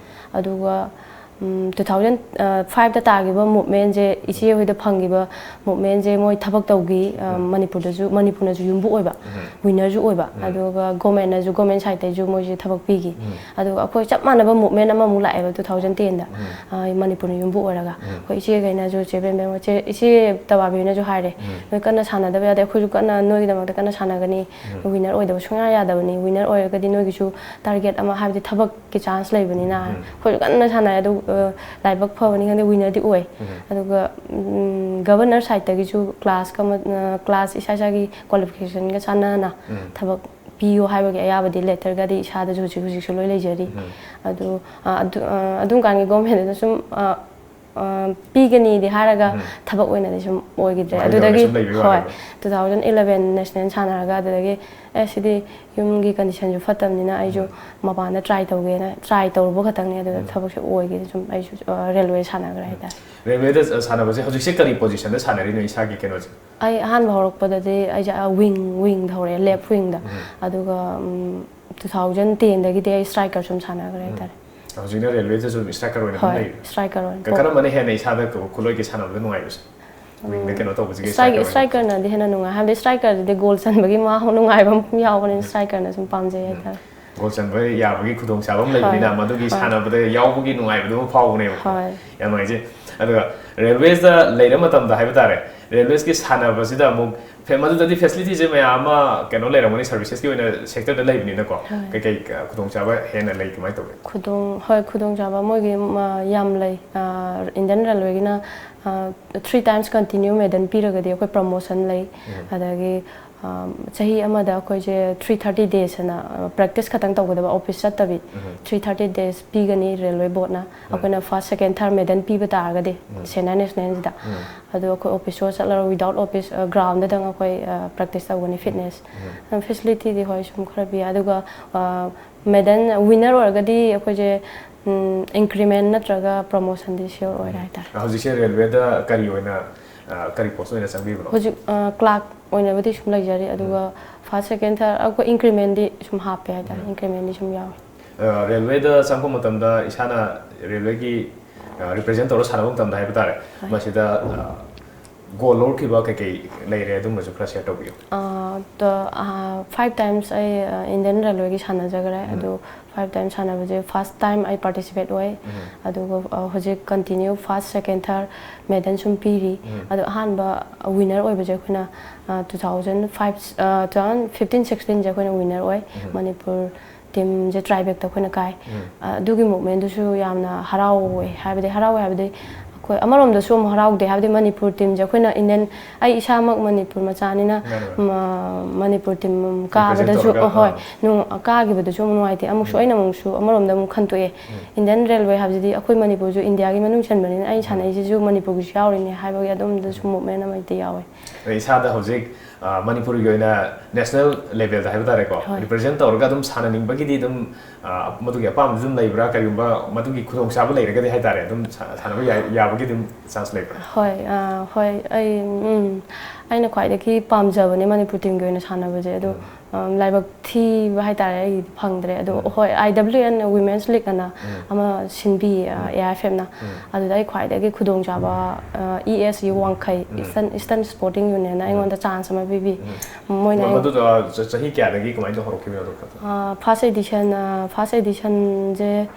ꯑꯗꯨꯒ two thousand fiveꯇ ꯇꯥꯈꯤꯕ movementꯁꯦ, ꯏꯆꯦ ꯍꯣꯏꯗ ꯐꯪꯈꯤꯕ movementꯁꯦ, ꯃꯣꯏ ꯊꯕꯛ ꯇꯧꯈꯤ꯫ ꯃꯅꯤꯄꯨꯔꯗꯁꯨ, ꯃꯅꯤꯄꯨꯔꯅꯁꯨ ꯌꯨꯝꯕꯨ ꯑꯣꯏꯕ, winnerꯁꯨ ꯑꯣꯏꯕ, ꯑꯗꯨꯒ governmentꯅꯁꯨ, government sideꯇꯩꯁꯨ ꯃꯣꯏꯁꯦ ꯊꯕꯛ ꯄꯤꯈꯤ꯫ ꯑꯗꯨꯒ ꯑꯩꯈꯣꯏ ꯆꯞ ꯃꯥꯟꯅꯕ movement ꯑꯃꯃꯨꯛ ꯂꯥꯛꯑꯦꯕ two thousand tenꯗ꯫ ꯃꯅꯤꯄꯨꯔꯅ ꯌꯨꯝꯕꯨ ꯑꯣꯏꯔꯒ ꯑꯩꯈꯣꯏ ꯏꯆꯦꯈꯩꯅꯁꯨ, ꯆꯦ ꯕꯦꯝꯕꯦꯝ, ꯆꯦ, ꯏꯆꯦ ꯇꯕꯥꯕꯤꯅꯁꯨ ꯍꯥꯏꯔꯦ, "ꯅꯣꯏ ꯀꯟꯅ ꯁꯥꯟꯅꯗꯕ ꯌꯥꯗꯦ, ꯑꯩꯈꯣꯏꯁꯨ ꯀꯟꯅ ꯅꯣꯏꯒꯤꯗꯃꯛꯇ ꯀꯟꯅ ꯁꯥꯟꯅꯒꯅꯤ꯫ Winner ꯑꯣꯏꯗꯕ ꯁꯨꯡꯌꯥ ꯌꯥꯗꯕꯅꯤ꯫ Winner ꯑꯣꯏꯔꯒꯗꯤ ꯅꯣꯏꯒꯤꯁꯨ target ꯑꯃ, ꯍꯥꯏꯕꯗꯤ ꯊꯕꯛ ꯀꯤ chance ꯂꯩꯕꯅꯤꯅ ꯑꯩꯈꯣꯏꯁꯨ ꯀꯟꯅ ꯁꯥꯟꯅꯔꯦ꯫ ꯑꯗꯨ ꯂꯥꯏꯕꯛ ꯐꯕꯅꯤ ꯈꯪꯗꯦ, winnerꯗꯤ ꯑꯣꯏ꯫ ꯑꯗꯨꯒ governor sideꯇꯒꯤꯁꯨ class class ꯏꯁꯥ ꯏꯁꯥꯒꯤ qualificationꯒ ꯆꯥꯟꯅꯅ ꯊꯕꯛ ꯄꯤꯌꯨ ꯍꯥꯏꯕꯒꯤ ꯑꯌꯥꯕꯗꯤ letterꯒꯗꯤ ꯏꯁꯥꯗꯁꯨ ꯍꯧꯖꯤꯛ ꯍꯧꯖꯤꯛꯁꯨ ꯂꯣꯏ ꯂꯩꯖꯔꯤ꯫ ꯑꯗꯨ ꯑꯗꯨꯝ ꯀꯥꯟꯒꯤ governmentꯗꯨꯅ ꯁꯨꯝ ꯄꯤꯒꯅꯤꯗꯤ ꯍꯥꯏꯔꯒ ꯊꯕꯛ ꯑꯣꯏꯅꯗꯤ ꯁꯨꯝ ꯑꯣꯏꯈꯤꯗ꯭ꯔꯦ꯫ ꯑꯗꯨꯗꯒꯤ ꯁꯨꯝ ꯂꯩꯕꯒꯤ ꯍꯣꯏ, ꯇꯨ ꯊꯥꯎꯖꯟ ꯏꯂꯚꯦꯟ ꯅꯦꯁꯅꯦꯜ ꯁꯥꯟꯅꯔꯒ ꯑꯗꯨꯗꯒꯤ ꯑꯦ ꯁꯤꯗꯤ ꯌꯨꯝꯒꯤ ꯀꯟꯗꯤꯁꯟꯁꯨ ꯐꯠꯇꯕꯅꯤꯅ ꯑꯩꯁꯨ ꯃꯄꯥꯟꯗ ꯇ꯭ꯔꯥꯏ ꯇꯧꯒꯦꯅ ꯇ꯭ꯔꯥꯏ ꯇꯧꯔꯨꯕ ꯈꯛꯇꯪꯅꯦ꯫ ꯑꯗꯨꯗ ꯊꯕꯛꯁꯦ ꯑꯣꯏꯈꯤꯗꯦ꯫ ꯁꯨꯝ ꯑꯩꯁꯨ ꯔꯦꯜꯋꯦ ꯁꯥꯟꯅꯈ꯭ꯔꯦ ꯍꯥꯏꯇꯥꯔꯦ꯫ ꯔꯦꯜꯋꯦꯗ ꯁꯥꯟꯅꯕꯁꯦ ꯍꯧꯖꯤꯛꯁꯦ ꯀꯔꯤ ꯄꯣꯖꯤꯁꯟꯗ ꯁꯥꯟꯅꯔꯤꯅꯣ ꯏꯁꯥꯒꯤ ꯀꯩꯅꯣꯁꯦ? ꯑꯩ ꯑꯍꯥꯟꯕ ꯍꯧꯔꯛꯄꯗꯗꯤ ꯑꯩꯁꯦ ꯋꯤꯡ ꯋꯤꯡꯗ ꯍꯧꯔꯛꯑꯦ, ꯂꯦꯐ ꯋꯤꯡꯗ꯫ ꯑꯗꯨꯒ ꯇꯨ ꯊꯥꯎꯖꯟ ꯇꯦꯟꯗꯒꯤꯗꯤ ꯑꯩ ꯁ꯭ꯇ꯭ꯔꯥꯏꯀꯔ ꯁꯨꯝ ꯁꯥꯟꯅꯈ꯭ꯔꯦ ꯍꯥꯏꯇꯥꯔꯦ꯫ ꯍꯧꯖꯤꯛꯅ ꯔꯦꯜꯋꯦꯗꯁꯨ ꯑꯗꯨꯝ ꯁ꯭ꯇ꯭ꯔꯥꯏꯀꯔ ꯑꯣꯏꯅ ꯑꯗꯨꯝ ꯍꯣꯏ, ꯂꯩꯔꯤ꯫ ꯁ꯭ꯇ꯭ꯔꯥꯏꯀꯔ ꯑꯣꯏꯅ ꯀ- ꯀꯔꯝꯕꯅ ꯍꯦꯟꯅ ꯏꯁꯥꯗ ꯈꯨ- ꯈꯨꯠꯂꯣꯏꯒꯤ ꯁꯥꯟꯅꯕꯗ ꯅꯨꯡꯉꯥꯏꯕꯁꯦ? ꯋꯤꯡꯗ ꯀꯩꯅꯣ ꯇꯧꯕꯁꯤꯒꯤ ꯁ꯭ꯇ꯭ꯔꯥꯏꯛ- ꯁ꯭ꯇ꯭ꯔꯥꯏꯀꯔ ꯑꯣꯏꯅ? ꯁ꯭ꯇ꯭ꯔꯥꯏꯀꯔꯅꯗꯤ ꯍꯦꯟꯅ ꯅꯨꯡꯉꯥꯏ꯫ ꯍꯥꯏꯕꯗꯤ ꯁ꯭ꯇ꯭ꯔꯥꯏꯀꯔꯗꯨꯗꯤ ꯒꯣꯜ ꯆꯟꯕꯒꯤ ꯃꯍꯥꯎ ꯅꯨꯡꯉꯥꯏꯕ ꯑꯃ ꯌꯥꯎꯕꯅꯤꯅ ꯁ꯭ꯇ꯭ꯔꯥꯏꯀꯔꯅ ꯁꯨꯝ ꯄꯥꯝꯖꯩ ꯍꯥꯏꯇꯥꯔꯦ꯫ ꯒꯣꯜ ꯆꯟꯕ ꯌꯥꯕꯒꯤ ꯈꯨꯗꯣꯡꯆꯥꯕ ꯑꯃ ꯂꯩꯕꯅꯤꯅ ꯍꯣꯏ, ꯃꯗꯨꯒꯤ ꯍꯣꯏ꯫ ꯁꯥꯟꯅꯕꯗ ꯌꯥꯎꯕꯒꯤ ꯅꯨꯡꯉꯥꯏꯕꯗꯨ ꯑꯃ ꯐꯥꯎꯕꯅꯦꯕꯀꯣ꯫ ꯍꯣꯏ꯫ ꯌꯥꯝ ꯅꯨꯡꯉꯥꯏꯖꯩ꯫ ꯑꯗꯨꯒ ꯔꯦꯜꯋꯦꯁꯇ ꯂꯩꯔ ꯃꯇꯝꯗ ꯍꯥꯏꯕ ꯇꯥꯔꯦ, ꯔꯦꯜꯋꯦꯁꯀꯤ ꯁꯥꯟꯅꯕꯁꯤꯗ ꯑꯃꯨꯛ ꯐꯦ- ꯃꯗꯨꯗꯗꯤ ꯐꯦꯁꯤꯂꯤꯇꯤꯁꯦ ꯃꯌꯥꯝ ꯑꯃ ꯀꯩꯅꯣ ꯂꯩꯔꯝꯒꯅꯤ, ꯁꯔꯚꯤꯁꯦꯁꯀꯤ ꯑꯣꯏꯅ ꯁꯦꯛꯇꯔꯗ ꯂꯩꯕꯅꯤꯅꯀꯣ꯫ ꯍꯣꯏ꯫ ꯀꯩꯀꯩ ꯑ, ꯈꯨꯗꯣꯡꯆꯥꯕ ꯍꯦꯟꯅ ꯂꯩ, ꯀꯃꯥꯏꯅ ꯇꯧꯒꯦ? ꯈꯨꯗꯣꯡ ꯍꯣꯏ, ꯈꯨꯗꯣꯡꯆꯥꯕ ꯃꯣꯏꯒꯤ ꯃ- ꯌꯥꯝ ꯂꯩ꯫ ꯏꯟꯗꯤꯌꯟ ꯔꯦꯜꯋꯦꯒꯤꯅ ꯊ꯭ꯔꯤ ꯇꯥꯏꯝꯁ ꯀꯟꯇꯤꯅ꯭ꯌꯨ ꯃꯦꯗꯜ ꯄꯤꯔꯒꯗꯤ ꯑꯩꯈꯣꯏ ꯄ꯭ꯔꯃꯣꯁꯟ ꯂꯩ꯫ ꯑꯗꯒꯤ ꯑ, ꯆꯍꯤ ꯑꯃꯗ ꯑꯩꯈꯣꯏꯁꯦ ꯊ꯭ꯔꯤ ꯊꯥꯔꯇꯤ ꯗꯦꯖ ꯍꯥꯏꯅ ꯄ꯭ꯔꯦꯛꯇꯤꯁ ꯈꯛꯇꯪ ꯇꯧꯒꯗꯕ, ꯑꯣꯐꯤꯁ ꯆꯠꯇꯕꯤ꯫ ꯊ꯭ꯔꯤ ꯊꯥꯔꯇꯤ ꯗꯦꯖ ꯄꯤꯒꯅꯤ ꯔꯦꯜꯋꯦ ꯕꯣꯔꯗꯅ꯫ ꯑꯩꯈꯣꯏꯅ ꯐꯥꯔꯁ, ꯁꯦꯀꯦꯟ, ꯊꯥꯔꯠ ꯃꯦꯗꯜ ꯄꯤꯕ ꯇꯥꯔꯒꯗꯤ ꯁꯦꯅꯤꯌꯔ ꯅꯦꯁꯅꯦꯜꯁꯤꯗ꯫ ꯑꯗꯣ ꯑꯩꯈꯣꯏ ꯑꯣꯐꯤꯁ ꯁꯣ ꯆꯠꯂꯔꯣꯏ, ꯋꯤꯗꯥꯎꯠ ꯑꯣꯐꯤꯁ, ꯒ꯭ꯔꯥꯎꯟꯗꯗꯪ ꯑꯩꯈꯣꯏ ꯄ꯭ꯔꯦꯛꯇꯤꯁ ꯇꯧꯒꯅꯤ, ꯐꯤꯠꯅꯦꯁ꯫ ꯐꯦꯁꯤꯂꯤꯇꯤꯗꯤ ꯍꯣꯏ ꯁꯨꯝ ꯈꯔ ꯄꯤ꯫ ꯑꯗꯨꯒ ꯃꯦꯗꯜ ꯋꯤꯟꯅꯔ ꯑꯣꯏꯔꯒꯗꯤ ꯑꯩꯈꯣꯏꯁꯦ ꯏꯟꯀ꯭ꯔꯤꯃꯦꯟ ꯅꯠꯇ꯭ꯔꯒ ꯄ꯭ꯔꯃꯣꯁꯟꯗꯤ ꯁꯤꯌꯣꯔ ꯑꯣꯏꯔꯦ ꯍꯥꯏꯇꯥꯔꯦ꯫ ꯍꯧꯖꯤꯛꯁꯦ ꯔꯦꯜꯋꯦꯗ ꯀꯔꯤ ꯑꯣꯏꯅ, ꯑ, ꯀꯔꯤ ꯄꯣꯁ ꯑꯣꯏꯅ ꯆꯪꯕꯤꯕꯅꯣ? ꯍꯧꯖꯤꯛ ꯀ꯭ꯂꯥꯔꯛ ꯑꯣꯏꯅꯕꯨꯗꯤ ꯁꯨꯝ ꯂꯩꯖꯔꯤ, ꯑꯗꯨꯒ ꯐꯥꯔꯁ, ꯁꯦꯀꯦꯟ, ꯊꯥꯔꯠ ꯑꯩꯈꯣꯏ ꯏꯟꯀ꯭ꯔꯤꯃꯦꯟꯗꯤ ꯁꯨꯝ ꯍꯥꯞꯄꯦ ꯍꯥꯏꯇꯥꯔꯦ꯫ ꯏꯟꯀ꯭ꯔꯤꯃꯦꯟꯗꯤ ꯁꯨꯝ ꯌꯥꯎꯋꯦ꯫ ꯑ, ꯔꯦꯜꯋꯦꯗ ꯆꯪꯕ ꯃꯇꯝꯗ ꯏꯁꯥꯅ ꯔꯦꯜꯋꯦꯒꯤ, ꯑ, ꯔꯤꯄ꯭ꯔꯖꯦꯟ ꯇꯧꯔ ꯁꯥꯟꯅꯕ ꯃꯇꯝꯗ ꯍꯥꯏꯕ ꯇꯥꯔꯦ, ꯍꯣꯏ꯫ ꯃꯁꯤꯗ, ꯑ, ꯒꯣꯜ ꯂꯧꯔꯛꯈꯤꯕ ꯀꯩꯀꯩ ꯂꯩꯔꯦ, ꯑꯗꯨꯝꯕꯁꯨ ꯈꯔ ꯁꯤꯌꯔ ꯇꯧꯕꯤꯌꯨ꯫ ꯐꯥꯏꯚ ꯇꯥꯏꯝꯁ ꯑꯩ ꯏꯟꯗꯤꯌꯟ ꯔꯦꯜꯋꯦꯒꯤ ꯁꯥꯟꯅꯖꯈ꯭ꯔꯦ꯫ ꯑꯗꯨ ꯐꯥꯏꯚ ꯇꯥꯏꯝꯁ ꯁꯥꯟꯅꯕꯁꯦ ꯐꯥꯔꯁ ꯇꯥꯏꯝ ꯑꯩ ꯄꯥꯔꯇꯤꯁꯤꯄꯦꯠ ꯑꯣꯏ꯫ ꯑꯗꯨꯒ ꯑ, ꯍꯧꯖꯤꯛ continue first, second, third medal ꯁꯨꯝ ꯄꯤꯔꯤ꯫ ꯑꯗꯣ ꯑꯍꯥꯟꯕ ꯋꯤꯟꯅꯔ ꯑꯣꯏꯕꯁꯦ ꯑꯩꯈꯣꯏꯅ two thousand five, two thousand fifteen ꯁꯤꯛꯁꯇꯤꯟꯁꯦ ꯑꯩꯈꯣꯏꯅ ꯋꯤꯟꯅꯔ ꯑꯣꯏ꯫ ꯃꯅꯤꯄꯨꯔ ꯇꯤꯝꯁꯦ ꯇ꯭ꯔꯥꯏꯕꯦꯛꯇ ꯑꯩꯈꯣꯏꯅ ꯀꯥꯏ꯫ ꯑꯗꯨꯒꯤ ꯃꯨꯞꯃꯦꯟꯗꯨꯁꯨ ꯌꯥꯝꯅ ꯍꯔꯥꯎꯋꯦ꯫ ꯍꯥꯏꯕꯗꯤ ꯍꯔꯥꯎꯋꯦ ꯍꯥꯏꯕꯗꯤ ꯍꯣꯏ, ꯑꯃꯔꯣꯝꯗꯁꯨ ꯑꯃꯨꯛ ꯍꯔꯥꯎꯗꯦ, ꯍꯥꯏꯕꯗꯤ ꯃꯅꯤꯄꯨꯔ ꯇꯤꯝꯁꯦ ꯑꯩꯈꯣꯏꯅ ꯏꯟꯗꯤꯌꯟ, ꯑꯩ ꯏꯁꯥꯃꯛ ꯃꯅꯤꯄꯨꯔ ꯃꯆꯥꯅꯤꯅ, ꯃꯥꯅꯦ, ꯃꯥꯅꯦ꯫ ꯃ-, ꯃꯅꯤꯄꯨꯔ ꯇꯤꯝ ꯀꯥꯕꯗꯁꯨ, ꯇꯧꯔꯒ, ꯍꯣꯏ, ꯑꯥ꯫ ꯅꯨꯡ-, ꯀꯥꯈꯤꯕꯗꯁꯨ ꯑꯃꯨꯛ ꯅꯨꯡꯉꯥꯏꯇꯦ, ꯑꯃꯨꯛꯁꯨ ꯎꯝ꯫ ꯑꯩꯅ ꯑꯃꯨꯛꯁꯨ ꯑꯃꯔꯣꯝꯗ ꯑꯃꯨꯛ ꯈꯟꯇꯣꯛꯑꯦ꯫ ꯎꯝ꯫ ꯏꯟꯗꯤꯌꯟ ꯔꯦꯜꯋꯦ ꯍꯥꯏꯕꯁꯤꯗꯤ ꯑꯩꯈꯣꯏ ꯃꯅꯤꯄꯨꯔꯁꯨ ꯏꯟꯗꯤꯌꯥꯒꯤ ꯃꯅꯨꯡ ꯆꯟꯕꯅꯤꯅ, ꯑꯩꯅ ꯎꯝ꯫ ꯁꯥꯟꯅꯩꯁꯤꯁꯨ ꯃꯅꯤꯄꯨꯔꯒꯤꯁꯨ ꯌꯥꯎꯔꯤꯅꯦ ꯍꯥꯏꯕꯒꯤ ꯑꯗꯣꯝꯗꯁꯨ ꯎꯝ꯫ ꯃꯨꯞꯃꯦꯟ ꯑꯃꯗꯤ ꯌꯥꯎꯋꯦ꯫ ꯑꯗ ꯏꯁꯥꯗ ꯍꯧꯖꯤꯛ, ꯑ, ꯃꯅꯤꯄꯨꯔꯒꯤ ꯑꯣꯏꯅ ꯅꯦꯁꯅꯦꯜ ꯂꯦꯚꯦꯜꯗ ꯍꯥꯏꯕ ꯇꯥꯔꯦꯀꯣ, ꯍꯣꯏ꯫ ꯔꯤꯄ꯭ꯔꯖꯦꯟ ꯇꯧꯔꯒ ꯑꯗꯨꯝ ꯁꯥꯟꯅꯅꯤꯡꯕꯒꯤꯗꯤ ꯑꯗꯨꯝ, ꯑ, ꯃꯗꯨꯒꯤ ꯑꯄꯥꯝꯕꯁꯨ ꯑꯗꯨꯝ ꯂꯩꯕ꯭ꯔꯥ? ꯀꯔꯤꯒꯨꯝꯕ ꯃꯗꯨꯒꯤ ꯈꯨꯗꯣꯡꯆꯥꯕ ꯂꯩꯔꯒꯗꯤ ꯍꯥꯏ ꯇꯥꯔꯦ, ꯑꯗꯨꯝ ꯁꯥ-, ꯁꯥꯟꯅꯕ ꯌꯥꯏ-, ꯌꯥꯕꯒꯤ ꯑꯗꯨꯝ ꯆꯥꯟꯁ ꯂꯩꯕ꯭ꯔꯥ? ꯍꯣꯏ, ꯑ, ꯍꯣꯏ, ꯑꯩ, ꯎꯝ, ꯑꯩꯅ ꯈ꯭ꯋꯥꯏꯗꯒꯤ ꯄꯥꯝꯖꯕꯅꯦ ꯃꯅꯤꯄꯨꯔ ꯇꯤꯝꯒꯤ ꯑꯣꯏꯅ ꯁꯥꯟꯅꯕꯁꯦ, ꯑꯗꯣ, ꯎꯝ꯫ ꯑ, ꯂꯥꯏꯕꯛ ꯊꯤꯕ ꯍꯥꯏ ꯇꯥꯔꯦ, ꯑꯩꯒꯤꯗꯤ ꯐꯪꯗ꯭ꯔꯦ꯫ ꯑꯗꯣ, ꯎꯝ꯫ ꯍꯣꯏ, ꯑꯥꯏ ꯗꯕ꯭ꯂꯤꯌꯨ ꯑꯦꯟ Women's League ꯑꯅ ꯎꯝ꯫ ꯑꯃ ꯁꯤꯟꯕꯤꯌꯦ, ꯑ, ꯎꯝ꯫ ꯑꯦ ꯑꯥꯏ ꯑꯦꯐ ꯑꯦꯐꯅ꯫ ꯎꯝ꯫ ꯑꯗꯨꯗ ꯑꯩ ꯈ꯭ꯋꯥꯏꯗꯒꯤ ꯈꯨꯗꯣꯡꯆꯥꯕ, ꯑ, ꯏ ꯑꯦꯁ ꯌꯨ ꯋꯥꯡꯈꯩ, ꯎꯝ꯫ Eastern, Eastern Sporting Union ꯅ ꯎꯝ꯫ ꯑꯩꯉꯣꯟꯗ ꯆꯥꯟꯁ ꯑꯃ ꯄꯤꯕꯤ꯫ ꯎꯝ꯫ ꯃꯣꯏꯅ ꯃ-, ꯑꯩ ꯃꯗꯨꯗꯣ, ꯑ, ꯆ-, ꯆꯍꯤ ꯀꯌꯥꯗꯒꯤ ꯀꯃꯥꯏꯅ ꯇꯧꯔ ꯍꯧꯔꯛꯈꯤꯕꯅꯣ, ꯑꯗꯨ ꯈꯛꯇ? ꯑ, first edition, ꯑ, first edition ꯁꯦ,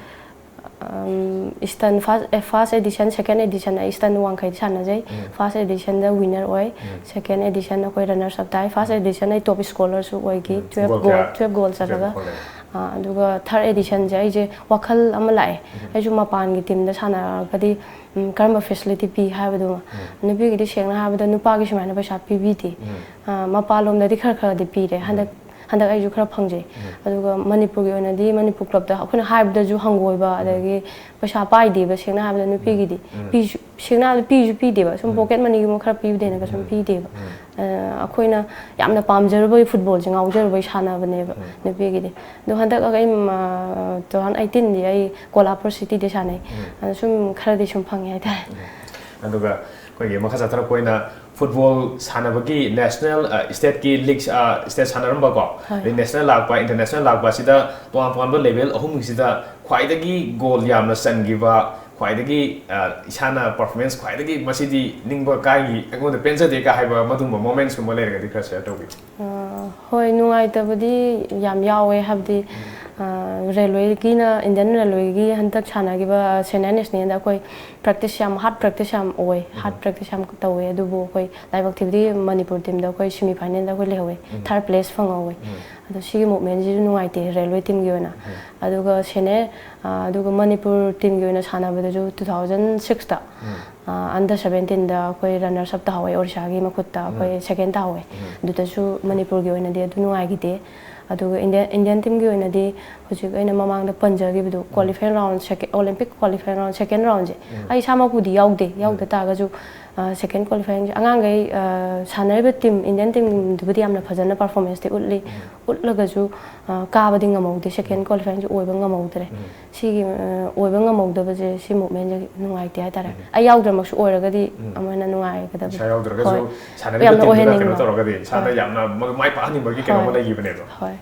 ꯎꯝ, Eastern first, ꯑꯦ, first edition, second edition ꯅ Eastern ꯋꯥꯡꯈꯩꯗ ꯁꯥꯟꯅꯖꯩ꯫ ꯎꯝ꯫ First edition ꯗ winner ꯑꯣꯏ꯫ ꯎꯝ꯫ Second edition ꯑꯩꯈꯣꯏ runners up ꯇꯥꯏ꯫ First ꯎꯝ꯫ Edition ꯑꯩ top scorer ꯁꯨ ꯑꯣꯏꯈꯤ, ꯎꯝ꯫ twelve ꯒꯣꯜ goal, ꯀꯌꯥ? Twelve goal ꯆꯜꯂꯒ꯫ Goal ꯂꯩ꯫ ꯑ, ꯑꯗꯨꯒ third edition ꯁꯦ ꯑꯩꯁꯦ ꯋꯥꯈꯜ ꯑꯃ ꯂꯥꯛꯑꯦ꯫ ꯎꯝ꯫ ꯑꯩꯁꯨ ꯃꯄꯥꯟꯒꯤ ꯇꯤꯝꯗ ꯁꯥꯟꯅꯔꯒꯗꯤ, ꯎꯝ, ꯀꯔꯝꯕ facility ꯄꯤ ꯍꯥꯏꯕꯗꯨꯃ꯫ ꯎꯝ꯫ ꯅꯨꯄꯤꯒꯤꯗꯤ ꯁꯦꯡꯅ ꯍꯥꯏꯔꯕꯗ ꯅꯨꯄꯥꯒꯤ ꯁꯨꯃꯥꯏꯅ ꯄꯩꯁꯥ ꯄꯤꯕꯤꯗꯦ꯫ ꯎꯝ꯫ ꯑ, ꯃꯄꯥꯟꯂꯣꯝꯗꯗꯤ ꯈꯔ ꯈꯔꯗꯤ ꯄꯤꯔꯦ꯫ ꯎꯝ꯫ ꯍꯟꯗꯛ, ꯍꯟꯗꯛ ꯑꯩꯁꯨ ꯈꯔ ꯐꯪꯖꯩ꯫ ꯎꯝ꯫ ꯑꯗꯨꯒ ꯃꯅꯤꯄꯨꯔꯒꯤ ꯑꯣꯏꯅꯗꯤ ꯃꯅꯤꯄꯨꯔ club ꯇ ꯑꯩꯈꯣꯏꯅ ꯍꯥꯏꯕꯗꯁꯨ ꯍꯪꯒꯣꯏꯕ, ꯎꯝ꯫ ꯑꯗꯒꯤ ꯄꯩꯁꯥ ꯄꯥꯏꯗꯦꯕ, ꯁꯦꯡꯅ ꯍꯥꯏꯕꯗ ꯅꯨꯄꯤꯒꯤꯗꯤ꯫ ꯎꯝ꯫ ꯄꯤꯁꯨ, ꯁꯦꯡꯅ ꯍꯥꯏꯕꯗ ꯄꯤꯁꯨ ꯄꯤꯗꯦꯕ꯫ ꯁꯨꯝ ꯎꯝ꯫ Pocket money ꯒꯨꯝꯕ ꯈꯔ ꯄꯤꯕꯗꯩꯅ ꯀꯩꯁꯨꯝ ꯎꯝ꯫ ꯄꯤꯗꯦꯕ꯫ ꯎꯝ꯫ ꯑ, ꯑꯩꯈꯣꯏꯅ ꯌꯥꯝꯅ ꯄꯥꯝꯖꯔꯨꯕꯒꯤ ꯐꯨꯠꯕꯣꯜꯁꯦ ꯉꯥꯎꯖꯔꯨꯕꯒꯤ ꯁꯥꯟꯅꯕꯅꯦꯕ ꯎꯝ꯫ ꯅꯨꯄꯤꯒꯤꯗꯤ꯫ ꯑꯗꯣ ꯍꯟꯗꯛ ꯑꯩ, ꯃ, two thousand eighteen ꯗꯤ ꯑꯩ ꯀꯣꯂꯥꯄꯨꯔ ꯁꯤꯇꯤꯗ ꯁꯥꯟꯅꯩ꯫ ꯎꯝ꯫ ꯑꯗꯣ ꯁꯨꯝ ꯈꯔꯗꯤ ꯁꯨꯝ ꯐꯪꯉꯦ ꯍꯥꯏꯇꯥꯔꯦ꯫ ꯎꯝ꯫ ꯑꯗꯨꯒ ꯑꯩꯈꯣꯏꯒꯤ ꯃꯈꯥ ꯆꯠꯊꯔꯛꯄ ꯑꯣꯏꯅ ꯐꯨꯠꯕꯣꯜ ꯁꯥꯟꯅꯕꯒꯤ ꯅꯦꯁꯅꯦꯜ, ꯑ, ꯁ꯭ꯇꯦꯠꯀꯤ ꯂꯤꯒ, ꯑ, ꯁ꯭ꯇꯦꯠ ꯁꯥꯟꯅꯔꯝꯕꯀꯣ, ꯍꯣꯏ꯫ ꯑꯗꯩ ꯅꯦꯁꯅꯦꯜ ꯂꯥꯛꯄ, ꯏꯟꯇꯔꯅꯦꯁꯅꯦꯜ ꯂꯥꯛꯄ ꯑꯁꯤꯗ ꯇꯣꯉꯥꯟ ꯇꯣꯉꯥꯟꯕ ꯂꯦꯚꯦꯜ ꯑꯍꯨꯝꯒꯤꯁꯤꯗ ꯈ꯭ꯋꯥꯏꯗꯒꯤ ꯒꯣꯜ ꯌꯥꯝꯅ ꯆꯟꯈꯤꯕ, ꯈ꯭ꯋꯥꯏꯗꯒꯤ, ꯑ, ꯏꯁꯥꯅ ꯄꯔꯐꯣꯔꯃꯦꯟꯁ ꯈ꯭ꯋꯥꯏꯗꯒꯤ ꯃꯁꯤꯗꯤ ꯅꯤꯡꯕ ꯀꯥꯏꯈꯤ, ꯑꯩꯉꯣꯟꯗ ꯄꯦꯟꯖꯗꯦꯒ ꯍꯥꯏꯕ ꯃꯗꯨꯒꯨꯝꯕ ꯃꯣꯃꯦꯟꯁꯀꯨꯝꯕ ꯂꯩꯔꯒꯗꯤ ꯈꯔ ꯁꯤꯌꯔ ꯇꯧꯕꯤꯌꯨ꯫ ꯑ, ꯍꯣꯏ, ꯅꯨꯡꯉꯥꯏꯇꯕꯗꯤ ꯌꯥꯝ ꯌꯥꯎꯋꯦ, ꯍꯥꯏꯕꯗꯤ, ꯎꯝ꯫ ꯔꯦꯜꯋꯦꯒꯤꯅ, ꯏꯟꯗꯤꯌꯟ ꯔꯦꯜꯋꯦꯒꯤ ꯍꯟꯗꯛ ꯁꯥꯟꯅꯈꯤꯕ ꯁꯦꯅꯤꯌꯔ ꯅꯦꯁꯅꯦꯜꯗ ꯑꯩꯈꯣꯏ ꯄ꯭ꯔꯦꯛꯇꯤꯁ ꯌꯥꯝ ꯍꯥꯔꯠ ꯄ꯭ꯔꯦꯛꯇꯤꯁ ꯌꯥꯝ ꯑꯣꯏ, ꯍꯥꯔꯠ ꯄ꯭ꯔꯦꯛꯇꯤꯁ ꯌꯥꯝ ꯇꯧꯋꯦ꯫ ꯑꯗꯨꯕꯨ ꯑꯩꯈꯣꯏ ꯂꯥꯏꯕꯛ ꯊꯤꯕꯗꯤ ꯃꯅꯤꯄꯨꯔ ꯇꯤꯝꯗ ꯑꯩꯈꯣꯏ ꯁꯦꯃꯤ ꯐꯥꯏꯅꯦꯜꯗ ꯑꯩꯈꯣꯏ ꯂꯩꯍꯧꯋꯦ, ꯊꯥꯔꯠ ꯄ꯭ꯂꯦꯁ ꯐꯪꯍꯧꯋꯦ꯫ ꯑꯗꯣ ꯁꯤꯒꯤ ꯃꯨꯞꯃꯦꯟꯁꯤꯁꯨ ꯅꯨꯡꯉꯥꯏꯇꯦ ꯔꯦꯜꯋꯦ ꯇꯤꯝꯒꯤ ꯑꯣꯏꯅ꯫ ꯑꯗꯨꯒ ꯁꯦꯅꯤꯌꯔ ꯑꯗꯨꯒ ꯃꯅꯤꯄꯨꯔ ꯇꯤꯝꯒꯤ ꯑꯣꯏꯅ ꯁꯥꯟꯅꯕꯗꯁꯨ ꯇꯨ ꯊꯥꯎꯖꯟ ꯁꯤꯛꯁꯇ ꯑꯟꯗꯔ ꯁꯕꯦꯟꯇꯤꯟꯗ ꯑꯩꯈꯣꯏ ꯔꯟꯅꯔꯁ ꯑꯞ ꯇꯥꯍꯧꯋꯦ, ꯑꯣꯔꯤꯁꯥꯒꯤ ꯃꯈꯨꯠꯇ ꯑꯩꯈꯣꯏ ꯁꯦꯀꯦꯟ ꯇꯥꯍꯧꯋꯦ꯫ ꯑꯗꯨꯗꯁꯨ ꯃꯅꯤꯄꯨꯔꯒꯤ ꯑꯣꯏꯅꯗꯤ ꯑꯗꯨ ꯅꯨꯡꯉꯥꯏꯈꯤꯗꯦ꯫ ꯑꯗꯨꯒ ꯏꯟꯗꯤꯌꯟ ꯏꯟꯗꯤꯌꯟ ꯇꯤꯝꯒꯤ ꯑꯣꯏꯅꯗꯤ ꯍꯧꯖꯤꯛ ꯑꯩꯅ ꯃꯃꯥꯡꯗ ꯄꯟꯖꯈꯤꯕꯗꯣ, ꯀ꯭ꯋꯥꯂꯤꯐꯥꯏꯡ ꯔꯥꯎꯟ, ꯑꯣꯂꯤꯝꯄꯤꯛ ꯀ꯭ꯋꯥꯂꯤꯐꯥꯏꯡ ꯔꯥꯎꯟ ꯁꯦꯀꯦꯟ ꯔꯥꯎꯟꯁꯦ ꯑꯩ ꯏꯁꯥꯃꯛꯄꯨꯗꯤ ꯌꯥꯎꯗꯦ, ꯌꯥꯎꯗ ꯇꯥꯔꯒꯁꯨ ꯁꯦꯀꯦꯟ ꯀ꯭ꯋꯥꯂꯤꯐꯥꯏꯡꯁꯦ ꯑꯉꯥꯡꯈꯩ, ꯁꯥꯟꯅꯔꯤꯕ ꯇꯤꯝ, ꯏꯟꯗꯤꯌꯟ ꯇꯤꯝꯗꯨꯕꯨꯗꯤ ꯌꯥꯝꯅ ꯐꯖꯅ ꯄꯔꯐꯣꯔꯃꯦꯟꯁꯇꯤ ꯎꯠꯂꯤ, ꯎꯠꯂꯒꯁꯨ ꯀꯥꯕꯗꯤ ꯉꯝꯍꯧꯗꯦ, ꯁꯦꯀꯦꯟ ꯀ꯭ꯋꯥꯂꯤꯐꯥꯏꯡꯁꯦ ꯑꯣꯏꯕ ꯉꯝꯍꯧꯗ꯭ꯔꯦ꯫ ꯁꯤꯒꯤ ꯑꯣꯏꯕ ꯉꯝꯍꯧꯗꯕꯁꯦ, ꯁꯤ ꯃꯨꯞꯃꯦꯟꯁꯦ ꯅꯨꯡꯉꯥꯏꯇꯦ ꯍꯥꯏꯇꯥꯔꯦ꯫ ꯑꯩ ꯌꯥꯎꯗ꯭ꯔꯃꯛꯁꯨ ꯑꯣꯏꯔꯒꯗꯤ ꯑꯃꯨꯛ ꯍꯦꯟꯅ ꯅꯨꯡꯉꯥꯏꯒꯗꯕ꯫ ꯏꯁꯥ ꯌꯥꯎꯗ꯭ꯔꯒꯁꯨ ꯁꯥꯟꯅꯔꯤꯕ ꯇꯤꯝꯗꯨꯅ ꯀꯩꯅꯣ ꯇꯧꯔꯒꯗꯤ ꯏꯁꯥꯅ ꯌꯥꯝꯅ ꯃ- ꯃꯥꯏ ꯄꯥꯛꯍꯟꯅꯤꯡꯕꯒꯤ ꯀꯩꯅꯣꯝꯃ ꯂꯩꯈꯤꯕꯅꯦꯕ꯫ ꯍꯣꯏ꯫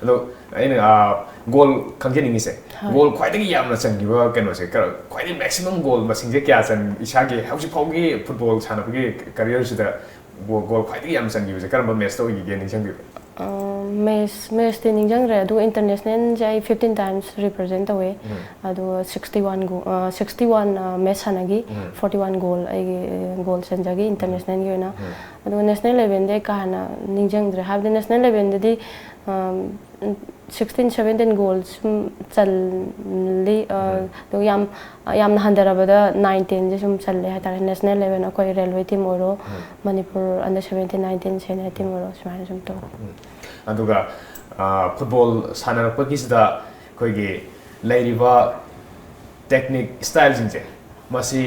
ꯑꯗꯣ ꯑꯩꯅ ꯒꯣꯜ ꯈꯪꯖꯅꯤꯡꯉꯤꯁꯦ, ꯒꯣꯜ ꯈ꯭ꯋꯥꯏꯗꯒꯤ ꯌꯥꯝꯅ ꯆꯟꯈꯤꯕ ꯀꯩꯅꯣꯁꯦ, ꯈ꯭ꯋꯥꯏꯗꯒꯤ ꯃꯦꯛꯁꯤꯃꯝ ꯒꯣꯜ ꯃꯁꯤꯡꯁꯦ ꯀꯌꯥ ꯆꯟ, ꯏꯁꯥꯒꯤ ꯍꯧꯖꯤꯛ ꯐꯥꯎꯒꯤ ꯐꯨꯠꯕꯣꯜ ꯁꯥꯟꯅꯕꯒꯤ ꯀꯔꯤꯌꯔꯁꯤꯗ ꯒꯣꯜ ꯈ꯭ꯋꯥꯏꯗꯒꯤ ꯌꯥꯝ ꯆꯟꯈꯤꯕꯁꯦ ꯀꯔꯝꯕ ꯃꯦꯠꯁꯇ ꯑꯣꯏꯈꯤꯒꯦ, ꯅꯤꯡꯁꯤꯡꯕꯤꯕ꯭ꯔꯥ? ꯃꯦꯠꯁ ꯃꯦꯠꯁꯇꯤ ꯅꯤꯡꯁꯤꯡꯗ꯭ꯔꯦ, ꯑꯗꯨꯒ ꯏꯟꯇꯔꯅꯦꯁꯅꯦꯜꯁꯦ ꯑꯩ ꯐꯤꯐꯇꯤꯟ ꯇꯥꯏꯝꯁ ꯔꯤꯄ꯭ꯔꯖꯦꯟ ꯇꯧꯋꯦ꯫ ꯑꯗꯨꯒ ꯁꯤꯛꯁꯇꯤ ꯋꯥꯟ ꯁꯤꯛꯁꯇꯤ ꯋꯥꯟ ꯃꯦꯠꯁ ꯁꯥꯟꯅꯈꯤ꯫ ꯐꯣꯔꯇꯤ ꯋꯥꯟ ꯒꯣꯜ ꯑꯩꯒꯤ ꯒꯣꯜ ꯆꯟꯖꯈꯤ ꯏꯟꯇꯔꯅꯦꯁꯅꯦꯜꯒꯤ ꯑꯣꯏꯅ꯫ ꯑꯗꯨꯒ ꯅꯦꯁꯅꯦꯜ ꯂꯦꯚꯦꯜꯗꯤ ꯑꯩ ꯀꯥ ꯍꯦꯟꯅ ꯅꯤꯡꯁꯤꯡꯗ꯭ꯔꯦ, ꯍꯥꯏꯕꯗꯤ ꯅꯦꯁꯅꯦꯜ ꯂꯦꯚꯦꯜꯗꯗꯤ ꯁꯤꯛꯁꯇꯤꯟ ꯁꯕꯦꯟꯇꯤꯟ ꯒꯣꯜ ꯁꯨꯝ ꯆꯜꯂꯤ꯫ ꯑꯗꯨꯒ ꯌꯥꯝ ꯌꯥꯝꯅ ꯍꯟꯊꯔꯕꯗ ꯅꯥꯏꯟ ꯇꯦꯟꯁꯦ ꯁꯨꯝ ꯆꯜꯂꯦ ꯍꯥꯏꯇꯥꯔꯦ꯫ ꯅꯦꯁꯅꯦꯜ ꯂꯦꯚꯦꯜ ꯑꯩꯈꯣꯏ ꯔꯦꯜꯋꯦ ꯇꯤꯝ ꯑꯣꯏꯔꯣ, Manipur under seventeen, nineteen senior team ꯑꯣꯏꯔꯣ, ꯁꯨꯃꯥꯏꯅ ꯁꯨꯝ ꯇꯧꯋꯦ꯫ ꯑꯗꯨꯒ ꯐꯨꯠꯕꯣꯜ ꯁꯥꯟꯅꯔꯛꯄꯒꯤꯁꯤꯗ ꯑꯩꯈꯣꯏꯒꯤ ꯂꯩꯔꯤꯕ ꯇꯦꯛꯅꯤꯛ ꯁ꯭ꯇꯥꯏꯜꯁꯤꯡꯁꯦ, ꯃꯁꯤ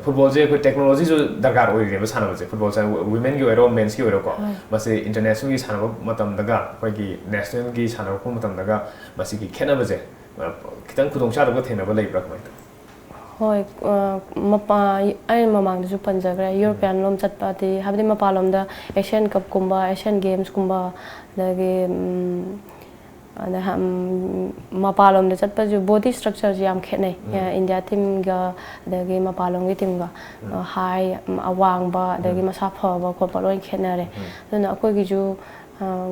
ꯐꯨꯠꯕꯣꯜꯁꯦ ꯑꯩꯈꯣꯏ ꯇꯦꯛꯅꯣꯂꯣꯖꯤꯁꯨ ꯗꯔꯀꯥꯔ ꯑꯣꯏꯔꯤꯅꯦꯕ ꯁꯥꯟꯅꯕꯁꯦ꯫ ꯐꯨꯠꯕꯣꯜꯁꯦ ꯋꯤꯃꯦꯟꯒꯤ ꯑꯣꯏꯔꯣ, ꯃꯦꯟꯁꯀꯤ ꯑꯣꯏꯔꯣꯀꯣ, ꯃꯁꯤ ꯏꯟꯇꯔꯅꯦꯁꯅꯦꯜꯒꯤ ꯁꯥꯟꯅꯕ ꯃꯇꯝꯗꯒ, ꯑꯩꯈꯣꯏꯒꯤ ꯅꯦꯁꯅꯦꯜꯒꯤ ꯁꯥꯟꯅꯔꯛꯄ ꯃꯇꯝꯗꯒ ꯃꯁꯤꯒꯤ ꯈꯦꯠꯅꯕꯁꯦ ꯈꯤꯇꯪ ꯈꯨꯗꯣꯡꯆꯥꯗꯕ ꯊꯦꯡꯅꯕ ꯂꯩꯕ꯭ꯔꯥ, ꯀꯃꯥꯏꯅ ꯇꯧꯏ? ꯍꯣꯏ, ꯃꯄꯥ ꯑꯩ ꯃꯃꯥꯡꯗꯁꯨ ꯄꯟꯖꯈ꯭ꯔꯦ, ꯌꯨꯔꯣꯄꯤꯌꯥꯟ ꯂꯣꯝ ꯆꯠꯄꯗꯤ, ꯍꯥꯏꯕꯗꯤ ꯃꯄꯥꯟꯂꯣꯝꯗ ꯑꯦꯁꯤꯌꯥꯟ ꯀꯞꯀꯨꯝꯕ, ꯑꯦꯁꯤꯌꯥꯟ ꯒꯦꯝꯁꯀꯨꯝꯕ, ꯑꯗꯒꯤ ꯑꯗ ꯃꯄꯥꯟꯂꯣꯝꯗ ꯆꯠꯄꯁꯨ ꯕꯣꯗꯤ ꯁ꯭ꯇ꯭ꯔꯛꯆꯔꯁꯨ ꯌꯥꯝ ꯈꯦꯠꯅꯩ꯫ ꯏꯟꯗꯤꯌꯥ ꯇꯤꯝꯒ ꯑꯗꯒꯤ ꯃꯄꯥꯟꯂꯣꯝꯒꯤ ꯇꯤꯝꯒ꯫ ꯍꯥꯏ, ꯑꯋꯥꯡꯕ, ꯑꯗꯒꯤ ꯃꯁꯥ ꯐꯕ ꯈꯣꯠꯄ ꯂꯣꯏ ꯈꯦꯠꯅꯔꯦ꯫ ꯑꯗꯨꯅ ꯑꯩꯈꯣꯏꯒꯤꯁꯨ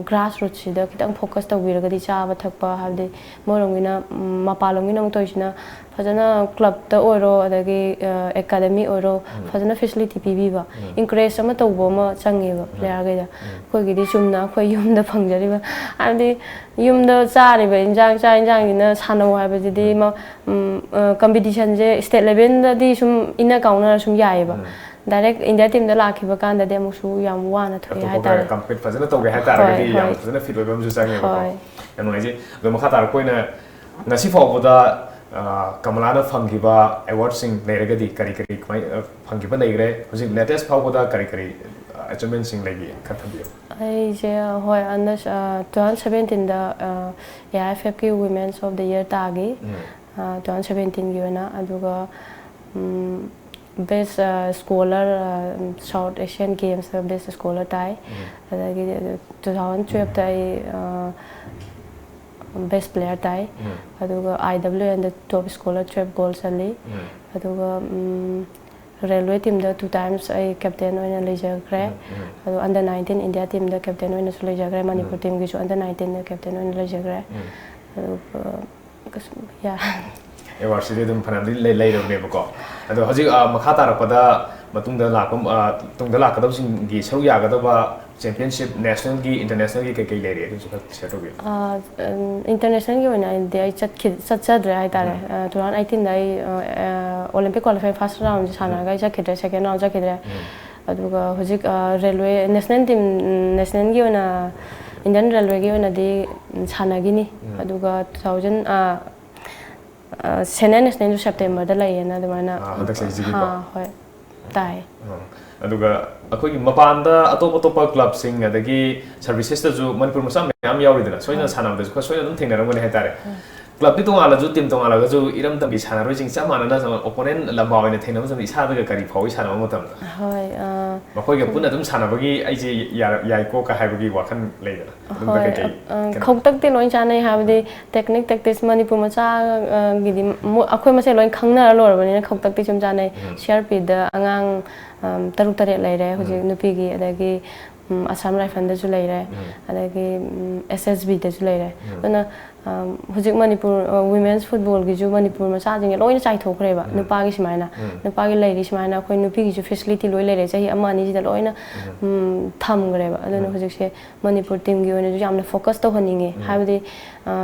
ꯒ꯭ꯔꯥꯁ ꯔꯨꯠꯁꯤꯗ ꯈꯤꯇꯪ ꯐꯣꯀꯁ ꯇꯧꯕꯤꯔꯒꯗꯤ, ꯆꯥꯕ ꯊꯛꯄ, ꯍꯥꯏꯕꯗꯤ ꯃꯣꯏꯔꯣꯝꯒꯤꯅ, ꯎꯝ, ꯃꯄꯥꯟꯂꯣꯝꯒꯤꯅ ꯑꯃꯨꯛ ꯇꯧꯔꯤꯁꯤꯅ ꯐꯖꯅ ꯀ꯭ꯂꯕꯇ ꯑꯣꯏꯔꯣ, ꯑꯗꯒꯤ ꯑꯦꯀꯥꯗꯃꯤ ꯑꯣꯏꯔꯣ, ꯐꯖꯅ ꯐꯦꯁꯤꯂꯤꯇꯤ ꯄꯤꯕꯤꯕ, ꯏꯟꯀꯔꯦꯖ ꯑꯃ ꯇꯧꯕ ꯑꯃ ꯆꯪꯉꯦꯕ ꯄ꯭ꯂꯦꯌꯔꯈꯩꯗ꯫ ꯑꯩꯈꯣꯏꯒꯤꯗꯤ ꯆꯨꯝꯅ ꯑꯩꯈꯣꯏ ꯌꯨꯝꯗ ꯐꯪꯖꯔꯤꯕ, ꯍꯥꯏꯕꯗꯤ ꯌꯨꯝꯗ ꯆꯥꯔꯤꯕ ꯏꯟꯖꯥꯡ, ꯆꯥꯛ ꯏꯟꯖꯥꯡꯁꯤꯅ ꯁꯥꯟꯅꯧ ꯍꯥꯏꯕꯁꯤꯗꯤ ꯀꯝꯄꯤꯇꯤꯁꯟꯁꯦ ꯁ꯭ꯇꯦꯠ ꯂꯦꯚꯦꯜꯗꯗꯤ ꯁꯨꯝ ꯏꯟꯅ ꯀꯥꯎꯅꯔ ꯁꯨꯝ ꯌꯥꯏꯑꯕ꯫ ꯗꯥꯏꯔꯦꯛ ꯏꯟꯗꯤꯌꯥ ꯇꯤꯝꯗ ꯂꯥꯛꯈꯤꯕ ꯀꯥꯟꯗꯗꯤ ꯑꯃꯨꯛꯁꯨ ꯌꯥꯝ ꯋꯥꯅ ꯊꯣꯛꯑꯦ ꯍꯥꯏꯇꯥꯔꯦ꯫ ꯀꯝꯄꯤꯠ ꯐꯖꯅ ꯇꯧꯒꯦ ꯍꯥꯏꯇꯥꯔꯒꯗꯤ, ꯍꯣꯏ, ꯌꯥꯝ ꯍꯣꯏ꯫ ꯐꯖꯅ ꯐꯤꯠ ꯑꯣꯏꯕ ꯑꯃꯁꯨ ꯆꯪꯉꯦꯕꯀꯣ꯫ ꯍꯣꯏ꯫ ꯌꯥꯝ ꯅꯨꯡꯉꯥꯏꯖꯩ꯫ ꯑꯗꯣ ꯃꯈꯥ ꯇꯥꯔꯛꯄ ꯑꯣꯏꯅ, ꯉꯁꯤ ꯐꯥꯎꯕꯗ, ꯑ, ꯀꯃꯂꯥꯅ ꯐꯪꯈꯤꯕ ꯑꯦꯋꯥꯔꯗꯁꯤꯡ ꯂꯩꯔꯒꯗꯤ ꯀꯔꯤ ꯀꯔꯤ ꯀꯃꯥꯏ, ꯑ, ꯐꯪꯈꯤꯕ ꯂꯩꯈ꯭ꯔꯦ? ꯍꯧꯖꯤꯛ ꯂꯦꯇꯦꯁ ꯐꯥꯎꯕꯗ ꯀꯔꯤ ꯀꯔꯤ, ꯑ, ꯑꯦꯆꯤꯞꯃꯦꯟꯁꯤꯡ ꯂꯩꯒꯦ ꯈꯔ ꯊꯝꯕꯤꯌꯨ꯫ ꯑꯩꯁꯦ, ꯍꯣꯏ, ꯍꯟꯗꯛ, ꯑ, ꯇꯨ ꯊꯥꯎꯖꯟ ꯁꯕꯦꯟꯇꯤꯟꯗ, ꯑ, ꯑꯦ ꯑꯥꯏ ꯑꯦꯐ ꯑꯦꯐꯀꯤ ꯋꯨꯃꯦꯟꯁ ꯑꯣꯐ ꯗ ꯌꯔ ꯇꯥꯈꯤ꯫ ꯎꯝ꯫ ꯑ, ꯇꯨ ꯊꯥꯎꯖꯟ ꯁꯕꯦꯟꯇꯤꯟꯒꯤ ꯑꯣꯏꯅ꯫ ꯑꯗꯨꯒ, ꯎꯝ, ꯕꯦꯁ, ꯑ, ꯁ꯭ꯀꯣꯂꯔ, ꯑ, ꯁꯥꯎꯠ ꯑꯦꯁꯤꯌꯥꯟ ꯒꯦꯝꯁꯇ ꯕꯦꯁ ꯁ꯭ꯀꯣꯂꯔ ꯇꯥꯏ꯫ ꯎꯝ꯫ ꯑꯗꯒꯤꯗꯤ ꯇꯨ ꯊꯥꯎꯖꯟ ꯇꯨꯋꯦꯜꯐꯇ ꯑꯩ, ꯑ, ꯕꯦꯁ ꯄ꯭ꯂꯦꯌꯔ ꯇꯥꯏ꯫ ꯎꯝ꯫ ꯑꯗꯨꯒ I W and top scorer twelve goal ꯆꯜꯂꯤ꯫ ꯎꯝ꯫ ꯑꯗꯨꯒ, ꯎꯝ, ꯔꯦꯜꯋꯦ ꯇꯤꯝꯗ ꯇꯨ ꯇꯥꯏꯝꯁ ꯑꯩ ꯀꯦꯞꯇꯦꯟ ꯑꯣꯏꯅ ꯂꯩꯖꯈ꯭ꯔꯦ꯫ ꯎꯝ, ꯎꯝ꯫ ꯑꯗꯣ ꯑꯟꯗꯔ ꯅꯥꯏꯟꯇꯤꯟ ꯏꯟꯗꯤꯌꯥ ꯇꯤꯝꯗ ꯀꯦꯞꯇꯦꯟ ꯑꯣꯏꯅꯁꯨ ꯂꯩꯖꯈ꯭ꯔꯦ꯫ ꯃꯅꯤꯄꯨꯔ ꯎꯝ꯫ ꯇꯤꯝꯒꯤꯁꯨ ꯑꯟꯗꯔ ꯅꯥꯏꯟꯇꯤꯟꯗ ꯀꯦꯞꯇꯦꯟ ꯑꯣꯏꯅ ꯂꯩꯖꯈ꯭ꯔꯦ꯫ ꯎꯝ꯫ ꯑꯗꯨꯒ ꯀꯩꯁꯨ, ꯌꯥ꯫ ꯑꯦꯋꯥꯔꯗꯁꯤꯗꯤ ꯑꯗꯨꯝ ꯐꯅꯌꯥꯝꯗꯤ ꯂꯩ-, ꯂꯩꯔꯕꯅꯦꯕꯀꯣ꯫ ꯑꯗꯣ ꯍꯧꯖꯤꯛ, ꯑ, ꯃꯈꯥ ꯇꯥꯔꯛꯄꯗ ꯃꯇꯨꯡꯗ ꯂꯥꯛꯄ, ꯑ, ꯇꯨꯡꯗ ꯂꯥꯛꯀꯗꯕꯁꯤꯡꯒꯤ ꯁꯔꯨꯛ ꯌꯥꯒꯗꯕ ꯆꯦꯝꯄꯤꯌꯟꯁꯤꯞ, ꯅꯦꯁꯅꯦꯜꯒꯤ, ꯏꯟꯇꯔꯅꯦꯁꯅꯦꯜꯒꯤ ꯀꯩꯀꯩ ꯂꯩꯔꯤ, ꯑꯗꯨꯁꯨ ꯈꯔ ꯁꯤꯌꯔ ꯇꯧꯕꯤꯌꯨ꯫ ꯑ, ꯎꯝ, ꯏꯟꯇꯔꯅꯦꯁꯅꯦꯜꯒꯤ ꯑꯣꯏꯅꯗꯤ ꯑꯩ ꯆꯠꯈꯤ-, ꯆꯠꯆꯗ꯭ꯔꯦ ꯍꯥꯏꯇꯥꯔꯦ꯫ ꯎꯝ꯫ ꯑ, ꯇꯨ ꯊꯥꯎꯖꯟ ꯑꯩꯠꯇꯤꯟꯗ ꯑꯩ, ꯑ, ꯑ, ꯑꯣꯂꯦꯝꯄꯤꯛ ꯀ꯭ꯋꯥꯂꯤꯐꯥꯏ ꯐꯥꯔꯁ ꯔꯥꯎꯟꯁꯦ ꯁꯥꯟꯅꯔꯒ ꯑꯩ ꯆꯠꯈꯤꯗ꯭ꯔꯦ, ꯁꯦꯀꯦꯟ ꯔꯥꯎꯟ ꯆꯠꯈꯤꯗ꯭ꯔꯦ꯫ ꯎꯝ꯫ ꯑꯗꯨꯒ ꯍꯧꯖꯤꯛ, ꯑ, ꯔꯦꯜꯋꯦ, ꯅꯦꯁꯅꯦꯜ ꯇꯤꯝ, ꯎꯝ, ꯅꯦꯁꯅꯦꯜꯒꯤ ꯑꯣꯏꯅ, ꯏꯟꯗꯤꯌꯟ ꯔꯦꯜꯋꯦꯒꯤ ꯑꯣꯏꯅꯗꯤ, ꯎꯝ, ꯁꯥꯟꯅꯈꯤꯅꯤ꯫ ꯎꯝ꯫ ꯑꯗꯨꯒ ꯇꯨ ꯊꯥꯎꯖꯟ, ꯑ, ꯑ, ꯁꯦꯅꯤꯌꯔ ꯅꯦꯁꯅꯦꯜꯁꯨ ꯁꯦꯞꯇꯦꯝꯕꯔꯗ ꯂꯩꯌꯦꯅ ꯑꯗꯨꯃꯥꯏꯅ, ꯑꯥ, ꯍꯟꯗꯛ ꯆꯍꯤꯁꯤꯒꯤꯀꯣ? ꯑꯥ, ꯍꯣꯏ, ꯇꯥꯏ꯫ ꯑꯥ, ꯑꯗꯨꯒ ꯑꯩꯈꯣꯏꯒꯤ ꯃꯄꯥꯟꯗ ꯑꯇꯣꯞ ꯑꯇꯣꯞꯄ ꯀ꯭ꯂꯕꯁꯤꯡ ꯑꯗꯒꯤ ꯁꯔꯚꯤꯁꯦꯁꯇꯁꯨ ꯃꯅꯤꯄꯨꯔ ꯃꯆꯥ ꯃꯌꯥꯝ ꯌꯥꯎꯔꯤꯗꯅ, ꯁꯣꯏꯗꯅ ꯍꯣꯏ꯫ ꯁꯥꯟꯅꯕꯗꯁꯨ ꯈꯔ ꯁꯣꯏꯗꯅ ꯑꯗꯨꯝ ꯊꯦꯡꯅꯔꯝꯒꯅꯤ ꯍꯥꯏꯇꯥꯔꯦ꯫ ꯍꯣꯏ꯫ ꯀ꯭ꯂꯕꯇꯤ ꯇꯣꯉꯥꯜꯂꯁꯨ, ꯇꯤꯝ ꯇꯣꯉꯥꯜꯂꯒꯁꯨ, ꯏꯔꯝꯗꯝꯒꯤ ꯁꯥꯟꯅꯔꯣꯏꯁꯤꯡ ꯆꯞ ꯃꯥꯟꯅꯅ ꯑꯣꯄꯣꯅꯦꯟ ꯂꯝꯕꯥ ꯑꯣꯏꯅ ꯊꯦꯡꯅꯕ ꯃꯇꯝꯗ ꯏꯁꯥꯗꯒ ꯀꯔꯤ ꯐꯥꯎꯏ ꯁꯥꯟꯅꯕ ꯃꯇꯝꯗ? ꯍꯣꯏ, ꯑꯥ, ꯃꯈꯣꯏꯒ ꯁꯨꯝ ꯄꯨꯟꯅ ꯑꯗꯨꯝ ꯁꯥꯟꯅꯕꯒꯤ ꯑꯩꯁꯦ ꯌꯥꯔ-, ꯌꯥꯏꯀꯣ ꯀ ꯍꯥꯏꯕꯒꯤ ꯋꯥꯈꯜ ꯂꯩꯗꯅ? ꯑꯗꯨꯝꯕ ꯍꯣꯏ, ꯀꯩꯀꯩ ꯑ, ꯀꯩꯅꯣ? ꯈꯧꯇꯛꯇꯤ ꯂꯣꯏ ꯆꯥꯅꯩ, ꯍꯥꯏꯕꯗꯤ ꯇꯦꯛꯅꯤꯛ, ꯇꯦꯛꯇꯤꯛꯁ ꯃꯅꯤꯄꯨꯔ ꯃꯆꯥ, ꯑ, ꯒꯤꯗꯤ ꯃꯣ-, ꯑꯩꯈꯣꯏ ꯃꯁꯦꯟ ꯂꯣꯏ ꯈꯪꯅꯔ ꯂꯣꯏꯔꯕꯅꯤꯅ ꯈꯧꯇꯛꯇꯤ ꯁꯨꯝ ꯆꯥꯅꯩ꯫ ꯎꯝ꯫ ꯁꯤ ꯑꯥꯔ ꯄꯤꯗ ꯑꯉꯥꯡ, ꯑꯝ, ꯇꯔꯨꯛ ꯇꯔꯦꯠ ꯂꯩꯔꯦ ꯍꯧꯖꯤꯛ ꯎꯝ꯫ ꯅꯨꯄꯤꯒꯤ, ꯑꯗꯒꯤ ꯎꯝ, ꯑꯁꯥꯝ ꯔꯥꯏꯐꯜꯗꯁꯨ ꯂꯩꯔꯦ, ꯑꯗꯒꯤ ꯑꯦꯁ ꯑꯦꯁ ꯕꯤꯗꯁꯨ ꯂꯩꯔꯦ꯫ ꯑꯗꯨꯅ ꯎꯝ, ꯍꯧꯖꯤꯛ ꯃꯅꯤꯄꯨꯔ ꯋꯤꯃꯦꯟꯁ ꯐꯨꯠꯕꯣꯜꯒꯤꯁꯨ ꯃꯅꯤꯄꯨꯔ ꯃꯆꯥꯁꯤꯡꯁꯦ ꯂꯣꯏꯅ ꯆꯥꯏꯊꯣꯛꯈ꯭ꯔꯦꯕ, ꯎꯝ, ꯅꯨꯄꯥꯒꯤ ꯁꯨꯃꯥꯏꯅ꯫ ꯎꯝ, ꯅꯨꯄꯥꯒꯤ ꯂꯩꯔꯤ ꯁꯨꯃꯥꯏꯅ ꯑꯩꯈꯣꯏ ꯅꯨꯄꯤꯒꯤꯁꯨ ꯐꯦꯁꯤꯂꯤꯇꯤ ꯂꯣꯏ ꯂꯩꯔꯦ, ꯆꯍꯤ ꯑꯃ ꯑꯅꯤꯁꯤꯗ ꯂꯣꯏꯅ ꯎꯝ, ꯊꯝꯈ꯭ꯔꯦꯕ꯫ ꯑꯗꯨꯅ ꯎꯝ, ꯍꯧꯖꯤꯛꯁꯦ ꯃꯅꯤꯄꯨꯔ ꯇꯤꯝꯒꯤ ꯑꯣꯏꯅꯁꯨ ꯌꯥꯝꯅ ꯐꯣꯀꯁ ꯇꯧꯍꯟꯅꯤꯡꯉꯦ꯫ ꯎꯝ, ꯍꯥꯏꯕꯗꯤ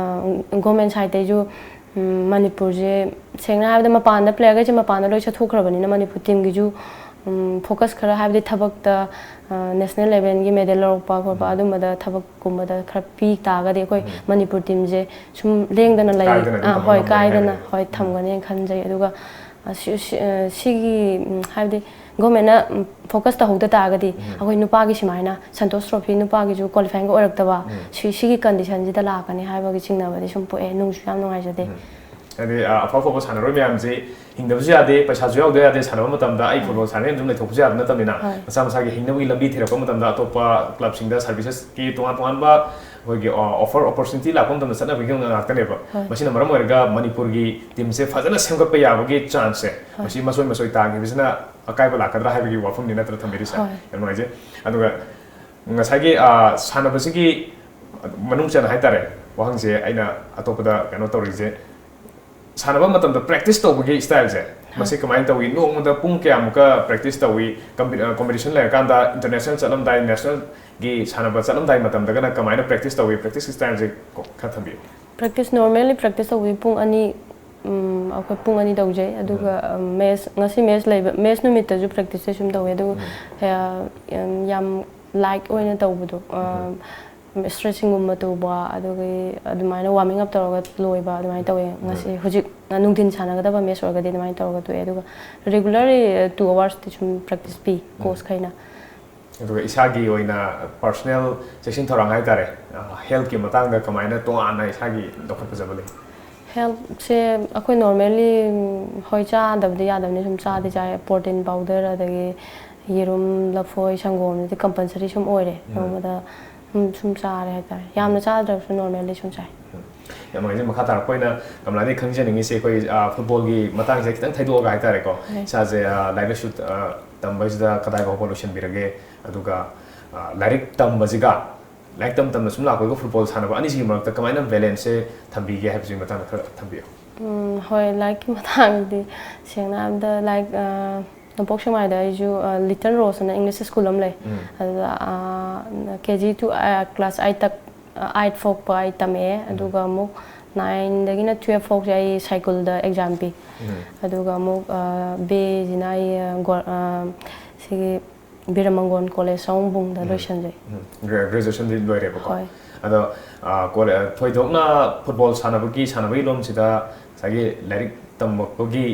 ꯒꯣꯔꯃꯦꯟ ꯁꯥꯏꯠꯇꯩꯁꯨ ꯎꯝ, ꯃꯅꯤꯄꯨꯔꯁꯦ ꯁꯦꯡꯅ ꯍꯥꯏꯔꯕꯗ ꯃꯄꯥꯟꯗ ꯄ꯭ꯂꯦꯌꯔꯈꯩꯁꯦ ꯃꯄꯥꯟꯗ ꯂꯣꯏ ꯆꯠꯊꯣꯛꯈ꯭ꯔꯕꯅꯤꯅ ꯃꯅꯤꯄꯨꯔ ꯇꯤꯝꯒꯤꯁꯨ ꯎꯝ, ꯐꯣꯀꯁ ꯈꯔ, ꯍꯥꯏꯕꯗꯤ ꯊꯕꯛꯇ ꯅꯦꯁꯅꯦꯜ ꯂꯦꯚꯦꯜꯒꯤ ꯃꯦꯗꯜ ꯂꯧꯔꯛꯄ ꯈꯣꯠꯄ, ꯎꯝ, ꯑꯗꯨꯝꯕꯗ ꯊꯕꯛꯀꯨꯝꯕꯗ ꯈꯔ ꯄꯤ ꯇꯥꯔꯒꯗꯤ ꯑꯩꯈꯣꯏ ꯎꯝ, ꯃꯅꯤꯄꯨꯔ ꯇꯤꯝꯁꯦ ꯁꯨꯝ ꯂꯦꯡꯗꯅ ꯂꯩ꯫ ꯀꯥꯏꯗꯅ ꯑꯗꯨꯝ ꯑꯥ, ꯊꯝꯕ ꯍꯣꯏ, ꯉꯝꯒꯅꯤ ꯀꯥꯏꯗꯅ ꯍꯥꯏꯅ꯫ ꯍꯣꯏ, ꯎꯝ, ꯊꯝꯒꯅꯤꯅ ꯈꯟꯖꯩ꯫ ꯑꯗꯨꯒ ꯑ, ꯁꯤ- ꯁꯤ- ꯑ, ꯁꯤꯒꯤ ꯎꯝ, ꯍꯥꯏꯕꯗꯤ ꯒꯣꯔꯃꯦꯟꯅ ꯐꯣꯀꯁ ꯇꯧꯍꯧꯗ ꯇꯥꯔꯒꯗꯤ ꯎꯝ, ꯑꯩꯈꯣꯏ ꯅꯨꯄꯥꯒꯤ ꯁꯨꯃꯥꯏꯅ ꯁꯟꯇꯣꯁ ꯇ꯭ꯔꯣꯐꯤ ꯅꯨꯄꯥꯒꯤꯁꯨ ꯀ꯭ꯋꯥꯂꯤꯐꯥꯏꯒ ꯑꯣꯏꯔꯛꯇꯕ, ꯎꯝ, ꯁꯤ- ꯁꯤꯒꯤ ꯀꯟꯗꯤꯁꯟꯁꯤꯗ ꯂꯥꯛꯀꯅꯤ ꯍꯥꯏꯕꯒꯤ ꯆꯤꯡꯅꯕꯗꯤ ꯁꯨꯝ ꯄꯣꯛꯑꯦ꯫ ꯅꯨꯡꯁꯨ ꯌꯥꯝ ꯅꯨꯡꯉꯥꯏꯖꯗꯦ꯫ ꯎꯝ꯫ ꯍꯥꯏꯗꯤ, ꯑ, ꯑꯐ ꯑꯐꯕ ꯁꯥꯟꯅꯔꯣꯏ ꯃꯌꯥꯝꯁꯦ ꯍꯤꯡꯗꯕꯁꯨ ꯌꯥꯗꯦ, ꯄꯩꯁꯥꯁꯨ ꯌꯥꯎꯗ ꯌꯥꯗꯦ, ꯁꯥꯟꯅꯕ ꯃꯇꯝꯗ ꯑꯩ ꯍꯣꯏ꯫ ꯐꯨꯠꯕꯣꯜ ꯁꯥꯟꯅꯩ ꯑꯗꯨꯝ ꯂꯩꯊꯣꯛꯄꯁꯨ ꯌꯥꯕ ꯅꯠꯇꯕꯅꯤꯅ, ꯍꯣꯏ꯫ ꯃꯁꯥ ꯃꯁꯥꯒꯤ ꯍꯤꯡꯅꯕꯒꯤ ꯂꯝꯕꯤ ꯊꯤꯔꯛꯄ ꯃꯇꯝꯗ ꯑꯇꯣꯞꯄ ꯀ꯭ꯂꯕꯁꯤꯡꯗ ꯁꯥꯔꯚꯤꯁꯦꯁꯀꯤ ꯇꯣꯉꯥꯟ ꯇꯣꯉꯥꯟꯕ ꯑꯩꯈꯣꯏꯒꯤ, ꯑ, ꯑꯣꯐꯔ ꯑꯣꯄꯣꯔꯆꯨꯅꯤꯇꯤ ꯂꯥꯛꯄ ꯃꯇꯝꯗ ꯆꯠꯅꯕꯒꯤ ꯉꯥꯛꯇꯅꯦꯕ꯫ ꯍꯣꯏ꯫ ꯃꯁꯤꯅ ꯃꯔꯝ ꯑꯣꯏꯔꯒ ꯃꯅꯤꯄꯨꯔꯒꯤ ꯇꯤꯝꯁꯦ ꯐꯖꯅ ꯁꯦꯝꯒꯠꯄ ꯌꯥꯕꯒꯤ ꯆꯥꯟꯁꯁꯦ ꯍꯣꯏ꯫ ꯃꯁꯤ ꯃꯁꯣꯏ ꯃꯁꯣꯏ ꯇꯥꯈꯤꯕꯁꯤꯅ ꯑꯀꯥꯏꯕ ꯂꯥꯛꯀꯗ꯭ꯔꯥ ꯍꯥꯏꯕꯒꯤ ꯋꯥꯐꯝꯅꯤ ꯅꯠꯇ꯭ꯔꯥ ꯊꯝꯕꯤꯔꯤꯁꯦ? ꯍꯣꯏ꯫ ꯌꯥꯝ ꯅꯨꯡꯉꯥꯏꯖꯩ꯫ ꯑꯗꯨꯒ ꯉꯁꯥꯏꯒꯤ, ꯑ, ꯁꯥꯟꯅꯕꯁꯤꯒꯤ ꯃꯅꯨꯡ ꯆꯟꯅ ꯍꯥꯏꯇꯥꯔꯦ, ꯋꯥꯍꯪꯁꯦ ꯑꯩꯅ ꯑꯇꯣꯞꯄꯗ ꯀꯩꯅꯣ ꯇꯧꯔꯤꯁꯦ, ꯁꯥꯟꯅꯕ ꯃꯇꯝꯗ ꯄ꯭ꯔꯦꯛꯇꯤꯁ ꯇꯧꯕꯒꯤ ꯁ꯭ꯇꯥꯏꯜꯁꯦ, ꯍꯣꯏ꯫ ꯃꯁꯤ ꯀꯃꯥꯏꯅ ꯇꯧꯏ? ꯅꯣꯡꯃꯗ ꯄꯨꯡ ꯀꯌꯥꯃꯨꯛꯀ ꯄ꯭ꯔꯦꯛꯇꯤꯁ ꯇꯧꯏ? ꯀꯝꯄꯤ-, ꯑ, ꯀꯣꯝꯄꯤꯇꯤꯁꯟ ꯂꯩꯔꯀꯥꯟꯗ, ꯏꯟꯇꯔꯅꯦꯁꯅꯦꯜ ꯆꯠꯂꯝꯗꯥꯏ, ꯅꯦꯁꯅꯦꯜꯒꯤ ꯁꯥꯟꯅꯕ ꯆꯠꯂꯝꯗꯥꯏ ꯃꯇꯝꯗꯒꯅ ꯀꯃꯥꯏꯅ ꯄ꯭ꯔꯦꯛꯇꯤꯁ ꯇꯧꯏ? ꯄ꯭ꯔꯦꯛꯇꯤꯁ ꯁ꯭ꯇꯥꯏꯜꯁꯦ ꯀꯣ, ꯈꯔ ꯊꯝꯕꯤꯌꯨ꯫ ꯄ꯭ꯔꯦꯛꯇꯤꯁ, ꯅꯣꯔꯃꯦꯜꯂꯤ ꯄ꯭ꯔꯦꯛꯇꯤꯁ ꯇꯧꯕꯗꯤ ꯄꯨꯡ ꯑꯅꯤ, ꯎꯝ, ꯑꯩꯈꯣꯏ ꯄꯨꯡ ꯑꯅꯤ ꯇꯧꯖꯩ꯫ ꯑꯗꯨꯒ, ꯎꯝ꯫ ꯎꯝ, ꯃꯦꯠꯆ, ꯉꯁꯤ ꯃꯦꯠꯆ ꯂꯩꯕ, ꯃꯦꯠꯆ ꯅꯨꯃꯤꯠꯇꯁꯨ ꯄ꯭ꯔꯦꯛꯇꯤꯁꯁꯦ ꯁꯨꯝ ꯇꯧꯋꯦ꯫ ꯑꯗꯨꯒ, ꯎꯝ꯫ ꯑ, ꯌꯥꯝ, ꯌꯥꯝ ꯂꯥꯏꯠ ꯑꯣꯏꯅ ꯇꯧꯕꯗꯣ, ꯑ, ꯎꯝ꯫ ꯏꯁꯇ꯭ꯔꯦꯆꯤꯡꯒꯨꯝꯕ ꯇꯧꯕ, ꯑꯗꯨꯒꯤ ꯑꯗꯨꯃꯥꯏꯅ ꯋꯥꯔꯃꯤꯡ ꯑꯞ ꯇꯧꯔꯒ ꯂꯣꯏꯕ ꯑꯗꯨꯃꯥꯏꯅ ꯇꯧꯋꯦ꯫ ꯉꯁꯤ ꯎꯝ꯫ ꯍꯧꯖꯤꯛ ꯅꯨꯡꯊꯤꯟ ꯁꯥꯟꯅꯒꯗꯕ ꯃꯦꯠꯆ ꯑꯣꯏꯔꯒꯗꯤ ꯑꯗꯨꯃꯥꯏꯅ ꯇꯧꯔꯒ ꯇꯣꯛꯑꯦ꯫ ꯑꯗꯨꯒ ꯔꯤꯒꯨꯂꯔꯂꯤ ꯇꯨ ꯑꯋꯥꯔꯁꯇꯤ ꯁꯨꯝ ꯄ꯭ꯔꯦꯛꯇꯤꯁ ꯄꯤ, ꯎꯝ꯫ ꯀꯣꯆꯈꯩꯅ꯫ ꯑꯗꯨꯒ ꯏꯁꯥꯒꯤ ꯑꯣꯏꯅ ꯄꯔꯁꯣꯅꯦꯜ ꯆꯦꯛꯁꯤꯟ ꯊꯧꯔꯥꯡ ꯍꯥꯏꯇꯥꯔꯦ, ꯑ, ꯍꯦꯜꯠꯀꯤ ꯃꯇꯥꯡꯗ ꯀꯃꯥꯏꯅ ꯇꯣꯉꯥꯟꯅ ꯏꯁꯥꯒꯤ ꯂꯧꯈꯠꯄ ꯐꯖꯕ ꯂꯩ? ꯍꯦꯜꯠꯁꯦ ꯑꯩꯈꯣꯏ ꯅꯣꯔꯃꯦꯜꯂꯤ, ꯍꯣꯏ, ꯆꯥꯗꯕꯗꯤ ꯌꯥꯗꯕꯅꯤ, ꯁꯨꯝ ꯆꯥꯗꯤ ꯆꯥꯏ꯫ ꯄ꯭ꯔꯣꯇꯤꯟ ꯄꯥꯎꯗꯔ, ꯑꯗꯒꯤ ꯌꯦꯔꯨꯝ, ꯂꯐꯣꯏ, ꯁꯪꯒꯣꯝꯁꯤꯗꯤ ꯀꯝꯄꯜꯁꯔꯤ ꯁꯨꯝ ꯑꯣꯏꯔꯦ꯫ ꯎꯝ꯫ ꯅꯣꯡꯃꯗ ꯁꯨꯝ, ꯁꯨꯝ ꯆꯥꯔꯦ ꯍꯥꯏꯇꯥꯔꯦ꯫ ꯌꯥꯝꯅ ꯆꯥꯗ꯭ꯔꯕꯁꯨ ꯅꯣꯔꯃꯦꯜꯂꯤ ꯁꯨꯝ ꯆꯥꯏ꯫ ꯎꯝ꯫ ꯌꯥꯝ ꯅꯨꯡꯉꯥꯏꯖꯩ꯫ ꯃꯈꯥ ꯇꯥꯔꯛꯄ ꯑꯣꯏꯅ ꯀꯃꯂꯥꯗꯒꯤ ꯈꯪꯖꯅꯤꯡꯉꯤꯁꯦ, ꯑꯩꯈꯣꯏ, ꯑ, ꯐꯨꯠꯕꯣꯜꯒꯤ ꯃꯇꯥꯡꯁꯦ ꯈꯤꯇꯪ ꯊꯩꯗꯣꯛꯑꯒ ꯍꯥꯏꯇꯥꯔꯦꯀꯣ꯫ ꯍꯣꯏ꯫ ꯏꯁꯥꯁꯦ, ꯑ, ꯂꯥꯏꯔꯤꯛ ꯂꯥꯏꯁꯨ, ꯑ, ꯇꯝꯕꯁꯤꯗ ꯀꯗꯥꯏ ꯐꯥꯎꯕ ꯂꯣꯏꯁꯤꯟꯕꯤꯔꯒꯦ? ꯑꯗꯨꯒ, ꯑ, ꯂꯥꯏꯔꯤꯛ ꯇꯝꯕꯁꯤꯒ, ꯂꯥꯏꯔꯤꯛ ꯇꯝ ꯇꯝꯅ ꯁꯨꯝ ꯂꯥꯛꯄꯒ ꯐꯨꯠꯕꯣꯜ ꯁꯥꯟꯅꯕ, ꯑꯅꯤꯁꯤꯒꯤ ꯃꯔꯛꯇ ꯀꯃꯥꯏꯅ ꯕꯦꯂꯦꯟꯁꯁꯦ ꯊꯝꯕꯤꯒꯦ ꯍꯥꯏꯕꯁꯤꯒꯤ ꯃꯇꯥꯡꯗ ꯈꯔ ꯊꯝꯕꯤꯌꯨ꯫ ꯎꯝ, ꯍꯣꯏ, ꯂꯥꯏꯔꯤꯛꯀꯤ ꯃꯇꯥꯡꯗꯤ ꯁꯦꯡꯅ ꯍꯥꯏꯔꯕꯗ, ꯂꯥꯏꯔꯤꯛ, ꯑ, ꯅꯣꯡꯄꯣꯛ ꯁꯦꯛꯃꯥꯏꯗ ꯑꯩꯁꯨ, ꯑ, Little Rose ꯑꯅ English school ꯑꯃ ꯂꯩ꯫ ꯎꯝ꯫ ꯑꯗꯨꯗ, ꯑ, K G to, ꯑ, class eight ꯇꯛ, ꯑ, eight ꯐꯥꯎꯕ ꯑꯩ ꯇꯝꯃꯛꯑꯦ꯫ ꯎꯝ꯫ ꯑꯗꯨꯒ ꯑꯃꯨꯛ nineꯗꯒꯤꯅ twelve ꯐꯥꯎꯁꯦ ꯑꯩ ꯁꯥꯏꯀꯨꯜꯗ exam ꯄꯤ꯫ ꯎꯝ꯫ ꯑꯗꯨꯒ ꯑꯃꯨꯛ, ꯑ, ꯕꯦꯁꯤꯅ ꯑꯩ, ꯑ, ꯒꯣ-, ꯑ, ꯁꯤꯒꯤ ꯕꯤꯔꯃꯪꯒꯣꯟ ꯀꯣꯂꯦꯖ ꯁꯑꯣꯝꯕꯨꯡꯗ ꯎꯝ꯫ ꯂꯣꯏꯁꯟꯖꯩ꯫ ꯎꯝ꯫ ꯒ꯭ꯔꯦ-, graduationꯗꯤ ꯂꯣꯏꯔꯦꯕꯀꯣ꯫ ꯍꯣꯏ꯫ ꯑꯗꯣ, ꯑ, ꯀꯣꯂꯦ-, ꯑ, ꯊꯣꯏꯗꯣꯛꯅ ꯐꯨꯠꯕꯣꯜ ꯁꯥꯟꯅꯕꯒꯤ, ꯁꯥꯟꯅꯕꯒꯤ ꯂꯣꯝꯁꯤꯗ ꯉꯁꯥꯏꯒꯤ ꯂꯥꯏꯔꯤꯛ ꯇꯝꯃꯛꯄꯒꯤ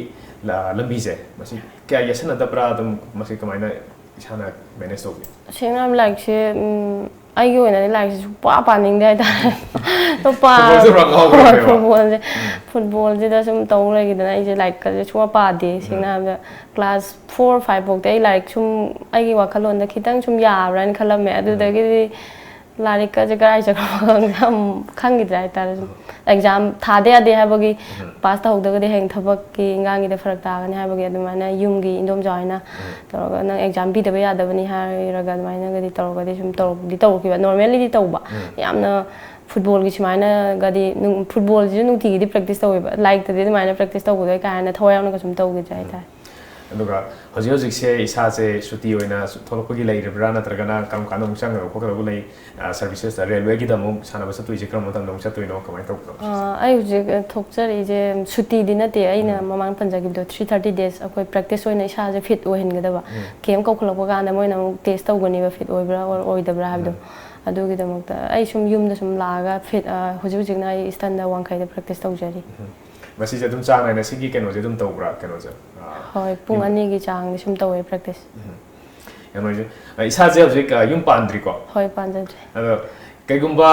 ꯂ-, ꯂꯝꯕꯤꯁꯦ, ꯃꯁꯤ ꯀꯌꯥ ꯌꯦꯠꯁꯟꯅꯗꯕ꯭ꯔꯥ? ꯑꯗꯨꯝ ꯃꯁꯤ ꯀꯃꯥꯏꯅ ꯏꯁꯥꯅ manage ꯇꯧꯕꯤ? ꯁꯦꯡꯅ ꯍꯥꯏꯔꯕꯗ ꯂꯥꯏꯔꯤꯛꯁꯦ, ꯎꯝ, ꯑꯩꯒꯤ ꯑꯣꯏꯅꯗꯤ ꯂꯥꯏꯔꯤꯛꯁꯦ ꯁꯨꯡꯄꯥ ꯄꯥꯅꯤꯡꯗꯦ ꯍꯥꯏꯇꯥꯔꯦ꯫ ꯑꯗꯣ ꯄꯥ-, ꯐꯨꯠꯕꯣꯜꯁꯦ ꯄꯨꯔꯥ ꯉꯥꯎꯈ꯭ꯔꯕꯅꯦꯕ꯫ ꯍꯣꯏ, ꯐꯨꯠꯕꯣꯜꯁꯦ, ꯎꯝ꯫ ꯐꯨꯠꯕꯣꯜꯁꯤꯗ ꯁꯨꯝ ꯇꯧ ꯂꯩꯈꯤꯗꯅ ꯑꯩꯁꯦ ꯂꯥꯏꯔꯤꯛꯀꯁꯦ ꯁꯨꯡꯄꯥ ꯄꯥꯗꯦ꯫ ꯎꯝ꯫ ꯁꯦꯡꯅ ꯍꯥꯏꯔꯕꯗ class four, five ꯐꯥꯎꯗꯤ ꯑꯩ ꯂꯥꯏꯔꯤꯛ ꯁꯨꯝ ꯑꯩꯒꯤ ꯋꯥꯈꯜꯂꯣꯟꯗ ꯈꯤꯇꯪ ꯁꯨꯝ ꯌꯥꯕ꯭ꯔꯥ ꯍꯥꯏꯅ ꯈꯜꯂꯝꯃꯦ꯫ ꯎꯝ꯫ ꯑꯗꯨꯗꯒꯤꯗꯤ ꯂꯥꯏꯔꯤꯛꯀꯁꯦ ꯀꯗꯥꯏ ꯆꯠꯈ꯭ꯔꯕ ꯈꯪꯗꯦ, ꯌꯥꯝ ꯈꯪꯈꯤꯗ꯭ꯔꯦ ꯍꯥꯏꯇꯥꯔꯦ꯫ ꯁꯨꯝ ꯎꯝ꯫ Exam ꯊꯥꯗ ꯌꯥꯗꯦ ꯍꯥꯏꯕꯒꯤ, ꯎꯝ꯫ Pass ꯇꯧꯍꯧꯗ꯭ꯔꯒꯗꯤ ꯍꯌꯦꯡ ꯊꯕꯛꯀꯤ ꯏꯟꯈꯥꯡꯒꯤꯗ ꯐꯔꯛ ꯇꯥꯒꯅꯤ ꯍꯥꯏꯕꯒꯤ ꯑꯗꯨꯃꯥꯏꯅ ꯌꯨꯝꯒꯤ ꯏꯟꯗꯣꯝꯆꯥ ꯍꯣꯏꯅ ꯎꯝ꯫ ꯇꯧꯔꯒ, "ꯅꯪ exam ꯄꯤꯗꯕ ꯌꯥꯗꯕꯅꯤ" ꯍꯥꯏꯔꯒ ꯑꯗꯨꯃꯥꯏꯅꯒꯗꯤ ꯇꯧꯔꯒꯗꯤ ꯁꯨꯝ ꯇꯧꯔꯛ-, ꯇꯧꯔꯛꯈꯤꯕ꯫ Normallyꯗꯤ ꯇꯧꯕ꯫ ꯎꯝ꯫ ꯌꯥꯝꯅ ꯐꯨꯠꯕꯣꯜꯒꯤ ꯁꯨꯃꯥꯏꯅꯒꯗꯤ ꯅꯨꯡ-, ꯐꯨꯠꯕꯣꯜꯁꯤꯁꯨ ꯅꯨꯡꯇꯤꯒꯤꯗꯤ practice ꯇꯧꯋꯦꯕ꯫ ꯂꯥꯏꯔꯤꯛꯇꯗꯤ ꯑꯗꯨꯃꯥꯏꯅ practice ꯇꯧꯕꯗꯣ ꯑꯩ ꯀꯥ ꯍꯦꯟꯅ ꯊꯋꯥꯏ ꯌꯥꯎꯅ ꯀꯩꯁꯨꯝ ꯇꯧꯈꯤꯗ꯭ꯔꯦ ꯎꯝ꯫ ꯍꯥꯏꯇꯥꯔꯦ꯫ ꯑꯗꯨꯒ ꯍꯧꯖꯤꯛ ꯍꯧꯖꯤꯛꯁꯦ ꯏꯁꯥꯁꯦ ꯁꯨꯇꯤ ꯑꯣꯏꯅ ꯁꯨ-, ꯊꯣꯛꯂꯛꯄꯒꯤ ꯂꯩꯔꯤꯕ꯭ꯔꯥ, ꯅꯠꯇ꯭ꯔꯒꯅ ꯀꯔꯝ ꯀꯥꯟꯗ ꯑꯃꯨꯛ ꯆꯪꯒꯗꯕ ꯈꯣꯠꯀꯗꯕ ꯂꯩ? ꯑ, servicesꯇ, railwayꯒꯤꯗ ꯑꯃꯨꯛ ꯁꯥꯟꯅꯕ ꯆꯠꯇꯣꯏꯁꯦ ꯀꯔꯝꯕ ꯃꯇꯝꯗ ꯑꯃꯨꯛ ꯆꯠꯇꯣꯏꯅꯣ? ꯀꯃꯥꯏꯅ ꯇꯧꯕꯅꯣ? ꯑ, ꯑꯩ ꯍꯧꯖꯤꯛ, ꯑ, ꯊꯣꯛꯆꯔꯛꯏꯁꯦ ꯁꯨꯇꯤꯗꯤ ꯅꯠꯇꯦ, ꯑꯩꯅ ꯎꯝ꯫ ꯃꯃꯥꯡ ꯄꯟꯖꯈꯤꯕꯗꯣ, three thirty days ꯑꯩꯈꯣꯏ practice ꯑꯣꯏꯅ ꯏꯁꯥꯁꯦ fit ꯑꯣꯏꯍꯟꯒꯗꯕ꯫ ꯎꯝ꯫ Camp ꯀꯧꯈꯠꯂꯛꯄ ꯀꯥꯟꯗ ꯃꯣꯏꯅ ꯑꯃꯨꯛ test ꯇꯧꯒꯅꯦꯕ, fit ꯑꯣꯏꯕ꯭ꯔꯥ or ꯑꯣꯏꯗꯕ꯭ꯔꯥ ꯍꯥꯏꯕꯗꯣ꯫ ꯎꯝ꯫ ꯑꯗꯨꯒꯤꯗꯃꯛꯇ ꯑꯩ ꯁꯨꯝ ꯌꯨꯝꯗ ꯁꯨꯝ ꯂꯥꯛꯑꯒ fit, ꯑ, ꯍꯧꯖꯤꯛ ꯍꯧꯖꯤꯛꯅ ꯑꯩ Easternꯗ ꯋꯥꯡꯈꯩꯗ practice ꯇꯧꯖꯔꯤ꯫ ꯎꯝ꯫ ꯃꯁꯤꯁꯦ ꯑꯗꯨꯝ ꯆꯥꯡ ꯅꯥꯏꯅ ꯁꯤꯒꯤ ꯀꯩꯅꯣꯁꯦ ꯑꯗꯨꯝ ꯇꯧꯕ꯭ꯔꯥ, ꯀꯩꯅꯣꯁꯦ? ꯑ, ꯍꯣꯏ, ꯄꯨꯡ ꯌꯨꯝ ꯑꯅꯤꯒꯤ ꯆꯥꯡꯗꯤ ꯁꯨꯝ ꯇꯧꯋꯦ practice꯫ ꯎꯝ꯫ ꯀꯩꯅꯣꯁꯦ, ꯑ, ꯏꯁꯥꯁꯦ ꯍꯧꯖꯤꯛ, ꯑ, ꯌꯨꯝ ꯄꯥꯟꯗ꯭ꯔꯤꯀꯣ? ꯍꯣꯏ, ꯄꯥꯟꯖꯗ꯭ꯔꯤ꯫ ꯑꯗꯣ ꯀꯩꯒꯨꯝꯕ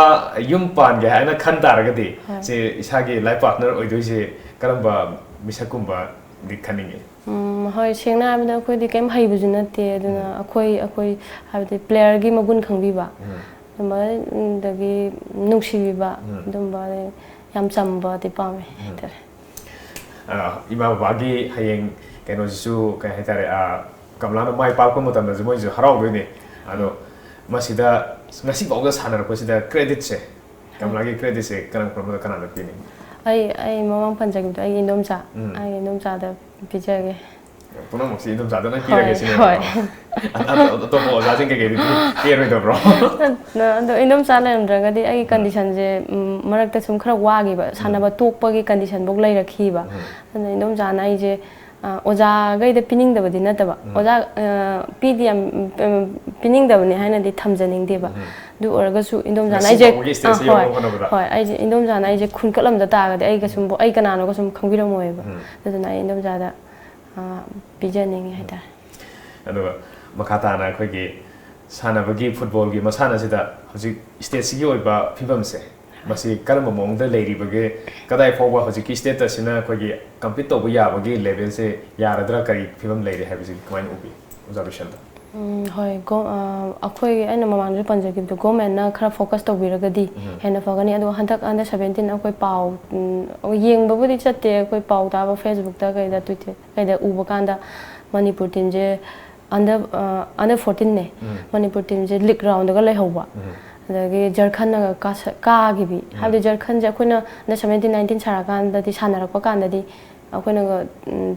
ꯌꯨꯝ ꯄꯥꯟꯒꯦ ꯍꯥꯏꯅ ꯈꯟ ꯇꯥꯔꯒꯗꯤ, ꯍꯣꯏ꯫ ꯁꯦ ꯏꯁꯥꯒꯤ life partner ꯑꯣꯏꯗꯣꯏꯁꯦ ꯀꯔꯝꯕ ꯃꯤꯁꯛꯀꯨꯝꯕꯗꯤ ꯈꯟꯅꯤꯡꯉꯤ? ꯎꯝ, ꯍꯣꯏ, ꯁꯦꯡꯅ ꯍꯥꯏꯔꯕꯗ ꯑꯩꯈꯣꯏꯗꯤ ꯀꯩꯝ ꯍꯩꯕꯁꯨ ꯅꯠꯇꯦ, ꯑꯗꯨꯅ ꯎꯝ꯫ ꯑꯩꯈꯣꯏ, ꯑꯩꯈꯣꯏ ꯍꯥꯏꯕꯗꯤ playerꯒꯤ ꯃꯒꯨꯟ ꯈꯪꯕꯤꯕ, ꯎꯝ꯫ ꯑꯗꯨꯝꯕ, ꯑꯗꯒꯤ ꯅꯨꯡꯁꯤꯕꯤꯕ, ꯎꯝ꯫ ꯑꯗꯨꯝꯕ ꯌꯥꯝ ꯆꯝꯕꯗꯤ ꯄꯥꯝꯃꯦ ꯎꯝ꯫ ꯍꯥꯏꯇꯥꯔꯦ꯫ ꯑ, ꯏꯃꯥ ꯕꯕꯥꯒꯤ ꯍꯌꯦꯡ ꯀꯩꯅꯣꯁꯤꯁꯨ, ꯀꯩ ꯍꯥꯏꯇꯥꯔꯦ, ꯑ, ꯀꯃꯂꯥꯅ ꯃꯥꯏ ꯄꯥꯛꯄ ꯃꯇꯝꯗꯁꯨ ꯃꯣꯏꯁꯨ ꯍꯔꯥꯎꯗꯣꯏꯅꯦ꯫ ꯑꯗꯣ, ꯎꯝ꯫ ꯃꯁꯤꯗ ꯉꯁꯤꯐꯥꯎꯗ ꯁꯥꯟꯅꯔꯛꯄꯁꯤꯗ creditꯁꯦ, ꯀꯃꯂꯥꯒꯤ creditꯁꯦ ꯀꯔꯝ ꯀꯔꯝꯕꯗ ꯀꯅꯥꯗ ꯄꯤꯅꯤꯡꯉꯤ? ꯑꯩ ꯑꯩ ꯃꯃꯥꯡ ꯄꯟꯖꯈꯤꯕꯗꯣ ꯑꯩꯒꯤ ꯏꯟꯗꯣꯝꯆꯥ ꯎꯝ꯫ ꯑꯩꯒꯤ ꯏꯟꯗꯣꯝꯆꯥꯗ ꯄꯤꯖꯒꯦ꯫ ꯄꯨꯝꯅꯃꯛꯁꯤ ꯏꯟꯗꯣꯝꯆꯥꯗ ꯂꯣꯏ ꯄꯤꯔꯒꯦ ꯍꯣꯏ, ꯁꯤꯅꯦ꯫ ꯍꯣꯏ꯫ ꯑꯇꯣꯞꯄ ꯑꯣꯖꯥꯁꯤꯡ ꯀꯩꯀꯩꯗꯤ ꯄꯤꯔꯣꯏꯗꯕ꯭ꯔꯣ? ꯑꯗꯣ ꯏꯟꯗꯣꯝꯆꯥ ꯂꯩꯔꯝꯗ꯭ꯔꯒꯗꯤ ꯑꯩꯒꯤ conditionꯁꯦ, ꯎꯝ, ꯃꯔꯛꯇ ꯁꯨꯝ ꯈꯔ ꯋꯥꯈꯤꯕ, ꯁꯥꯟꯅꯕ ꯇꯣꯛꯄꯒꯤ conditionꯐꯧ ꯂꯩꯔꯛꯈꯤꯕ꯫ ꯎꯝ꯫ ꯑꯗꯨꯅ ꯏꯟꯗꯣꯝꯆꯥꯅ ꯑꯩꯁꯦ, ꯑ, ꯑꯣꯖꯥꯈꯩꯗ ꯄꯤꯅꯤꯡꯗꯕꯗꯤ ꯅꯠꯇꯕ, ꯎꯝ꯫ ꯑꯣꯖꯥ, ꯑ, ꯄꯤꯗꯤ ꯌꯥꯝ, ꯎꯝ, ꯄꯤꯅꯤꯡꯗꯕꯅꯤ ꯍꯥꯏꯅꯗꯤ ꯊꯝꯖꯅꯤꯡꯗꯦꯕ꯫ ꯎꯝ꯫ ꯑꯗꯨ ꯑꯣꯏꯔꯒꯁꯨ ꯏꯟꯗꯣꯝꯆꯥꯅ ꯉꯁꯤ ꯑꯩꯁꯦ, ꯐꯥꯎꯕꯒꯤ stageꯁꯦ ꯑ, ꯍꯣꯏ, ꯌꯧꯅꯕ ꯍꯣꯠꯅꯕꯗ꯫ ꯍꯣꯏ, ꯑꯩꯁꯦ ꯏꯟꯗꯣꯝꯆꯥꯅ ꯑꯩꯁꯦ ꯈꯨꯟꯀꯠꯂꯝꯗ ꯇꯥꯔꯒꯗꯤ ꯑꯩ ꯀꯩꯁꯨꯝ, ꯑꯩ ꯀꯅꯥꯅꯣ ꯀꯩꯁꯨꯝ ꯈꯪꯕꯤꯔꯝꯃꯣꯏꯕ꯫ ꯎꯝ꯫ ꯑꯗꯨꯅ ꯑꯩ ꯏꯟꯗꯣꯝꯆꯥꯗ, ꯑ, ꯄꯤꯖꯅꯤꯡꯉꯤ ꯍꯥꯏꯇꯥꯔꯦ꯫ ꯑꯗꯨꯒ ꯃꯈꯥ ꯇꯥꯅ ꯑꯩꯈꯣꯏꯒꯤ ꯁꯥꯟꯅꯕꯒꯤ, footballꯒꯤ ꯃꯁꯥꯟꯅꯁꯤꯗ ꯍꯧꯖꯤꯛ stateꯁꯤꯒꯤ ꯑꯣꯏꯕ ꯐꯤꯕꯝꯁꯦ, ꯃꯁꯤ ꯀꯔꯝꯕ ꯃꯑꯣꯡꯗ ꯂꯩꯔꯤꯕꯒꯦ? ꯀꯗꯥꯏ ꯐꯥꯎꯕ ꯍꯧꯖꯤꯛꯀꯤ state ꯑꯁꯤꯅ ꯑꯩꯈꯣꯏꯒꯤ compete ꯇꯧꯕ ꯌꯥꯕꯒꯤ levelꯁꯦ ꯌꯥꯔꯗ꯭ꯔꯥ? ꯀꯔꯤ ꯐꯤꯕꯝ ꯂꯩꯔꯤ ꯍꯥꯏꯕꯁꯤ ꯀꯃꯥꯏꯅ ꯎꯕꯤ, ꯑꯣꯖꯥ ꯕꯤꯁꯟꯗ? ꯎꯝ, ꯍꯣꯏ, ꯒꯣ-, ꯑ, ꯑꯩꯈꯣꯏ, ꯑꯩꯅ ꯃꯃꯥꯡꯗꯁꯨ ꯄꯟꯖꯈꯤꯕꯗꯣ, governmentꯅ ꯈꯔ focus ꯇꯧꯕꯤꯔꯒꯗꯤ ꯎꯝ꯫ ꯍꯦꯟꯅ ꯐꯒꯅꯤ꯫ ꯑꯗꯣ ꯍꯟꯗꯛ under seventeen ꯑꯩꯈꯣꯏ ꯄꯥꯎ, ꯎꯝ, ꯌꯦꯡꯕꯕꯨꯗꯤ ꯆꯠꯇꯦ, ꯑꯩꯈꯣꯏ ꯄꯥꯎ ꯇꯥꯕ Facebookꯇ ꯀꯩꯗ, Twitter ꯀꯩꯗ ꯎꯕ ꯀꯥꯟꯗ ꯃꯅꯤꯄꯨꯔ teamꯁꯦ under, ꯑ, under fourteenꯅꯦ꯫ ꯎꯝ꯫ ꯃꯅꯤꯄꯨꯔ teamꯁꯦ league roundꯗꯒ ꯂꯩꯍꯧꯕ꯫ ꯎꯝ꯫ ꯑꯗꯒꯤ ꯖꯔꯈꯟꯅꯒ ꯀꯥꯁ-, ꯀꯥꯈꯤꯕꯤ꯫ ꯎꯝ꯫ ꯍꯥꯏꯕꯗꯤ ꯖꯔꯈꯟꯁꯦ ꯑꯩꯈꯣꯏꯅ under seventeen nineteen ꯁꯥꯟꯅꯔꯀꯥꯟꯗꯗꯤ, ꯁꯥꯟꯅꯔꯛꯄ ꯀꯥꯟꯗꯗꯤ ꯑꯩꯈꯣꯏꯅꯒ, ꯎꯝ,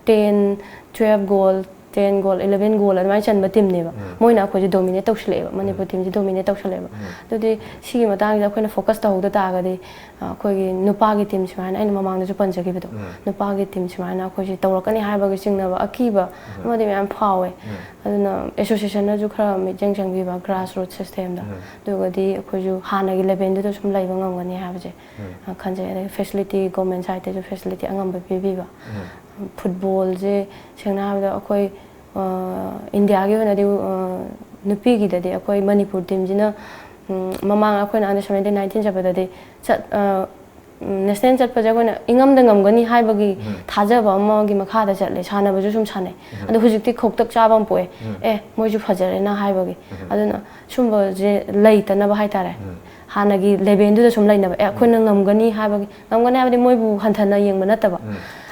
ten, twelve goal, ten goal, eleven goal ꯑꯗꯨꯃꯥꯏꯅ ꯆꯟꯕ teamꯅꯦꯕ꯫ ꯎꯝ꯫ ꯃꯣꯏꯅ ꯑꯩꯈꯣꯏꯁꯦ dominate ꯇꯧꯁꯤꯜꯂꯛꯑꯦꯕ, ꯃꯅꯤꯄꯨꯔ teamꯁꯦ dominate ꯇꯧꯁꯤꯜꯂꯛꯑꯦꯕ꯫ ꯎꯝ꯫ ꯑꯗꯨꯗꯤ ꯁꯤꯒꯤ ꯃꯇꯥꯡꯁꯤꯗ ꯑꯩꯈꯣꯏꯅ focus ꯇꯧꯍꯧꯗ ꯇꯥꯔꯒꯗꯤ, ꯑ, ꯑꯩꯈꯣꯏꯒꯤ ꯅꯨꯄꯥꯒꯤ team ꯁꯨꯃꯥꯏꯅ ꯑꯩꯅ ꯃꯃꯥꯡꯗꯁꯨ ꯄꯟꯖꯈꯤꯕꯗꯣ, ꯎꯝ꯫ ꯅꯨꯄꯥꯒꯤ team ꯁꯨꯃꯥꯏꯅ ꯑꯩꯈꯣꯏꯁꯦ ꯇꯧꯔꯛꯀꯅꯤ ꯍꯥꯏꯕꯒꯤ ꯆꯤꯡꯅꯕ, ꯑꯀꯤꯕ ꯎꯝ꯫ ꯑꯃꯗꯤ ꯃꯌꯥꯝ ꯐꯥꯎꯋꯦ꯫ ꯎꯝ꯫ ꯑꯗꯨꯅ associationꯅꯁꯨ ꯈꯔ ꯃꯤꯠꯌꯦꯡ ꯆꯪꯕꯤꯕ, grassroot systemꯗ꯫ ꯎꯝ꯫ ꯑꯗꯨꯒꯗꯤ ꯑꯩꯈꯣꯏꯁꯨ ꯍꯥꯟꯅꯒꯤ levelꯗꯨꯗ ꯁꯨꯝ ꯂꯩꯕ ꯉꯝꯒꯅꯤ ꯍꯥꯏꯕꯁꯦ, ꯎꯝ꯫ ꯑ, ꯈꯟꯖꯩ꯫ ꯑꯗꯒꯤ facility, government sideꯇꯩꯁꯨ facility ꯑꯉꯝꯕ ꯄꯤꯕꯤꯕ꯫ ꯎꯝ꯫ Footballꯁꯦ ꯁꯦꯡꯅ ꯍꯥꯏꯔꯕꯗ ꯑꯩꯈꯣꯏ, ꯑ, Indiaꯒꯤ ꯑꯣꯏꯅꯗꯤ, ꯑ, ꯅꯨꯄꯤꯒꯤꯗꯗꯤ ꯑꯩꯈꯣꯏ ꯃꯅꯤꯄꯨꯔ teamꯁꯤꯅ, ꯎꯝ, ꯃꯃꯥꯡ ꯑꯩꯈꯣꯏꯅ under seventeen nineteen ꯆꯠꯄꯗꯗꯤ ꯆꯠ-, ꯑ, ꯎꯝ, national ꯆꯠꯄꯁꯦ ꯑꯩꯈꯣꯏꯅ ꯏꯉꯝꯗ ꯉꯝꯒꯅꯤ ꯍꯥꯏꯕꯒꯤ ꯎꯝ꯫ ꯊꯥꯖꯕ ꯑꯃꯒꯤ ꯃꯈꯥꯗ ꯆꯠꯂꯦ, ꯁꯥꯟꯅꯕꯁꯨ ꯁꯨꯝ ꯁꯥꯟꯅꯩ꯫ ꯎꯝ꯫ ꯑꯗꯣ ꯍꯧꯖꯤꯛꯇꯤ ꯈꯧꯇꯛ ꯆꯥꯕ ꯑꯃ ꯄꯣꯛꯑꯦ, ꯎꯝ꯫ ꯑꯦ, ꯃꯣꯏꯁꯨ ꯐꯖꯔꯦꯅ ꯍꯥꯏꯕꯒꯤ꯫ ꯎꯝ꯫ ꯑꯗꯨꯅ ꯁꯨꯝꯕꯁꯦ ꯂꯩꯇꯅꯕ ꯍꯥꯏꯇꯥꯔꯦ꯫ ꯎꯝ꯫ ꯍꯥꯟꯅꯒꯤ ꯂꯦꯚꯦꯜꯗꯨꯗ ꯁꯨꯝ ꯂꯩꯅꯕ, ꯑꯦ, ꯑꯩꯈꯣꯏꯅ ꯉꯝꯒꯅꯤ ꯍꯥꯏꯕꯒꯤ, ꯉꯝꯒꯅꯤ ꯍꯥꯏꯕꯗꯤ ꯃꯣꯏꯕꯨ ꯍꯟꯊꯅ ꯌꯦꯡꯕ ꯅꯠꯇꯕ,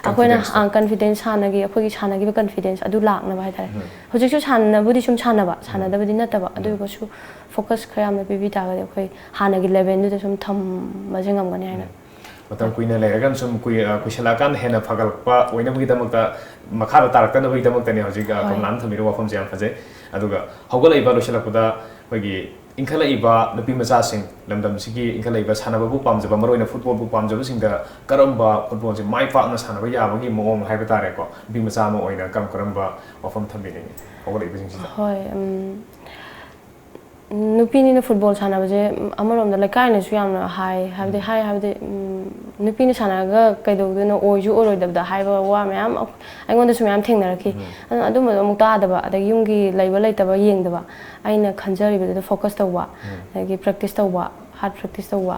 ꯑꯩꯈꯣꯏꯅ Confidence ꯇꯣ꯫ ꯀꯟꯐꯤꯗꯦꯟꯁ, ꯍꯥꯟꯅꯒꯤ ꯑꯩꯈꯣꯏꯒꯤ ꯁꯥꯟꯅꯈꯤꯕ ꯀꯟꯐꯤꯗꯦꯟꯁ ꯑꯗꯨ ꯂꯥꯛꯅꯕ ꯍꯥꯏꯇꯥꯔꯦ꯫ ꯎꯝ꯫ ꯍꯧꯖꯤꯛꯁꯨ ꯁꯥꯟꯅꯕꯨꯗꯤ ꯁꯨꯝ ꯁꯥꯟꯅꯕ, ꯁꯥꯟꯅꯗꯕꯗꯤ ꯅꯠꯇꯕ, ꯑꯗꯨ ꯑꯣꯏꯔꯒꯁꯨ ꯐꯣꯀꯁ ꯈꯔ ꯌꯥꯝꯅ ꯄꯤꯕꯤ ꯇꯥꯔꯒꯗꯤ ꯑꯩꯈꯣꯏ ꯍꯥꯟꯅꯒꯤ ꯂꯦꯚꯦꯜꯗꯨꯗ ꯁꯨꯝ ꯊꯝꯕꯁꯦ ꯉꯝꯒꯅꯤ ꯍꯥꯏꯅ꯫ ꯃꯇꯝ ꯀꯨꯏꯅ ꯂꯩꯔꯒꯅ ꯁꯨꯝ ꯀꯨꯏ-, ꯑ, ꯀꯨꯏꯁꯜꯂꯛꯑꯀꯥꯟꯗ ꯍꯦꯟꯅ ꯐꯒꯠꯂꯛꯄ ꯑꯣꯏꯅꯕꯒꯤꯗꯃꯛꯇ, ꯃꯈꯥꯗ ꯇꯥꯔꯛꯇꯅꯕꯒꯤꯗꯃꯛꯇꯅꯤ ꯍꯧꯖꯤꯛ, ꯑ, ꯍꯣꯏ꯫ ꯀꯃꯂꯥꯅ ꯊꯝꯕꯤꯔꯤꯕ ꯋꯥꯐꯝꯁꯦ ꯌꯥꯝ ꯐꯖꯩ꯫ ꯑꯗꯨꯒ ꯍꯧꯒꯠꯂꯛꯏꯕ, ꯂꯣꯏꯁꯤꯜꯂꯛꯄꯗ ꯑꯩꯈꯣꯏꯒꯤ ꯏꯟꯈꯠꯂꯛꯏꯕ ꯅꯨꯄꯤ ꯃꯆꯥꯁꯤꯡ, ꯂꯝꯗꯝꯁꯤꯒꯤ ꯏꯟꯈꯠꯂꯛꯏꯕ ꯁꯥꯟꯅꯕꯕꯨ ꯄꯥꯝꯖꯕ, ꯃꯔꯨꯑꯣꯏꯅ ꯐꯨꯠꯕꯣꯜꯕꯨ ꯄꯥꯝꯖꯕꯁꯤꯡꯗ ꯀꯔꯝꯕ ꯐꯨꯠꯕꯣꯜꯁꯦ ꯃꯥꯏ ꯄꯥꯛꯅ ꯁꯥꯟꯅꯕ ꯌꯥꯕꯒꯤ ꯃꯑꯣꯡ ꯍꯥꯏꯕ ꯇꯥꯔꯦꯀꯣ, ꯅꯨꯄꯤ ꯃꯆꯥ ꯑꯃ ꯑꯣꯏꯅ ꯀꯔꯝ ꯀꯔꯝꯕ ꯋꯥꯐꯝ ꯊꯝꯕꯤꯅꯤꯡꯉꯤ ꯍꯧꯒꯠꯂꯛꯏꯕꯁꯤꯡꯁꯤꯗ? ꯍꯣꯏ, ꯎꯝ, ꯅꯨꯄꯤꯅꯤꯅ ꯐꯨꯠꯕꯣꯜ ꯁꯥꯟꯅꯕꯁꯦ, ꯎꯝ, ꯑꯃꯔꯣꯝꯗ ꯂꯩꯀꯥꯏꯅꯁꯨ ꯌꯥꯝꯅ ꯍꯥꯏ, ꯍꯥꯏꯕꯗꯤ, ꯍꯥꯏ ꯍꯥꯏꯕꯗꯤ, ꯎꯝ, ꯅꯨꯄꯤꯅ ꯁꯥꯟꯅꯔꯒ ꯀꯩꯗꯧꯗꯣꯏꯅꯣ, ꯑꯣꯏꯁꯨ ꯑꯣꯏꯔꯣꯏꯗꯕꯗ ꯍꯥꯏꯕ ꯋꯥ ꯃꯌꯥꯝ ꯑꯩꯉꯣꯟꯗꯁꯨ ꯃꯌꯥꯝ ꯊꯦꯡꯅꯔꯛꯈꯤ꯫ ꯑꯗꯨꯅ ꯑꯗꯨꯝꯕꯗꯣ ꯑꯃꯨꯛ ꯇꯥꯗꯕ, ꯑꯗꯒꯤ ꯌꯨꯝꯒꯤ ꯂꯩꯕ ꯂꯩꯇꯕ ꯌꯦꯡꯗꯕ, ꯑꯩꯅ ꯈꯟꯖꯔꯤꯕꯗꯨꯗ ꯐꯣꯀꯁ ꯇꯧꯕ, ꯑꯗꯒꯤ ꯄ꯭ꯔꯦꯛꯇꯤꯁ ꯇꯧꯕ, ꯍꯥꯔꯠ ꯄ꯭ꯔꯦꯛꯇꯤꯁ ꯇꯧꯕ,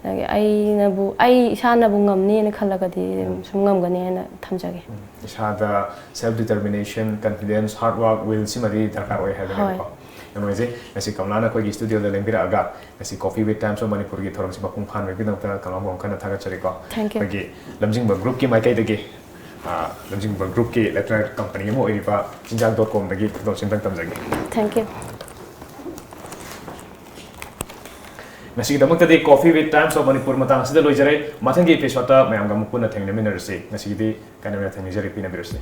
ꯑꯗꯒꯤ ꯑꯩꯅꯕꯨ, ꯑꯩ ꯏꯁꯥꯅꯕꯨ ꯉꯝꯅꯤꯅ ꯈꯜꯂꯒꯗꯤ ꯁꯨꯝ ꯉꯝꯒꯅꯤ ꯍꯥꯏꯅ ꯊꯝꯖꯒꯦ꯫ ꯏꯁꯥꯗ self determination, confidence, hard work, will ꯁꯤꯃꯗꯤ ꯗꯔꯀꯥꯔ ꯑꯣꯏ ꯍꯥꯏꯕꯅꯦꯕꯀꯣ꯫ ꯍꯣꯏ꯫ ꯌꯥꯝ ꯅꯨꯡꯉꯥꯏꯖꯩ, ꯉꯁꯤ ꯀꯃꯂꯥꯅ ꯑꯩꯈꯣꯏꯒꯤ ꯁ꯭ꯇꯨꯗꯤꯑꯣꯗ ꯂꯦꯡꯕꯤꯔꯛꯑꯒ ꯉꯁꯤ Coffee with Times of ꯃꯅꯤꯄꯨꯔꯒꯤ ꯊꯧꯔꯝꯁꯤ ꯃꯄꯨꯡ ꯐꯥꯍꯟꯕꯒꯤꯗꯃꯛꯇ ꯀꯃꯂꯥꯕꯨ ꯑꯃꯨꯛ ꯍꯟꯅ ꯊꯥꯒꯠꯆꯔꯤꯀꯣ꯫ Thank you. ꯑꯩꯈꯣꯏꯒꯤ ꯂꯝꯖꯤꯡꯕ ꯒ꯭ꯔꯨꯞꯀꯤ ꯃꯥꯏꯀꯩꯗꯒꯤ, ꯑ, ꯂꯝꯖꯤꯡꯕ ꯒ꯭ꯔꯨꯞꯀꯤ ꯂꯦꯇꯔ ꯀꯝꯄꯅꯤ ꯑꯃ ꯑꯣꯏꯔꯤꯕ ꯆꯤꯟꯖꯥꯛ ꯗꯣꯠ ꯀꯣꯝꯗꯒꯤ ꯈꯨꯗꯣꯜ ꯁꯤꯝꯇꯪ ꯇꯝꯖꯒꯦ꯫ Thank you. ꯉꯁꯤꯒꯤꯗꯃꯛꯇꯗꯤ Coffee with Times of Manipur ꯃꯇꯥꯡ ꯑꯁꯤꯗ ꯂꯣꯏꯖꯔꯦ꯫ ꯃꯊꯪꯒꯤ episode ꯇ ꯃꯌꯥꯝꯒ ꯑꯃꯨꯛ ꯄꯨꯟꯅ ꯊꯦꯡꯅꯃꯤꯟꯅꯔꯁꯤ꯫ ꯉꯁꯤꯒꯤꯗꯤ ꯀꯥꯏꯅꯕ ꯌꯥꯊꯪ ꯅꯤꯖꯔꯤ, ꯄꯤꯅꯕꯤꯔꯁꯤ꯫